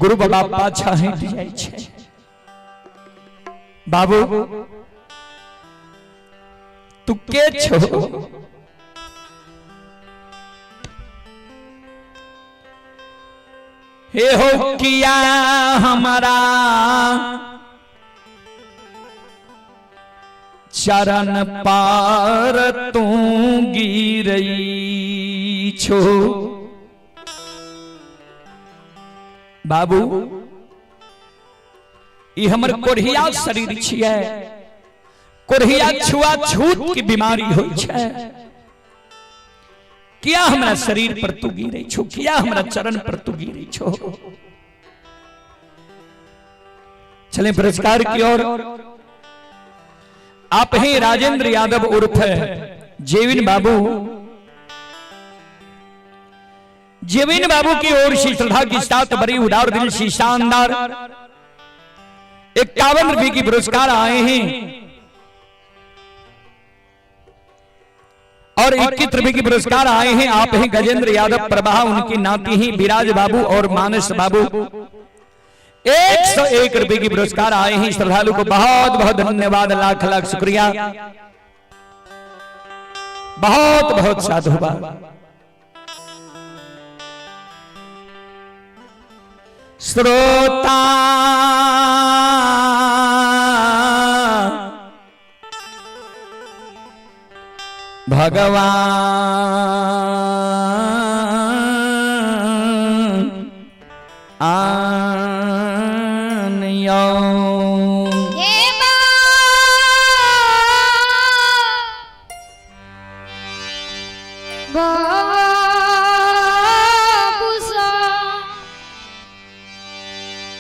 गुरु बाबा पाछा हटि जाइ छै। बाबू तू के छो? हे हो किया हमारा चरण पार तू गिरई छो। बाबू ई हमर कोढ़िया शरीर छियै, कोढ़िया छुआ छूत की बीमारी होइ छै। किया हमरा शरीर पर तू गिरै छो? किया हमरा चरण पर तू गिरै छो? चले पुरस्कार की ओर। आप ही राजेंद्र यादव उर्फ जेविन बाबू, जेविन बाबू की ओर से श्रद्धा के साथ बड़ी उदार दिल से शानदार 51 रुपए की पुरस्कार आए हैं और 21 रुपए की पुरस्कार आए हैं। आप हैं गजेंद्र यादव प्रभा, उनकी नाती ही विराज बाबू और मानस बाबू। 101 रुपए की पुरस्कार आए हैं। श्रद्धालु को बहुत बहुत धन्यवाद, लाख लाख शुक्रिया, बहुत बहुत साधुवाद। श्रोता भगवान आनियो हे माँ बाबूसा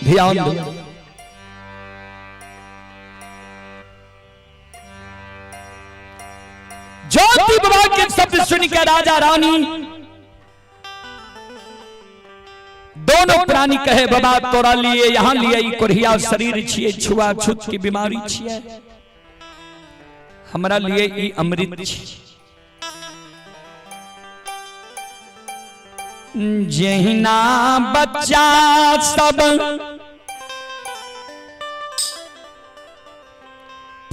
ध्यान दो। ज्योति बाबा के शब्द सुनकर राजा रानी दोनों प्राणी कहे बाबा तोरा लिए यहां लिए ई कोढ़िया शरीर छिए, छुआ छूत की बीमारी छिए, हमरा लिए ई अमृत छिए। जहिना बच्चा सब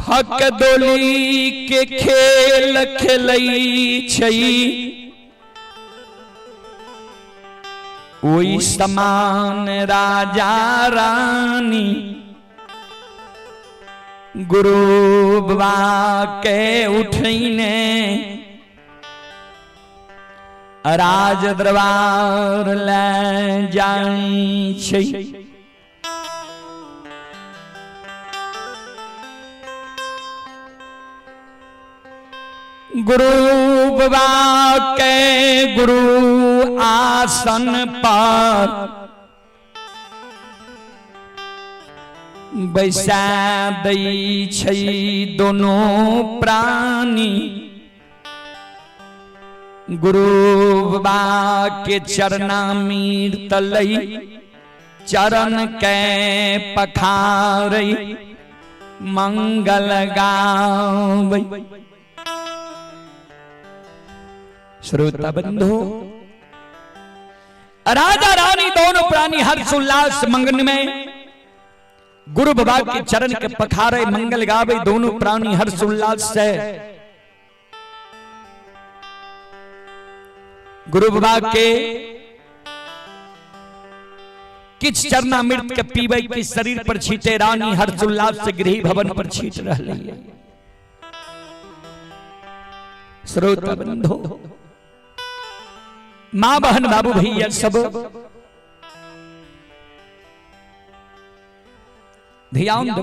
फकदोली के खेल खेलै छै, ओहि समान राजा रानी गुरु बाबा के उठैने राज दरबार ले जाइ छै। गुरु बाबा के गुरु आसन पर बैसा दै छै दोनों प्राणी, गुरु बाबा के चरणामृत लै चरण के पखारै मंगल गाबै। श्रोता बंधु, राजा रानी दोनों प्राणी हर्ष उल्लास मंगन में गुरु बाबा के चरण के पखारे मंगल गावे। दोनों प्राणी हर्ष उल्लास से गुरु बाबा के किछ चरणामृत के पीबै के शरीर पर छीटे, रानी हर्ष उल्लास से गृह भवन पर छीट रही है। श्रोता बंधु, मां बहन बाबू भैया सब ध्यान दो।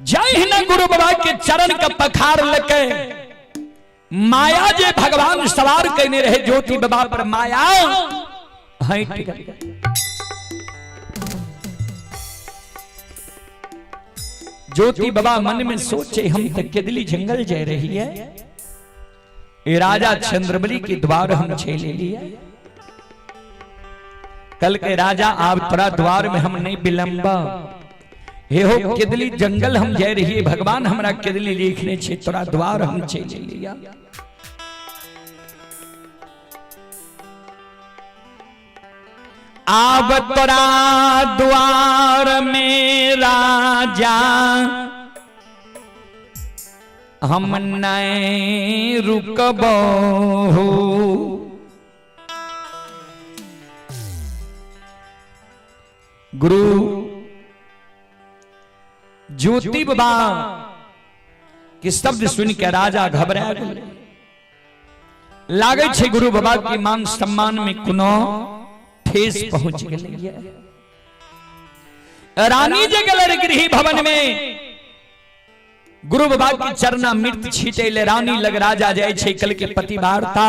जय हिंद गुरु बाबा के चरण का पखार लके माया जे भगवान सवार कहने रहे ज्योति बाबा पर माया हट गई। ज्योति बाबा मन में सोचे हम तक केदली जंगल जा रही है, ये राजा चंद्रबली के द्वार हम छेले लिए। कल के राजा आप तोरा द्वार में हम नहीं विलंबा, हे हो केदली जंगल हम जा रही है, भगवान हमरा केदली लिखने छे तोरा द्वार हम छेले लिया। आब तोरा द्वार में राजा हम नहीं रुकबो। गुरु ज्योति बाबा के शब्द सुन के राजा घबरा गए। लागै छै गुरु बाबा के मान सम्मान में कोनो ठेस पहुंच गेलै। रानी जे गेलै गृह भवन में गुरु बाबा के चरणामृत छीटे ले रानी लग राजा जाय छै कल के पति वार्ता।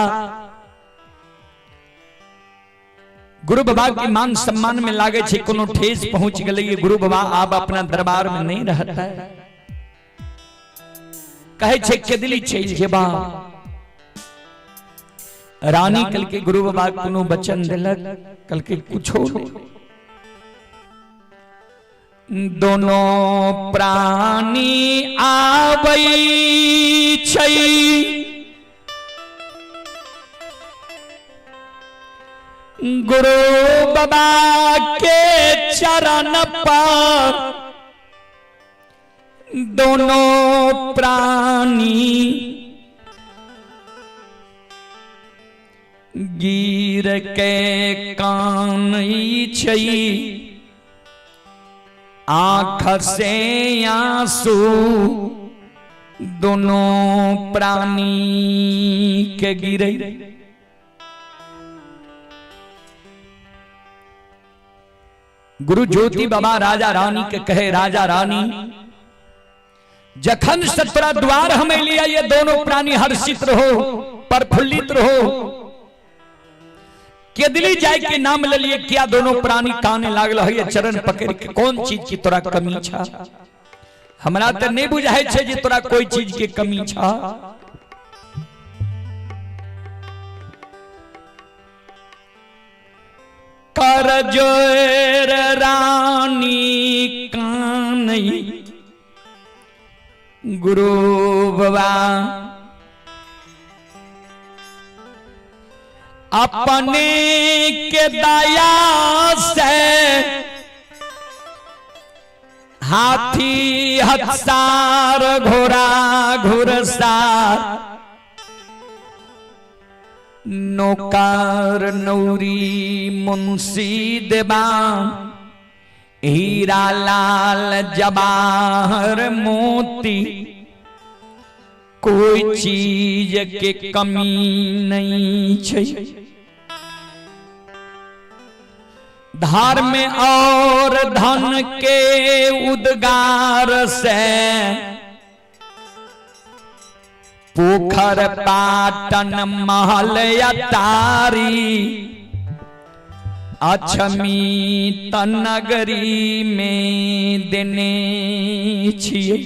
गुरु बाबा के मान सम्मान में लागे छै कोनो ठेस पहुंच गेलै, गुरु बाबा आब अपना दरबार में नहीं रहता है। कहे छै केदली चलि जेबा, रानी कल के गुरु बाबा कोनो वचन दिलक, कल के कुछो नहीं। दोनों प्राणी आबै छै, गुरु बाबा के चरण पर दोनों प्राणी गिर के कान छै, आँख से आंसू दोनों प्राणी के गिरे। गुरु ज्योति बाबा राजा रानी के कहे, राजा रानी जखन सतरा द्वार हमें लिया ये दोनों प्राणी हर्षित रहो, प्रफुल्लित रहो। केदली जाय के नाम ले लिए क्या दोनों प्राणी काने लागल है चरण पकड़ के, कौन चीज की तोरा कमी छा? हमरा तो नहीं बुझाय छे जे तोरा कोई चीज के कमी छा। कर जोर रानी कानई गुरु बाबा अपने के दया से हाथी हथसार घोड़ा घुरसार नौकर नौरी मुंशी देवान हीरा लाल जवाहर मोती कोई चीज के कमी नहीं छे। धर्म और धन के उद्गार से पोखर पाटन महल अटारी अछमी तनगरी में देने छिए।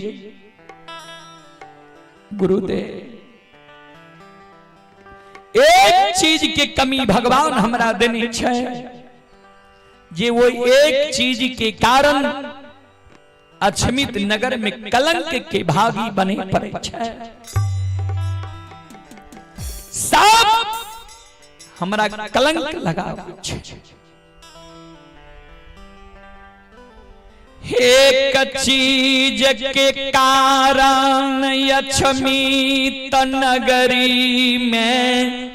गुरुदेव एक चीज के कमी भगवान हमरा देने छे, जे वो एक चीज के कारण अछमित नगर में कलंक के भागी बने पड़े छे। सब हमरा कलंक लगावे छे। एक चीज के कारण अछमित नगरी में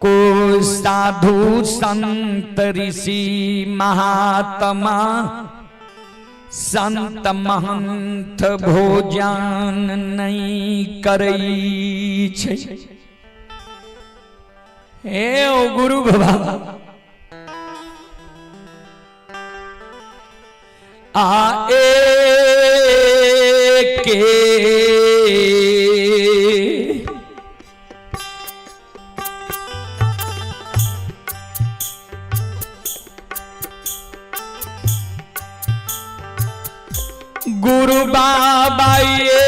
कोई साधु संत ऋषि महात्मा संत महंत भोजन नहीं करई छे। हे ओ गुरु बाबा आ के गुरु बाबा ये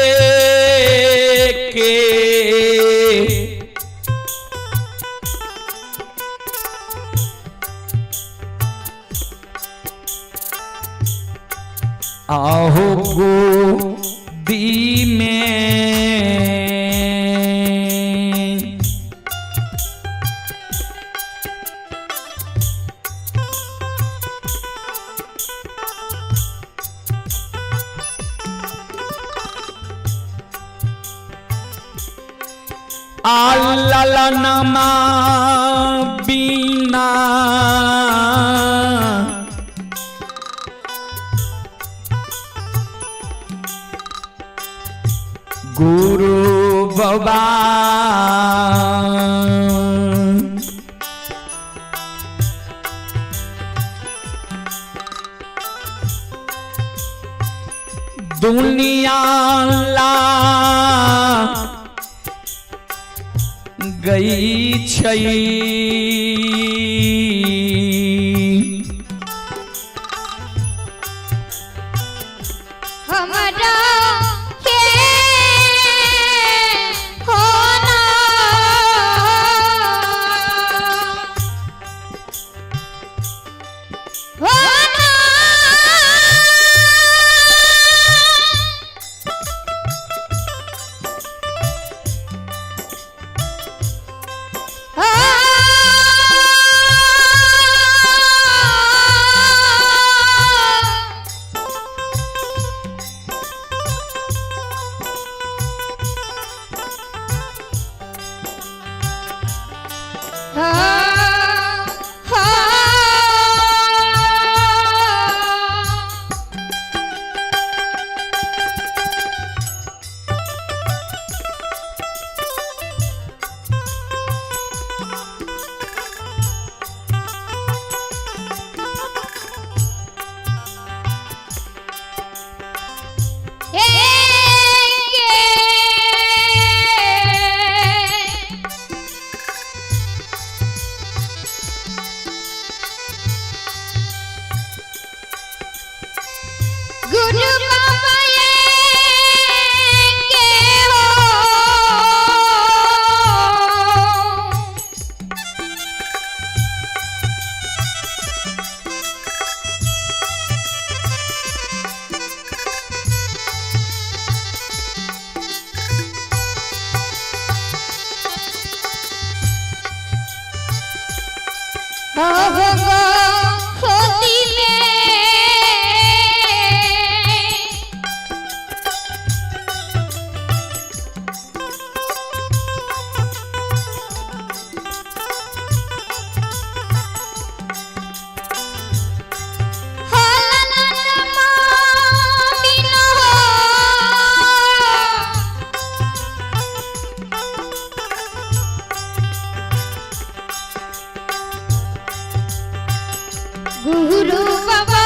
के आहो गोदी में आललनमा बिना गुरु बाबा दुनिया ला गई छई हमरा के होना हाँ, हाँ। हे के गुरु बाबा ये के हो। होती में गुरु बाबा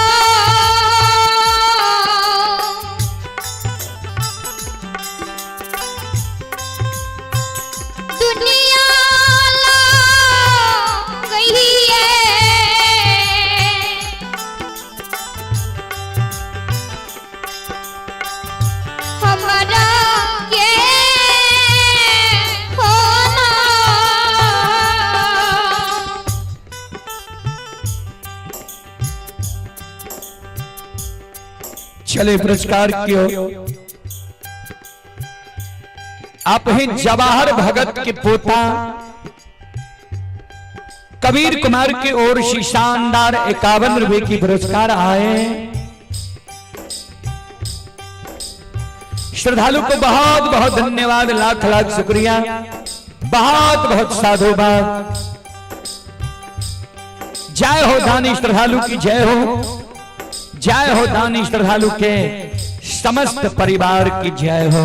दुनिया ला गई है। हमारा के होना। चले पुरस्कार की ओर। आप ही जवाहर भगत के पोता कबीर कुमार की ओर से शानदार 51 रुपए की पुरस्कार आए। श्रद्धालु को बहुत बहुत धन्यवाद, लाख लाख शुक्रिया, बहुत बहुत साधुवाद। जय हो दानी श्रद्धालु की जय हो, जय हो दानी श्रद्धालु के समस्त परिवार की जय हो।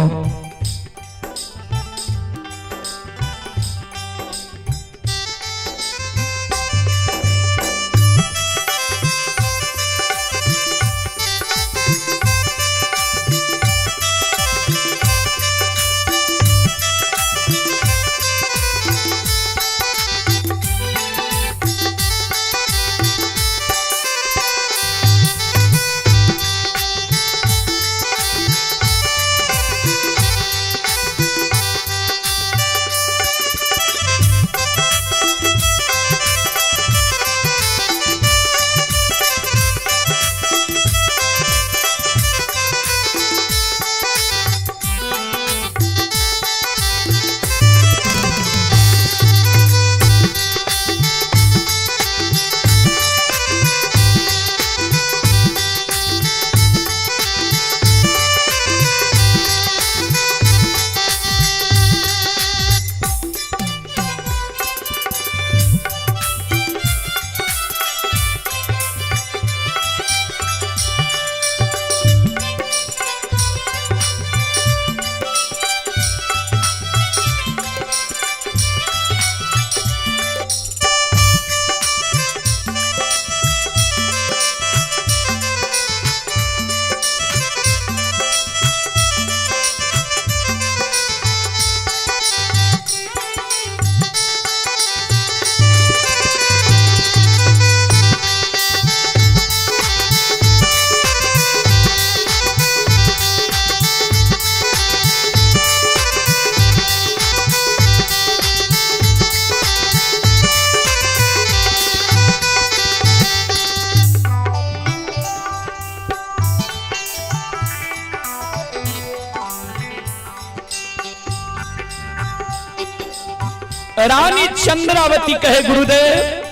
रानी चंद्रावती कहे गुरुदेव,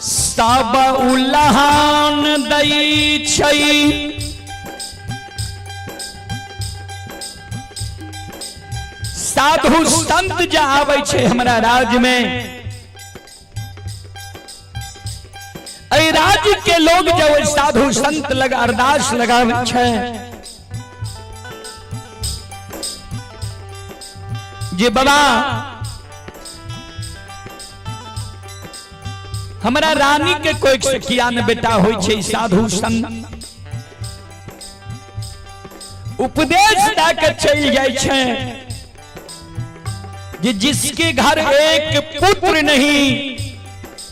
सब उलहान दई छई साधु संत जा आबै छै हमरा राज्य में, एहि राज्य के लोग जब ओहि साधु संत लग अरदास लगाबै छै जे बाबा हमरा रानी के कोई से किया न बेटा होइ छै, साधु संत उपदेश दए के चलि जाइ छै जे जिसके घर एक पुत्र नहीं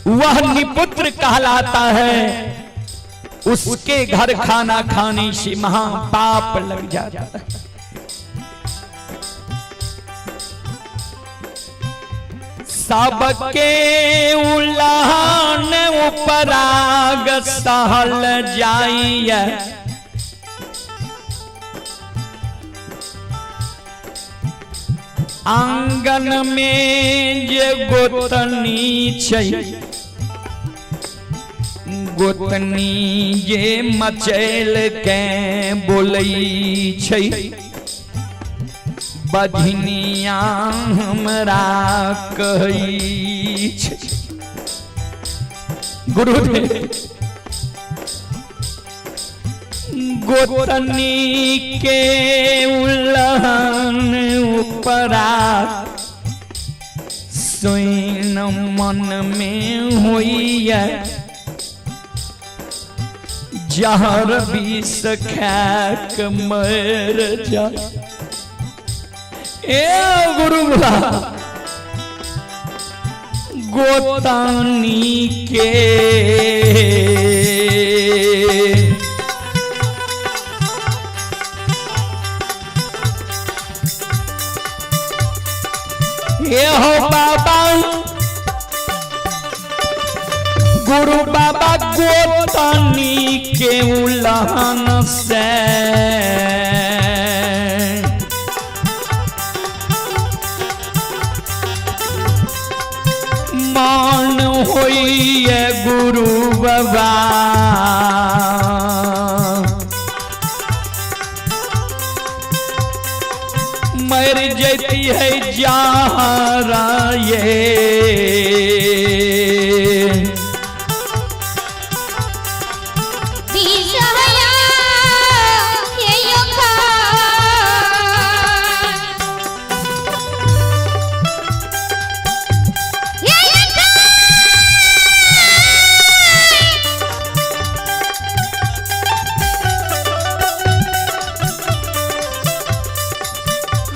वह निपुत्र कहलाता है, उसके घर खाना खाने से महापाप लग जाता है। सबके उलान उपराग सहल जाइए, आंगन में जे गोतनी छै, गोतनी जे मचैल के बोलै छै, बझनिया हमरा कहै छै। गुरुदेव गोतनी के उलहन उपरा सुन मन में होइए जहर विष खाक मर जा। ए गुरु गोतानी के ए हो बाबा गुरु बाबा गोतानी के उलहन से मान होइए गुरु बाबा, मर जती है जहरा ये। विषया हे योखा। हे योखा।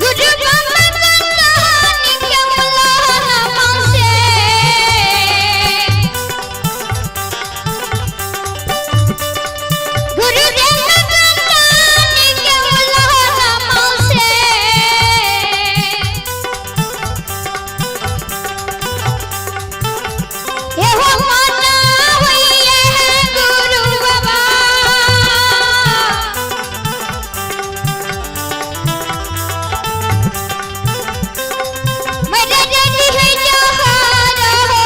गुरु बाबा गोतानी के उलहन मौसे। गुरु गोतानी के उलहन मौसे। एहो मना होइए गुरु बाबा। मेरे जग है जहार हो।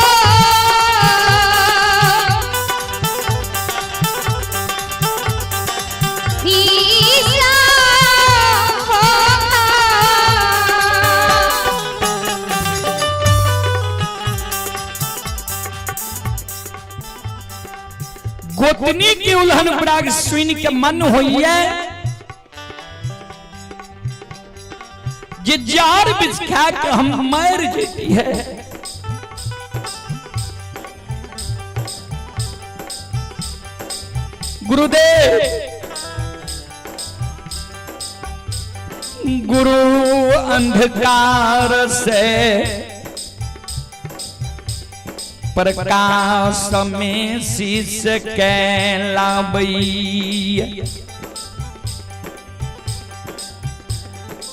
विषा हो। गोतनी के उलहन पराग सुन के मन होइए जे जार बिछ खा के हम मर जेती है। गुरुदेव गुरु अंधकार से प्रकाश में शीश के लाबई,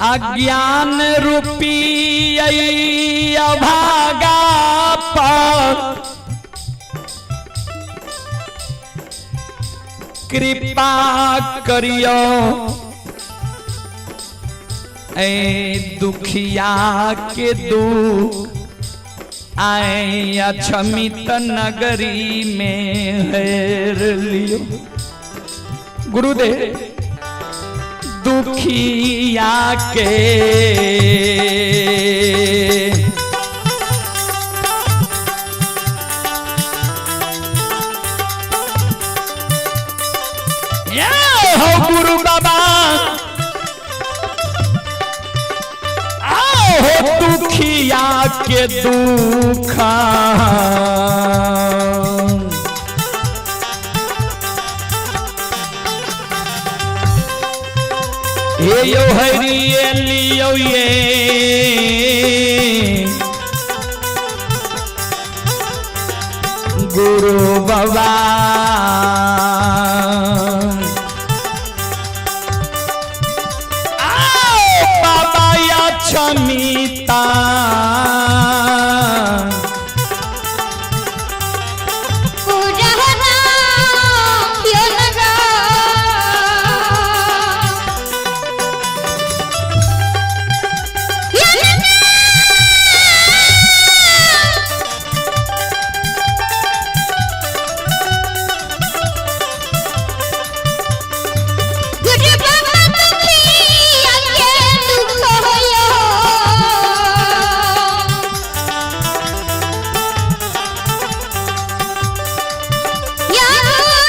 अज्ञान रूपी अभागा पर कृपा करियो ऐ दुखिया के दुख आए अक्षमित नगरी में हेर लियो। गुरुदेव दुखिया के ये हो गुरु बाबा आओ हो दुखिया के दुखा हे यो हरि ये लियो ये गुरु बाबा आओ बाबा या क्षमिता पुरहना क्यों लगा गुरु बाबा दुखिया के दुख होयो या गुरु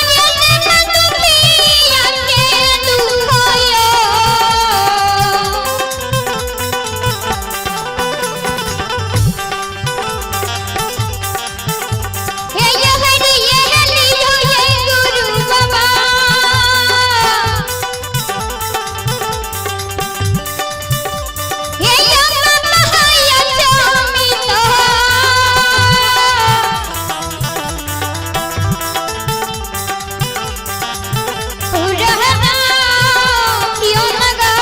दुखिया के दुख होयो हे ये हरि ये हरि यो ये गुरु बाबा हे या बाबा या चमिता पुरहना क्यों लगा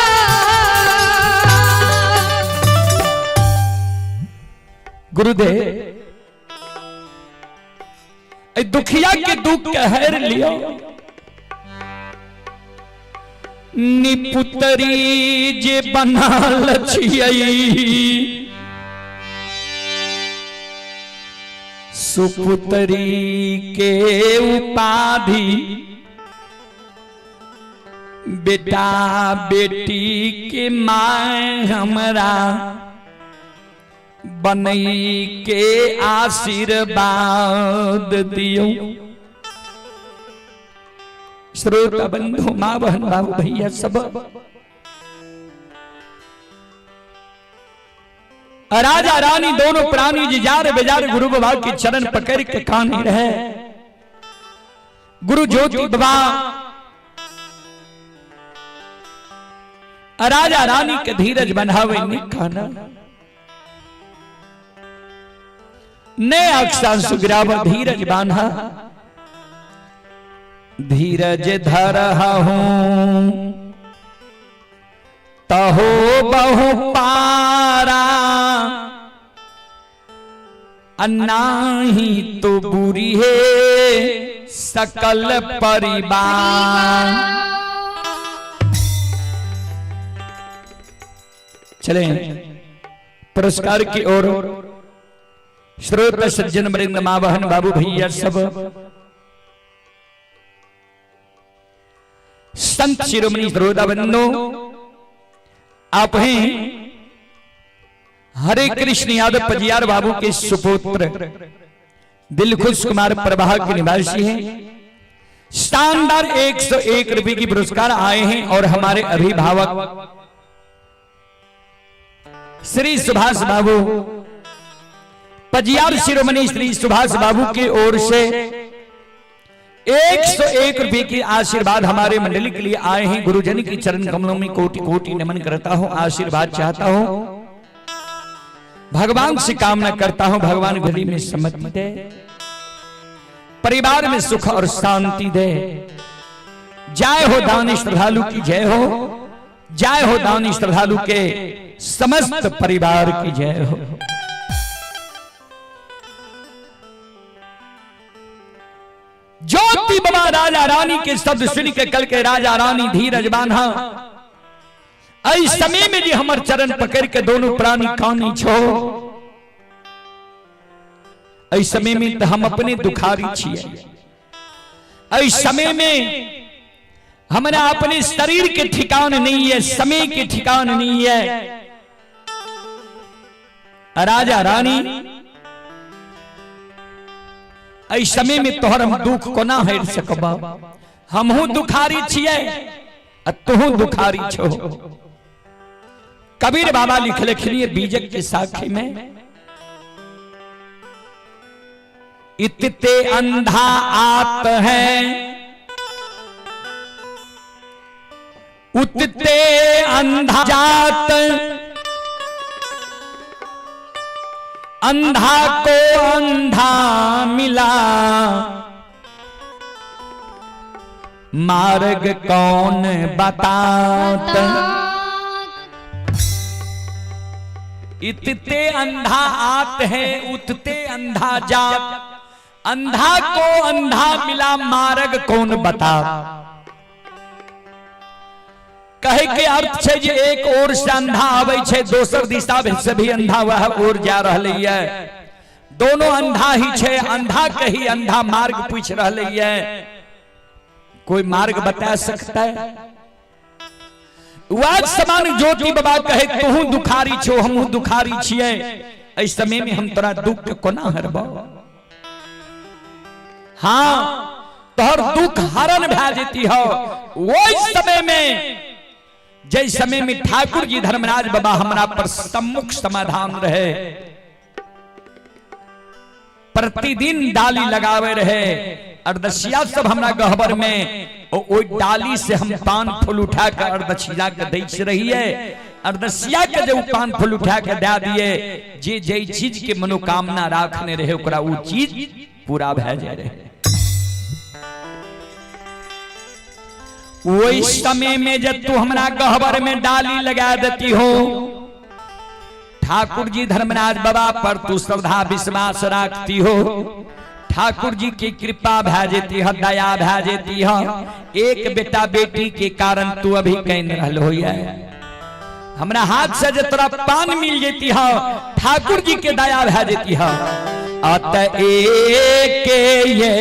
गुरुदेव ए दुखिया के दुख कहर लियो निपुतरी जे बनाल छियै सुपुतरी के उपाधि बेटा बेटी के माय हमरा बनई के आशीर्वाद दियो श्रोता बंधु माँ बहन बाबू भैया सब राजा रानी दोनों प्राणी जिजार बेजार गुरु बाबा के चरण पकड़ के कान रहे गुरु ज्योति बाबा राजा रानी के धीरज बनावे निकाना ने अक्षर सुग्राव धीरज बांधा धीरज धर हूं तहो बहु पारा अन्ना ही तो बुरी है सकल परिवार। चले पुरस्कार की ओर। श्रोत सज्जन वृंद माँ बहन बाबू भैया सब संत शिरोमणि श्रोता बंधु आप हैं हरे कृष्ण यादव पजियार बाबू के सुपुत्र दिलखुश कुमार प्रभा के निवासी हैं। शानदार 101 रुपए की पुरस्कार आए हैं और हमारे अभिभावक श्री सुभाष बाबू पजियार शिरोमणि श्री सुभाष बाबू की ओर से 101 रुपए की आशीर्वाद हमारे मंडली के लिए आए हैं। गुरुजन की चरण कमलों में कोटि कोटि नमन करता हूं, आशीर्वाद चाहता हूं, भगवान से कामना करता हूं, भगवान घड़ी में सम्मति दे, परिवार में सुख और शांति दे। जय हो दानी श्रद्धालु की जय हो, जय हो दानी श्रद्धालु के समस्त परिवार की जय हो। ज्योति बाबा राजा रानी के शब्द सुन के कल के राजा रानी धीरज बांधा ऐ समय में जी हमर चरण पकड़ के दोनों प्राणी कानी छो। ऐ समय में तो हम अपने दुखारी छिए। ऐ समय में हमरा अपने शरीर के ठिकान नहीं है, समय के ठिकान नहीं है। राजा रानी एहि समय में तोहर हम दुख कोना हरि सकब? हमहू दुखारी छियै आ तुहू दुखारी छो। कबीर बाबा लिखलखिन बीजक के साखी में, इतते अंधा आत है उतते अंधा जात, अंधा को अंधा मिला, मार्ग कौन बतात। इतते अंधा आत है उतते अंधा जात, अंधा को अंधा मिला, मार्ग कौन बता। कहे के अर्थ छै जे एक ओर से अंधा आबै छै, दोसर दिशा से भी अंधा वह ओर जा रहलै है। दोनों अंधा ही छै, अंधा के ही अंधा मार्ग पूछ रहलै है। कोई मार्ग बता सकता है? वह समान ज्योति बाबा कहे तुहू दुखारी छो हमहू दुखारी छियै, एहि समय में हम तोरा दुख के कोना हरबो? हाँ, तोहर दुख हरण भए जेती हो ओहि समय में, जै समय में ठाकुर जी धर्मराज बाबा हमरा पर सम्मुख समाधान रहे, प्रतिदिन डाली लगावे रहे अरदसिया सब हमरा गहबर में, ओहि डाली से हम पान फूल उठा के अरदसिया के दै रहिए। अरदसिया के जब पान फूल उठा के दे दिए, जे जै चीज के मनोकामना राखने रहे ओकरा उ चीज पूरा भए जाए रहे। ओहि समय में जब तू हमरा गहबर में डाली लगा देती हो, ठाकुर जी धर्मराज बाबा पर तू श्रद्धा विश्वास रखती हो, ठाकुर जी की कृपा भए जेती है, दया भए जेती है। एक बेटा बेटी के कारण तू अभी कहने रहल हो, हमरा हाथ से जे तोरा पान मिल जेती है, ठाकुर जी के दया भए जेती है। अत एक ये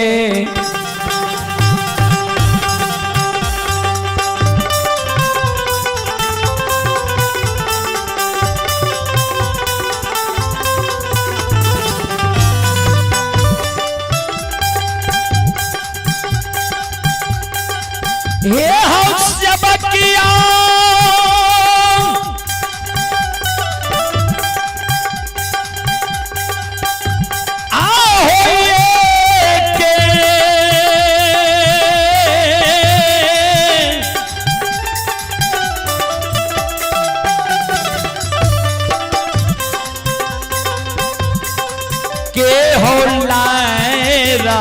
हे हो सबकिया आहो ये के के हो लायरा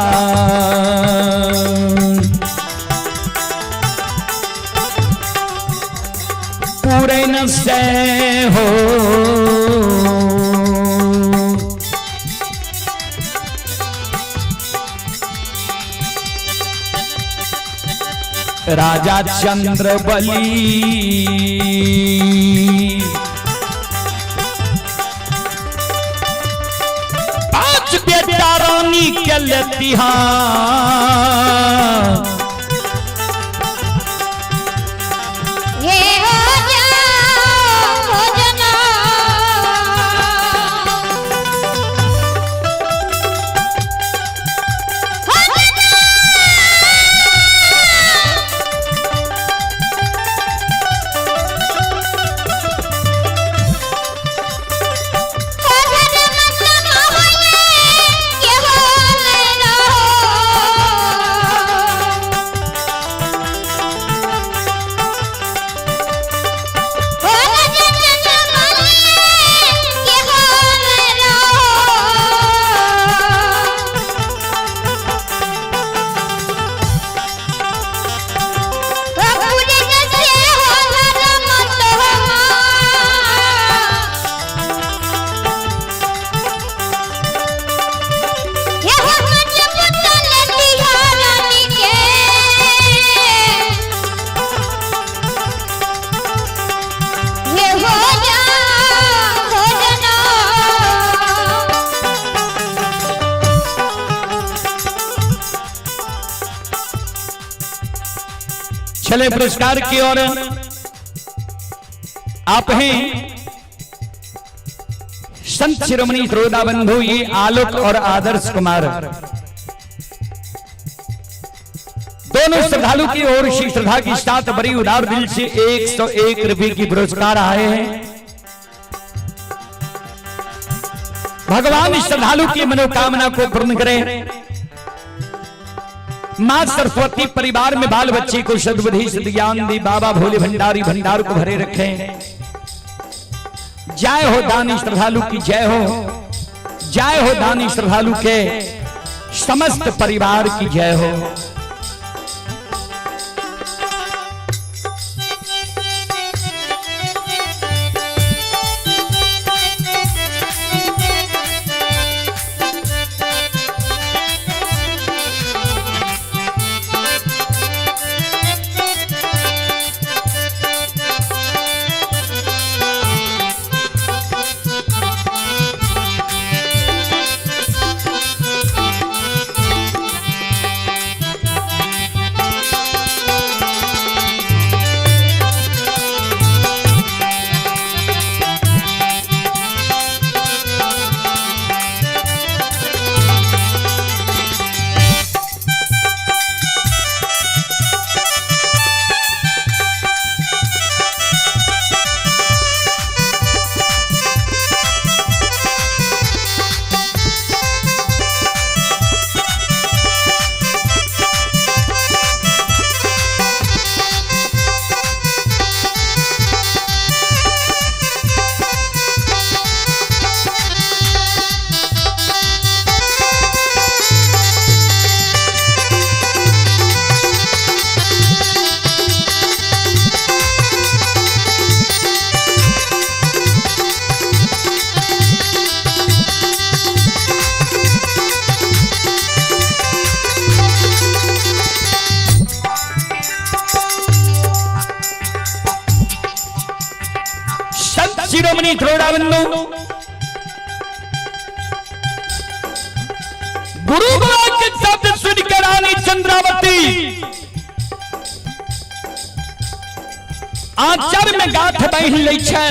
पूरे न से हो। राजा चंद्रबली पांच बेटा रानी के लेती। हाँ हे हो जाओ भोजना, हो जना। हो धन मत मोहले के हो रहो। चले पुरस्कार की ओर आप हैं संत शिरोमणि श्रोता बंधु, ये आलोक और आदर्श कुमार दोनों श्रद्धालु की ओर से श्रद्धा की साथ बड़ी उदार दिल से 101 रुपए की पुरस्कार आए हैं। भगवान श्रद्धालु की मनोकामना को पूर्ण करें। मां सरस्वती परिवार में बाल बच्चे को सद्बुद्धि सद्ज्ञान दी, बाबा भोले भंडारी भंडार को भरे रखें। जय हो दानी श्रद्धालु की जय हो, जय हो दानी श्रद्धालु के समस्त परिवार की जय हो। संत शिरोमणि द्रोणाबंधु गुरु बाबा के शब्द सुनकर रानी चंद्रावती आंचर में गांठ बांध लै छै।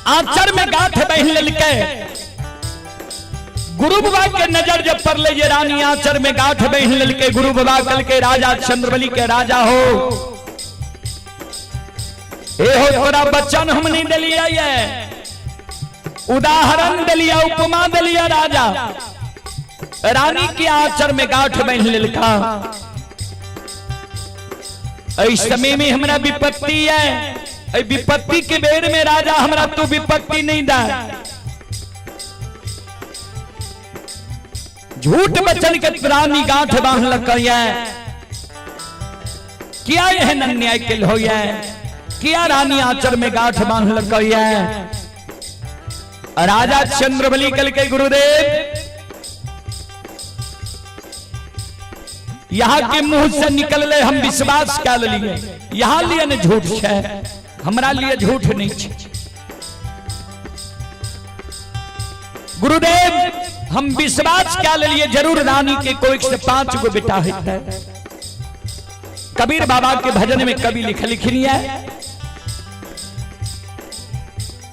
आंचर में गांठ बांध लेलकै। गुरु बाबा के नजर जब पड़ले जे रानी आंचर में गांठ बांध लेलकै, गुरु बाबा कहलकै राजा चंद्रबली के राजा हो, ए हो तोरा बचन हम नहीं दिलियै ये, उदाहरण दिलिया, उपमा दिलिया। राजा रानी के आंचर में गांठ बांध लेलका। एहि समय में हमरा विपत्ति है, एहि विपत्ति के बेर में राजा हमरा तू विपत्ति नहीं दा। झूठ बचन के रानी गांठ बांधलक ये, किया एहन अन्याय के हो ये, किया रानी आंचर में गांठ बांधलक ये। राजा चंद्रबली कल के गुरुदेव यहाँ के मुंह से निकलले हम विश्वास कर लिए, यहाँ लिए न झूठ है, हमरा लिए झूठ नहीं है। गुरुदेव हम विश्वास क्या लिए, जरूर रानी के कोई से 5 गो बेटा है। कबीर बाबा के भजन में कवि लिख लिखनी है,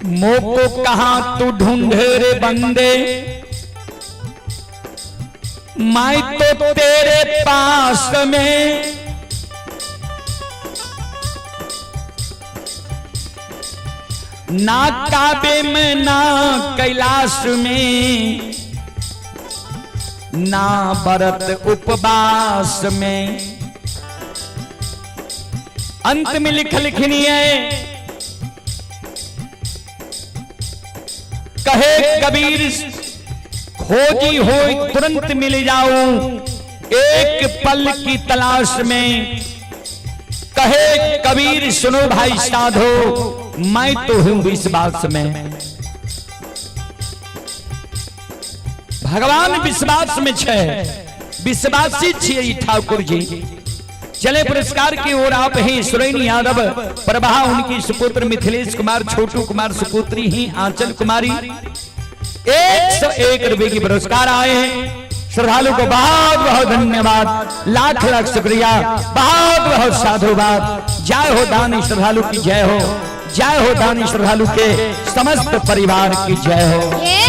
मोको कहां तू ढूंढे रे बंदे, मैं तो तेरे पास में, ना काबे में ना कैलाश में, ना व्रत उपवास में। अंत में लिख लिखनी है, कहे कबीर खोजी हो तुरंत मिल जाऊं, एक पल की तलाश में। कहे कबीर सुनो भाई साधो, मैं तो हूं विश्वास में। भगवान विश्वास में छे, विश्वासी छियै ठाकुर जी। चले पुरस्कार की ओर आप ही सुरेन यादव प्रभा, उनकी सुपुत्र मिथिलेश कुमार, छोटू कुमार सुपुत्री ही आंचल कुमारी, 101 रुपए की पुरस्कार आए हैं। श्रद्धालु को बहुत बहुत धन्यवाद, लाख लाख शुक्रिया, बहुत बहुत साधुवाद। जय हो दानी श्रद्धालु की जय हो, जय हो दानी श्रद्धालु के समस्त परिवार की जय हो। हे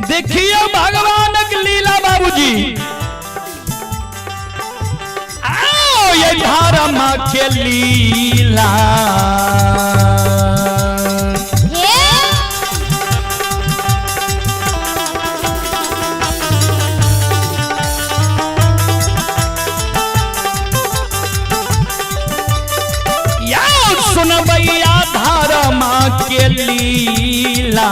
देखिए भगवान की लीला बाबूजी, आओ ये धर्म के लीला। हे या सुनबैया धर्म के लीला।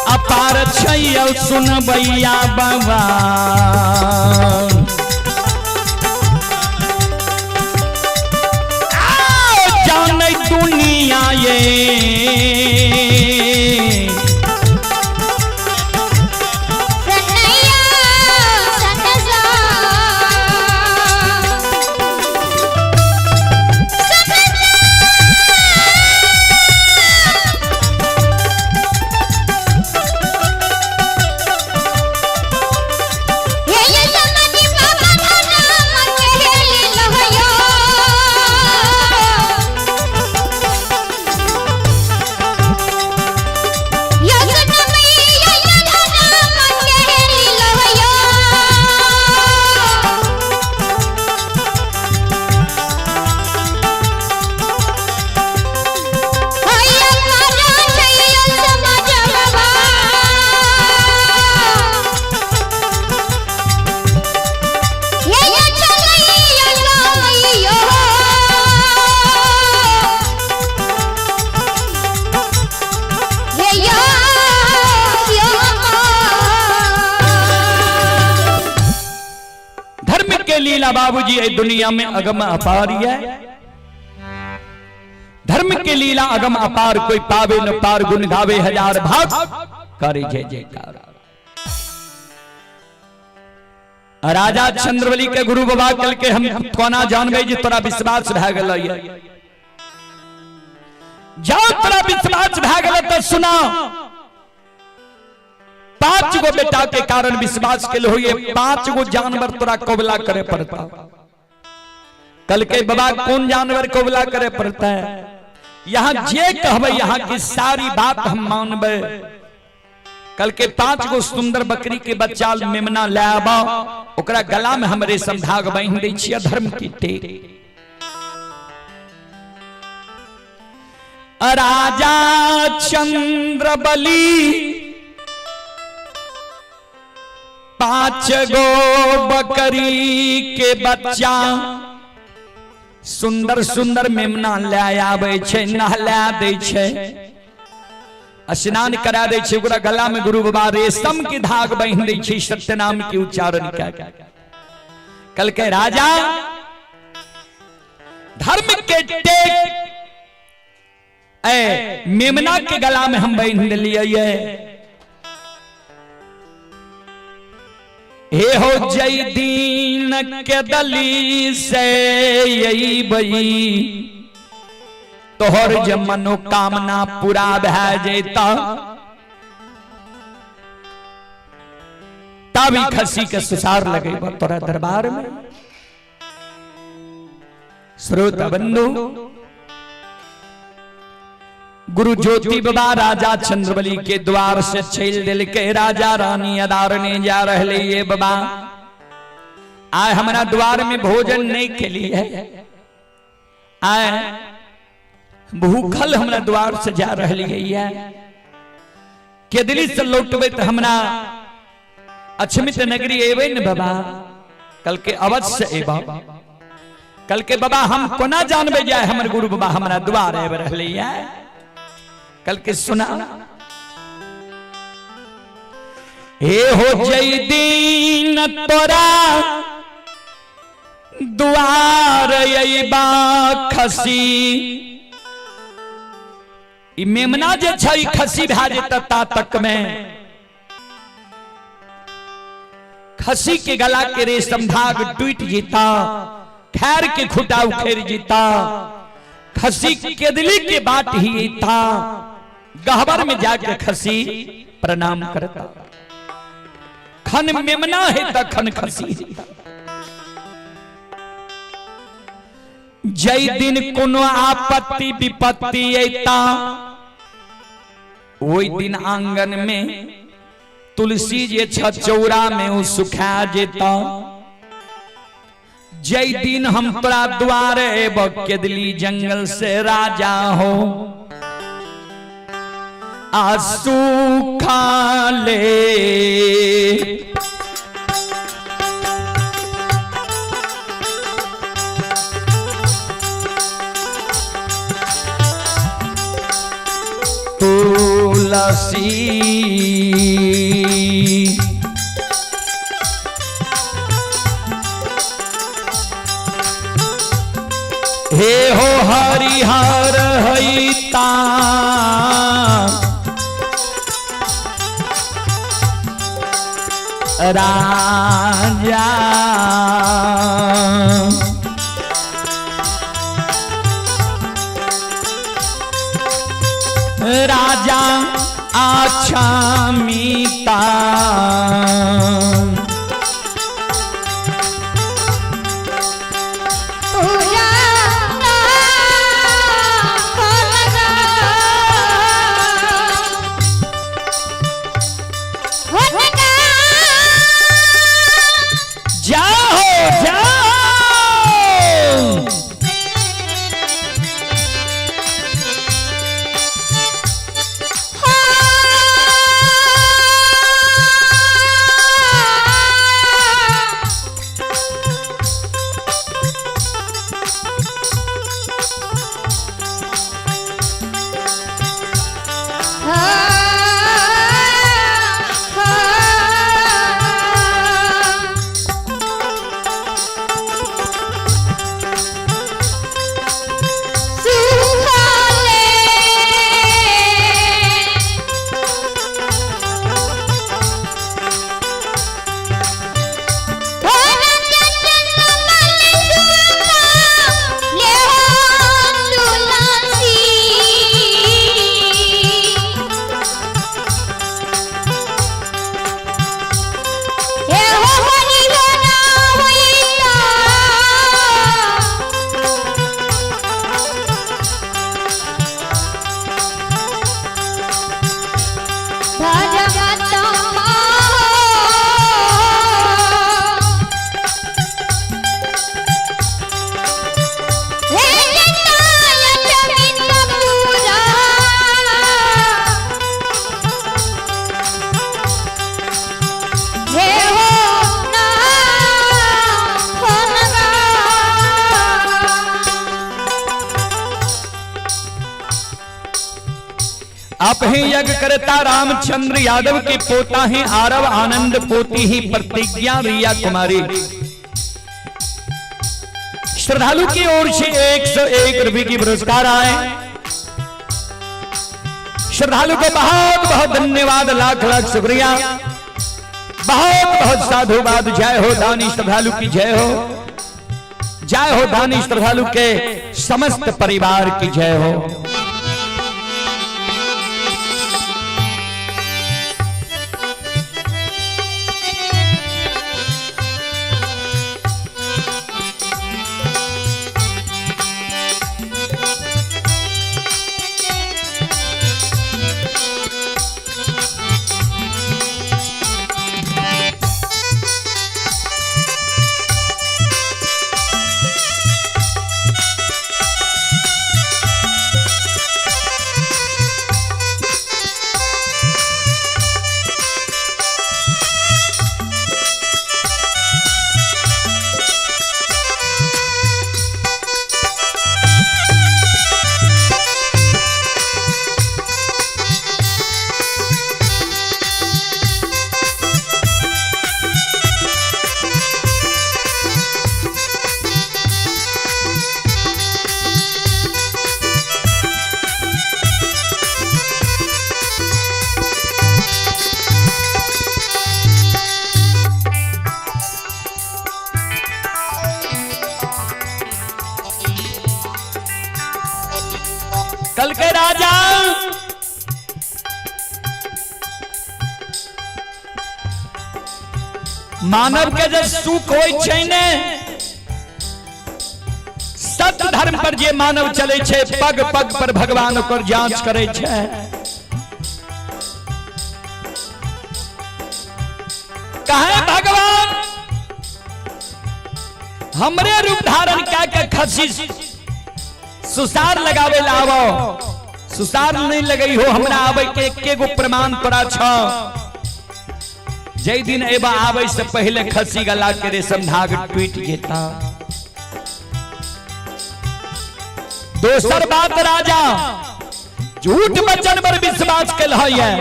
अपार छैयौ सुनबैया बाबा, आओ जानै दुनिया ये सनैया सनसा हे ये समाधि बाबा धर्म के लीला हो। यो सनमैया धर्म के लीला हो। हैया पारा छैया समाज बाबा। हे ये चलैया लैया हे यो यो धर्म के लीला बाबूजी ये दुनिया में अगम अपार है। धर्म के लीला अगम अपार, कोई पावे न पार, गुण गावे हजार भाग, करे जय जयकार। राजा चंद्रबली के गुरु बाबा कल के हम कोना जानबे जे तोरा विश्वास भए गेल, जाओ तोरा विश्वास भए गेल त सुना, 5 गो बेटा के कारण विश्वास के लिए होइए, 5 गो जानवर तोरा कबूला करे पड़ता। कल के बाबा कौन जानवर कबूला करे पड़ता है? यहाँ जे कहबे यहाँ की सारी बात हम मानबे। कल के 5 गो सुंदर बकरी के बच्चा मेमना ले आबा, ओकरा गला में हम रेशम धाग बांधि दै छियै, धर्म की टेक। राजा चंद्रबली 5 गो बकरी के बच्चा सुंदर सुंदर मेमना ले आबै छै, नहला दै छै, स्नान करा दै छै, ओकरा गला में गुरु बाबा रेशम के धाग बांधि दै छै, सत्यनाम के उच्चारण कए के। कल के राजा धर्म के टेक ए मेमना के गला में हम बांधि देलियै। हे हो जय दीन के दली से अइबई, तोहर जे मनोकामना पूरा भए जेता। तब ई खस्सी के सुसार लगेब तोरा दरबार में। श्रोता बंधु, गुरु ज्योति बाबा राजा चंद्रबली के द्वार से चल दिल के राजा रानी अदारने जा रहे ये बाबा आए हमारा द्वार में भोजन नहीं के लिए आए भूखल हमरा द्वार से जा रही है। केदली से लौटबे तो हमरा अक्षमित नगरी एबे न बाबा? कल के अवश्य एबा। कल के बाबा हम कोना जानबे जाए हमर गुरु बाबा हमरा द्वार आबि रहले है। कल के सुना, हे हो जय दीन तोरा द्वार अइबा खसी। ई मेमना जे छै खसी भए जेतै ता तक में खसी के गला के रेशम धाग टूट जीता, खैर के खुटा उखेर जीता, खसी केदली के बाट ही था, गहबर में जाके खसी प्रणाम करता। खन मेमना है त खन खसी। जय दिन कोनो आपत्ति विपत्ति अयता ओहि दिन आंगन में तुलसी जे छ चौरा में उ सुखा जेता। जय दिन हम तोरा द्वार एब केदली जंगल से राजा हो आ सूखा ले तुलसी। हे हो हरिहर हईता राजा राजा आछा मीता। जाओ जाओ। आप ही यज्ञ करता रामचंद्र यादव के पोता हैं आरव आनंद, पोती ही प्रतिज्ञा रिया कुमारी। श्रद्धालु की ओर से 101 रुपए की पुरस्कार आए। श्रद्धालु को बहुत बहुत धन्यवाद, लाख लाख शुक्रिया, बहुत बहुत साधुवाद। जय हो दानी श्रद्धालु की जय हो, जय हो दानी श्रद्धालु के समस्त परिवार की जय हो। मानव के जे सुख होइ छै ने, सत्य धर्म पर जे मानव चले छै, पग पग पर भगवान ओकर जांच करे छै। कहे भगवान हमरे रूप धारण क्या के खसी सुसार लगावे ला आवो, सुसार नहीं लगई हो, हमरा आवे के एके गो प्रमाण तोरा छ। जै दिन एबा आवे से पहले खसी गला के रेशम धाग टूट जेता। दोसर बात राजा झूठ वचन पर विश्वास कल है,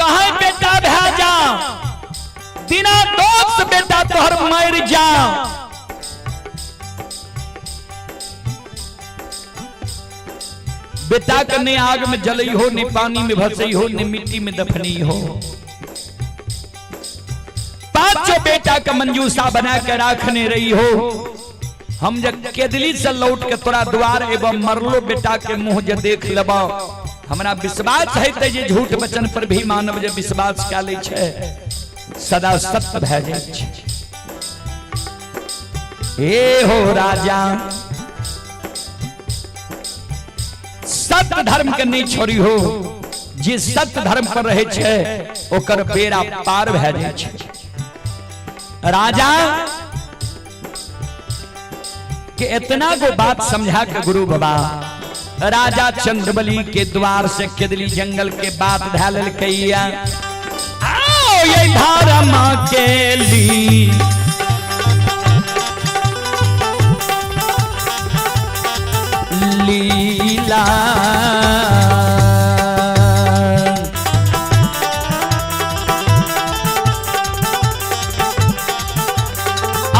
कहे बेटा भै जा बिना दोष बेटा तोहर मर जा। बेटा के नहीं आग में जलई हो, नहीं पानी में भसई हो, नहीं मिट्टी में दफनी हो। पांचों बेटा का मंजूसा बना के रखने रही हो। हम जब केदली से लौट के तोरा द्वार एवं मरलो बेटा के मुंह जे देख लेबो, हमरा विश्वास है ते जे झूठ वचन पर भी मानव जे विश्वास क्या ले छे सदा सत्य भए जाइ छै। हे हो राजा, सत्य धर्म के नहीं छोड़ी हो, जे सत्य धर्म पर रहे छे ओकर बेड़ा पार भए जाइ छै। राजा के इतना गो बात समझा के गुरु बाबा राजा चंद्रबली के द्वार से केदली जंगल के बात धैल कैया। आओ ये धर्म के ली लीला,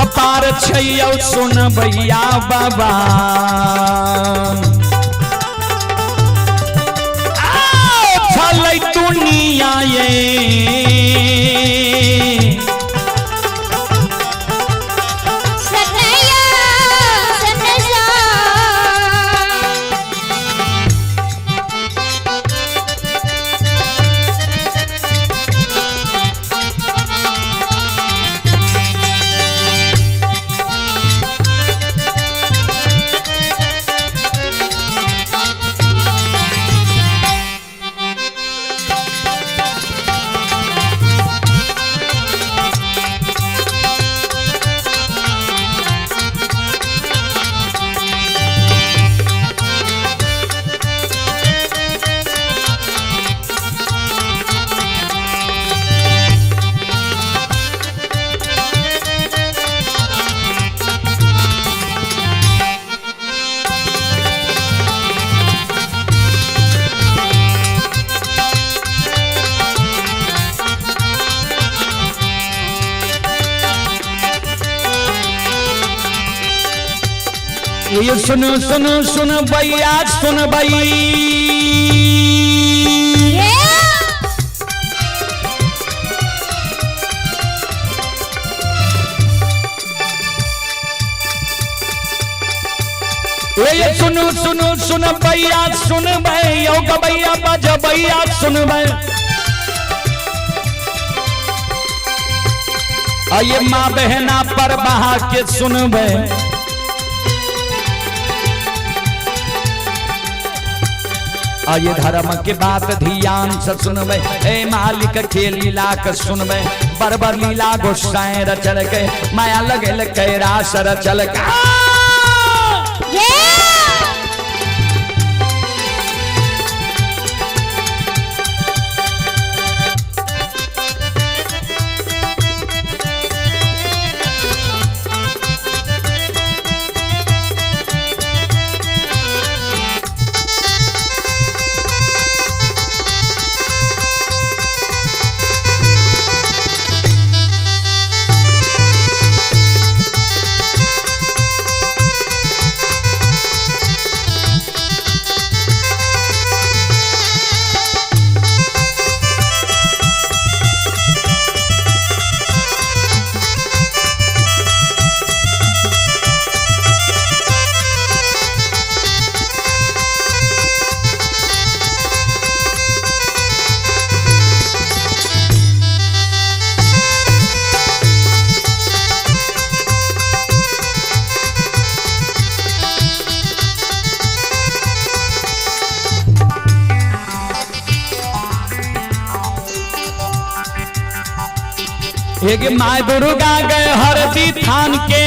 अपार छैयौ सुनबैया बाबा। आओ छलै दुनिया ये सतया सतसा। ये सुन सुन सुन भैया सुन भई, ये सुन सुन सुन भैया सुन भई, यो गबैया बज भैया सुन भई। आइए माँ बहना पर बहा के सुन भई। आइए धर्म के बात ध्यान से सुनबे, ए मालिक के लीला के सुनबे। बरबर लीला गोसाई रचल के माया लगल के रास रचल के। एक माय दुर्गा गए हरदी थान के।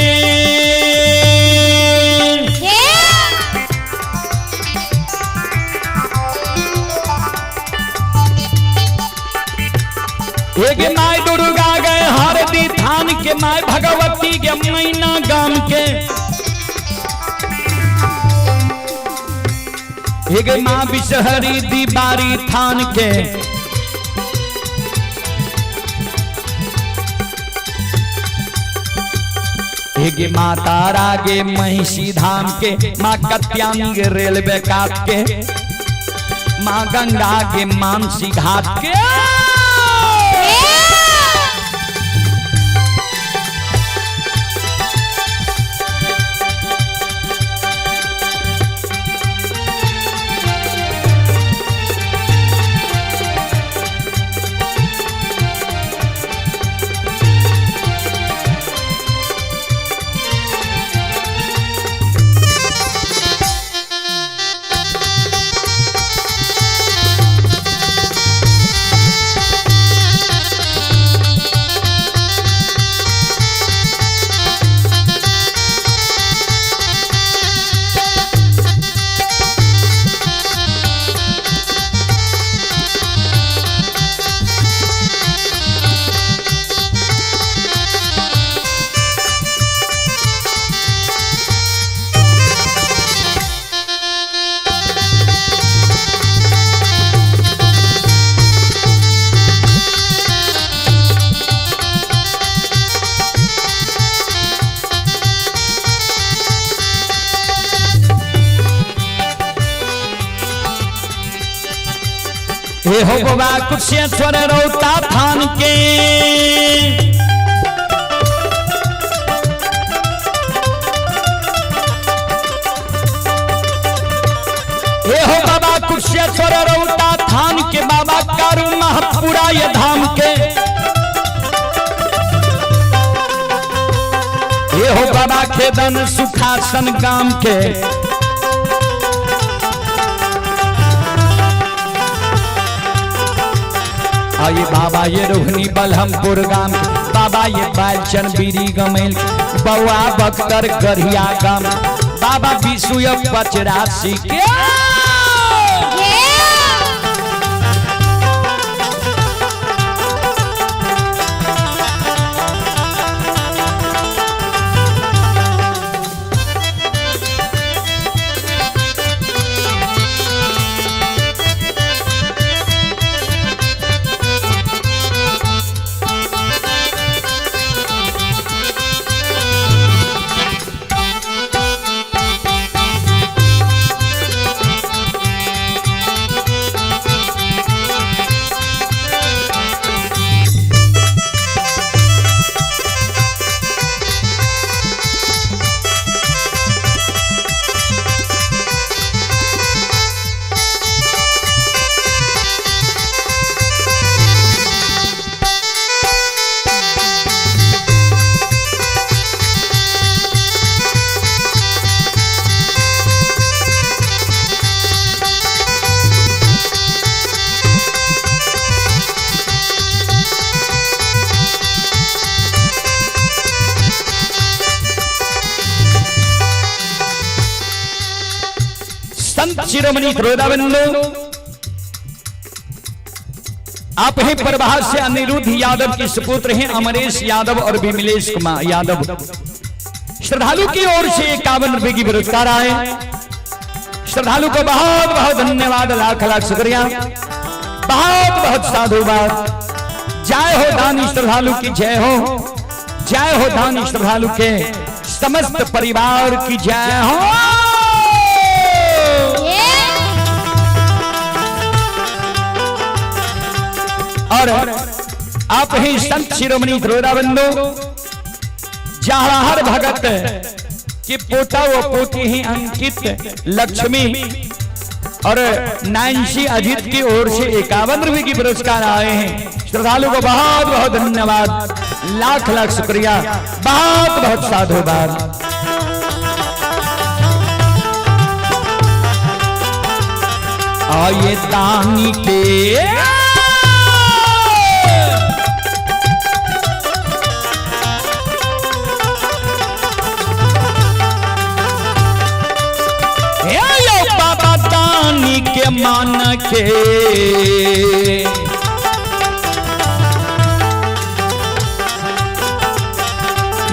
एक माय दुर्गा गए हरदी थान के, my Bhagwati के मैना गाम के। एक माँ बिसहरी दीवारी थान के। एक माँ तारा गे महिषी धाम के, माँ कत्यानी के रेलवे काट के, माँ गंगा के मानसी घाट के। हे हो बाबा कुशेश्वर रौता थान के। हे हो बाबा कुशेश्वर रौता थान के, बाबा कारू महापुरा ये धाम के। हे हो बाबा खेदन सुखासन गाम के। आये बाबा ये रोहिणी बलहमपुर गाम, बाबा ये बालचन बीरी गमेल, बउआ बख्तर गढ़िया गाम, बाबा विशुय पचरासी के। संत शिरोमणि रोदाबंधु आप ही प्रभात से अनिरुद्ध यादव के सुपुत्र हैं अमरेश यादव और विमलेश कुमार यादव। श्रद्धालु की ओर से 51 रुपए की पुरस्कार आए। श्रद्धालु को बहुत बहुत धन्यवाद, लाख लाख शुक्रिया, बहुत बहुत साधुवाद। जय हो दानी श्रद्धालु की जय हो, जय हो दानी श्रद्धालु के समस्त परिवार की जय हो। और आप ही संत शिरोमणि रोदाबंधु जवाहर भगत के पोता व पोती ही अंकित लक्ष्मी और नैन्सी अजीत की ओर से 51 रुपए की पुरस्कार आए हैं। श्रद्धालु को बहुत बहुत धन्यवाद, लाख लाख शुक्रिया, बहुत बहुत साधुवाद। आये दानी के मान के।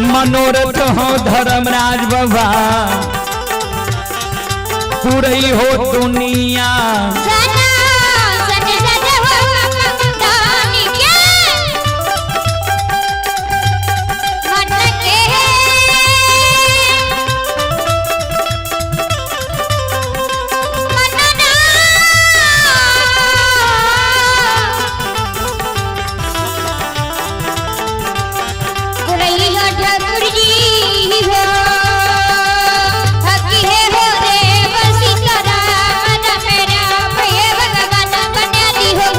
मनोरथ हो धर्मराज बाबा पूरी हो दुनिया। सना सन सज हो दान के मन के। मनना गुरैया ठाकुर जी हो हकी है हो देव सीताराम राम राम हे भगवान बना दी हो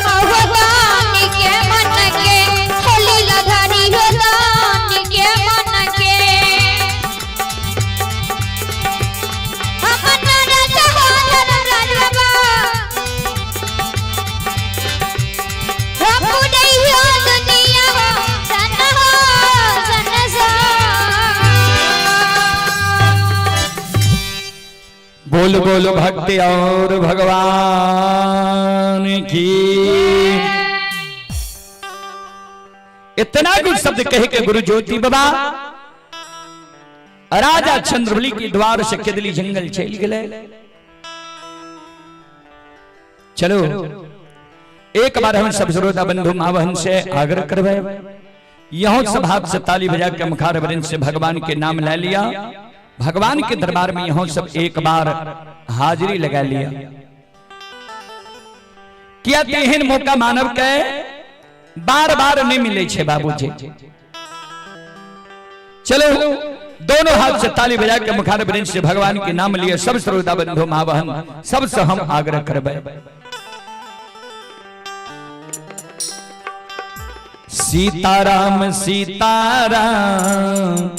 हो दान के मन के होली लधारी हो दान के मन के। हम नाराज हो धर्मराज बाबा प्रभु नहीं हो दुनिया हो सन हो सन सा। बोल बोल भक्ति और भगवान की। इतना कुछ शब्द कह के गुरु ज्योति बाबा राजा चंद्रबली के द्वार से केदली जंगल चल गए। चलो एक बार हम सब श्रोता बंधु मावहन से आग्रह करवे, यहों सब हाथ से ताली बजा के मुखार वरिंद से भगवान के नाम ले लिया। भगवान के दरबार में यहों सब एक बार हाजिरी लगा लिया। किया तेहन मौका मानव के बार बार नहीं मिले छे बाबूजी। चलो दोनों हाथ से ताली बजा के मुखार वरिंद से भगवान के नाम लिए सब श्रोता बंधु मावहन सबसे हम आग्रह करवे। सीताराम सीताराम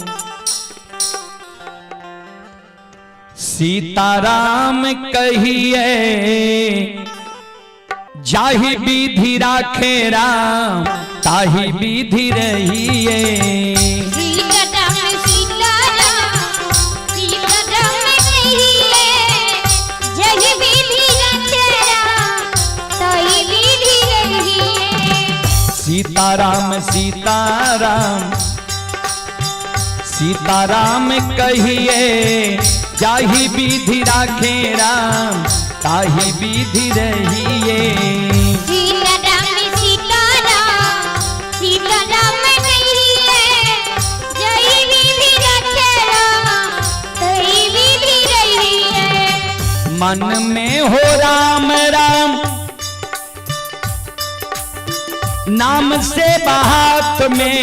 सीताराम कहिए जाहि विधि राखे राम ताहि विधि रहिए। सीताराम सीताराम सीताराम कहिए जय विधि रखे राम ताहि विधि रहिए। सीताराम सीताराम सीताराम कहिए जाहि विधि राखे राम ताहि विधि रहिए। सीताराम सीताराम सीताराम कहिए जय विधि रखे राम ताहि विधि रहिए। मन में हो राम राम नाम से बात में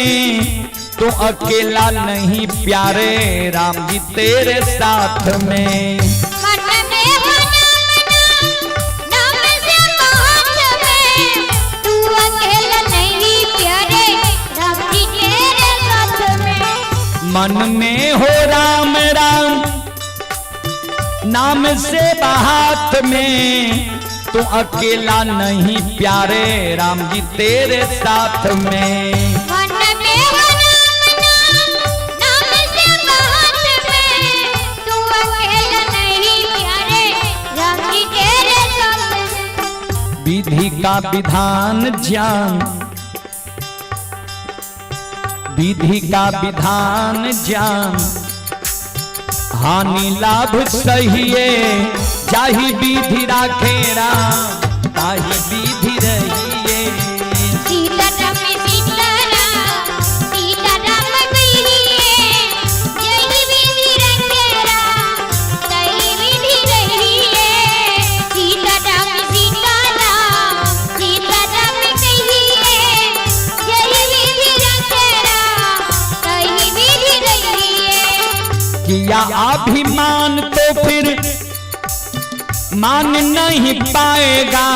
तू अकेला नहीं प्यारे राम जी तेरे साथ में। मन में हो नाम नाम नाम से बात में तू अकेला नहीं प्यारे राम जी तेरे साथ में। मन में हो राम राम नाम से बात में तू अकेला नहीं प्यारे राम जी तेरे साथ में। मन में हो राम नाम नाम से बात में तू अकेला नहीं प्यारे राम जी तेरे साथ में। विधि का विधान ज्ञान विधि का विधान ज्ञान हानि लाभ सहिए जाहि विधि राखे राम ताहि विधि रहिए। सीताराम सीताराम सीताराम कहिए जय विधि रखे राम ताहि विधि रहिए। सीताराम सीताराम सीताराम कहिए जय विधि रखे राम ताहि विधि रहिए। किया अभिमान तो फिर मान नहीं पाएगा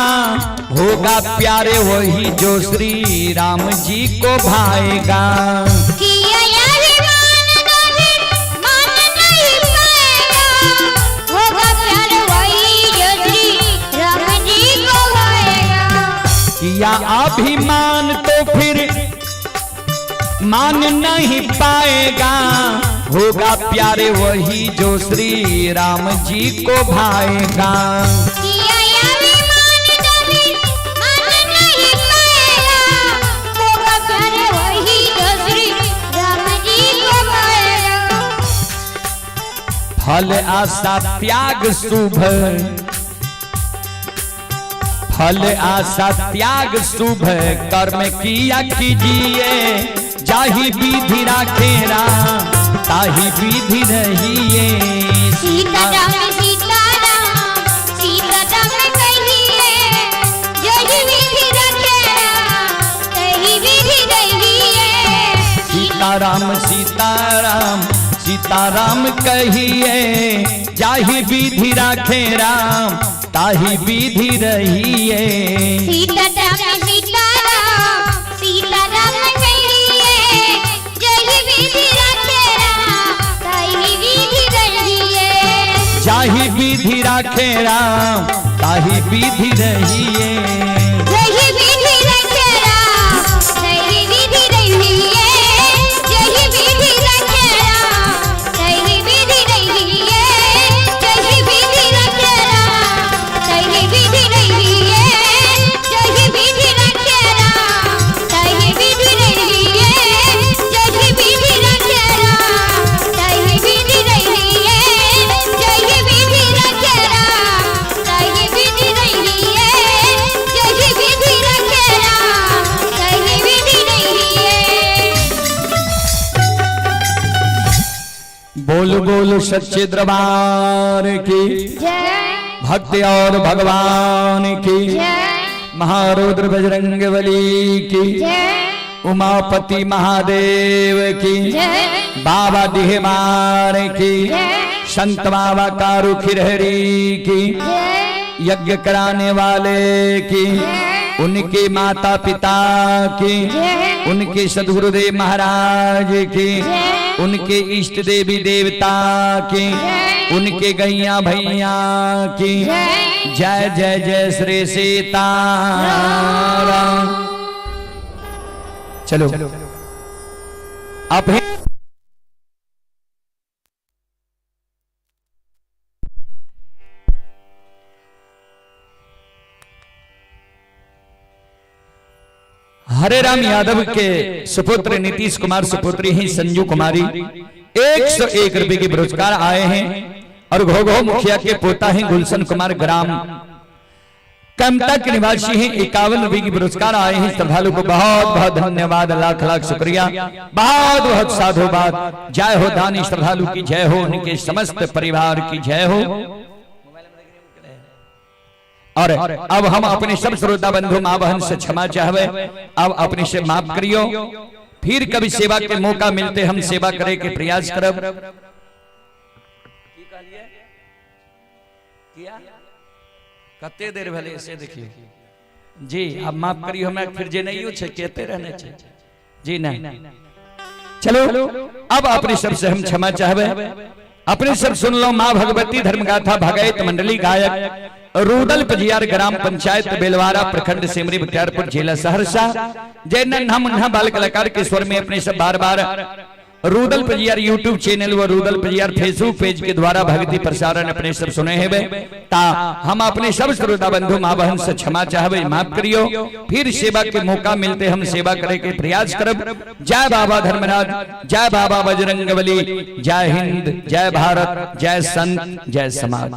होगा प्यारे वही जो श्री राम जी को भाएगा। किया अभिमान तो फिर मान नहीं पाएगा होगा प्यार वही जो श्री राम जी को भाएगा। किया अभिमान तो फिर मान नहीं पाएगा, होगा प्यारे वही जो श्री राम जी को भाएगा। किया अभिमान कभी मान नहीं पाएगा, होगा प्यारे वही जो श्री राम जी को पाएगा। फल आशा त्याग शुभ, फल आशा त्याग शुभ कर्म किया कीजिए, जाहि विधि राखे राम ताहि विधि रहिए। सीता राम सीता राम सीता राम कहिए, यही विधि रखे राम तही विधि रहिए। सीता राम सीता राम सीता राम कहिए, जाहि विधि राखे राम ताहि विधि रहिए। सीता राम सीता राम सीता राम कहिए, यही विधि रखे राम तही विधि रहिए। जाहि विधि राखे राम ताहि विधि रहिए। यही विधि रखे राम तही विधि रहिए। यही विधि रखे राम तही विधि रहिए। यही विधि रखे राम तही विधि रहिए। यही विधि रखे राम तही विधि रहिए। यही विधि रखे राम तही विधि रहिए। यही विधि रखे राम तही विधि रहिए। यही विधि रखे राम तही विधि रहिए। बोल बोल सच्चे दरबार की, जय भक्ति और भगवान की, जय महारुद्र बजरंग बली की, जय उमापति महादेव की, जय बाबा दिहमार की, जय संत बाबा कारू खिरहरी की, जय यज्ञ कराने वाले की, उनके माता पिता की, जय उनके सदगुरुदेव महाराज की, जय उनके इष्ट देवी देवता की, जय उनके गैया भैया की जय जय जय जय श्री सीता राम। चलो आप ही हरे राम यादव के सुपुत्र नीतीश कुमार सुपुत्री ही संजू कुमारी 101 रुपए के पुरस्कार आए हैं और घोघो मुखिया के पोता हैं गुलशन कुमार ग्राम कमता के निवासी हैं 51 रुपए के पुरस्कार आए हैं। श्रद्धालु को बहुत बहुत धन्यवाद, लाख लाख शुक्रिया, बहुत बहुत साधुवाद। जय हो दानी श्रद्धालु की जय हो, उनके समस्त परिवार की जय हो। और अब हम अपने सब श्रोता बंधु माँ बहन से क्षमा चाहवे, अब अपने से माफ करियो, फिर कभी सेवा के मौका मिलते हम सेवा करे के प्रयास करब। कते देर भले से देखियो जी, अब माफ करियो हमरा फिर जे नहीं छे कहते रहने छे जी नहीं। चलो अब अपने सब से हम क्षमा चाहवे, अपने सब सुन लो माँ भगवती धर्मगाथा भगैत मंडली गायक रूदल पजियार ग्राम पंचायत बेलवारा प्रखंड सिमरी बख्तियारपुर जिला सहरसा। जय नन्हा मुन्हा बाल कलाकार के स्वर में अपने सब बार बार रूदल पजियार यूट्यूब चैनल व रूदल पजियार फेसबुक पेज के द्वारा भक्ति प्रसारण अपने सब सुने हेबे। ता हम अपने सब श्रोता बंधु माँ बहन से क्षमा चाहबे, माफ करियो, फिर सेवा के मौका मिलते हम सेवा करे के प्रयास करब। जय बाबा धर्मराज, जय बाबा बजरंगबली, जय हिंद, जय भारत, जय संत, जय समाज।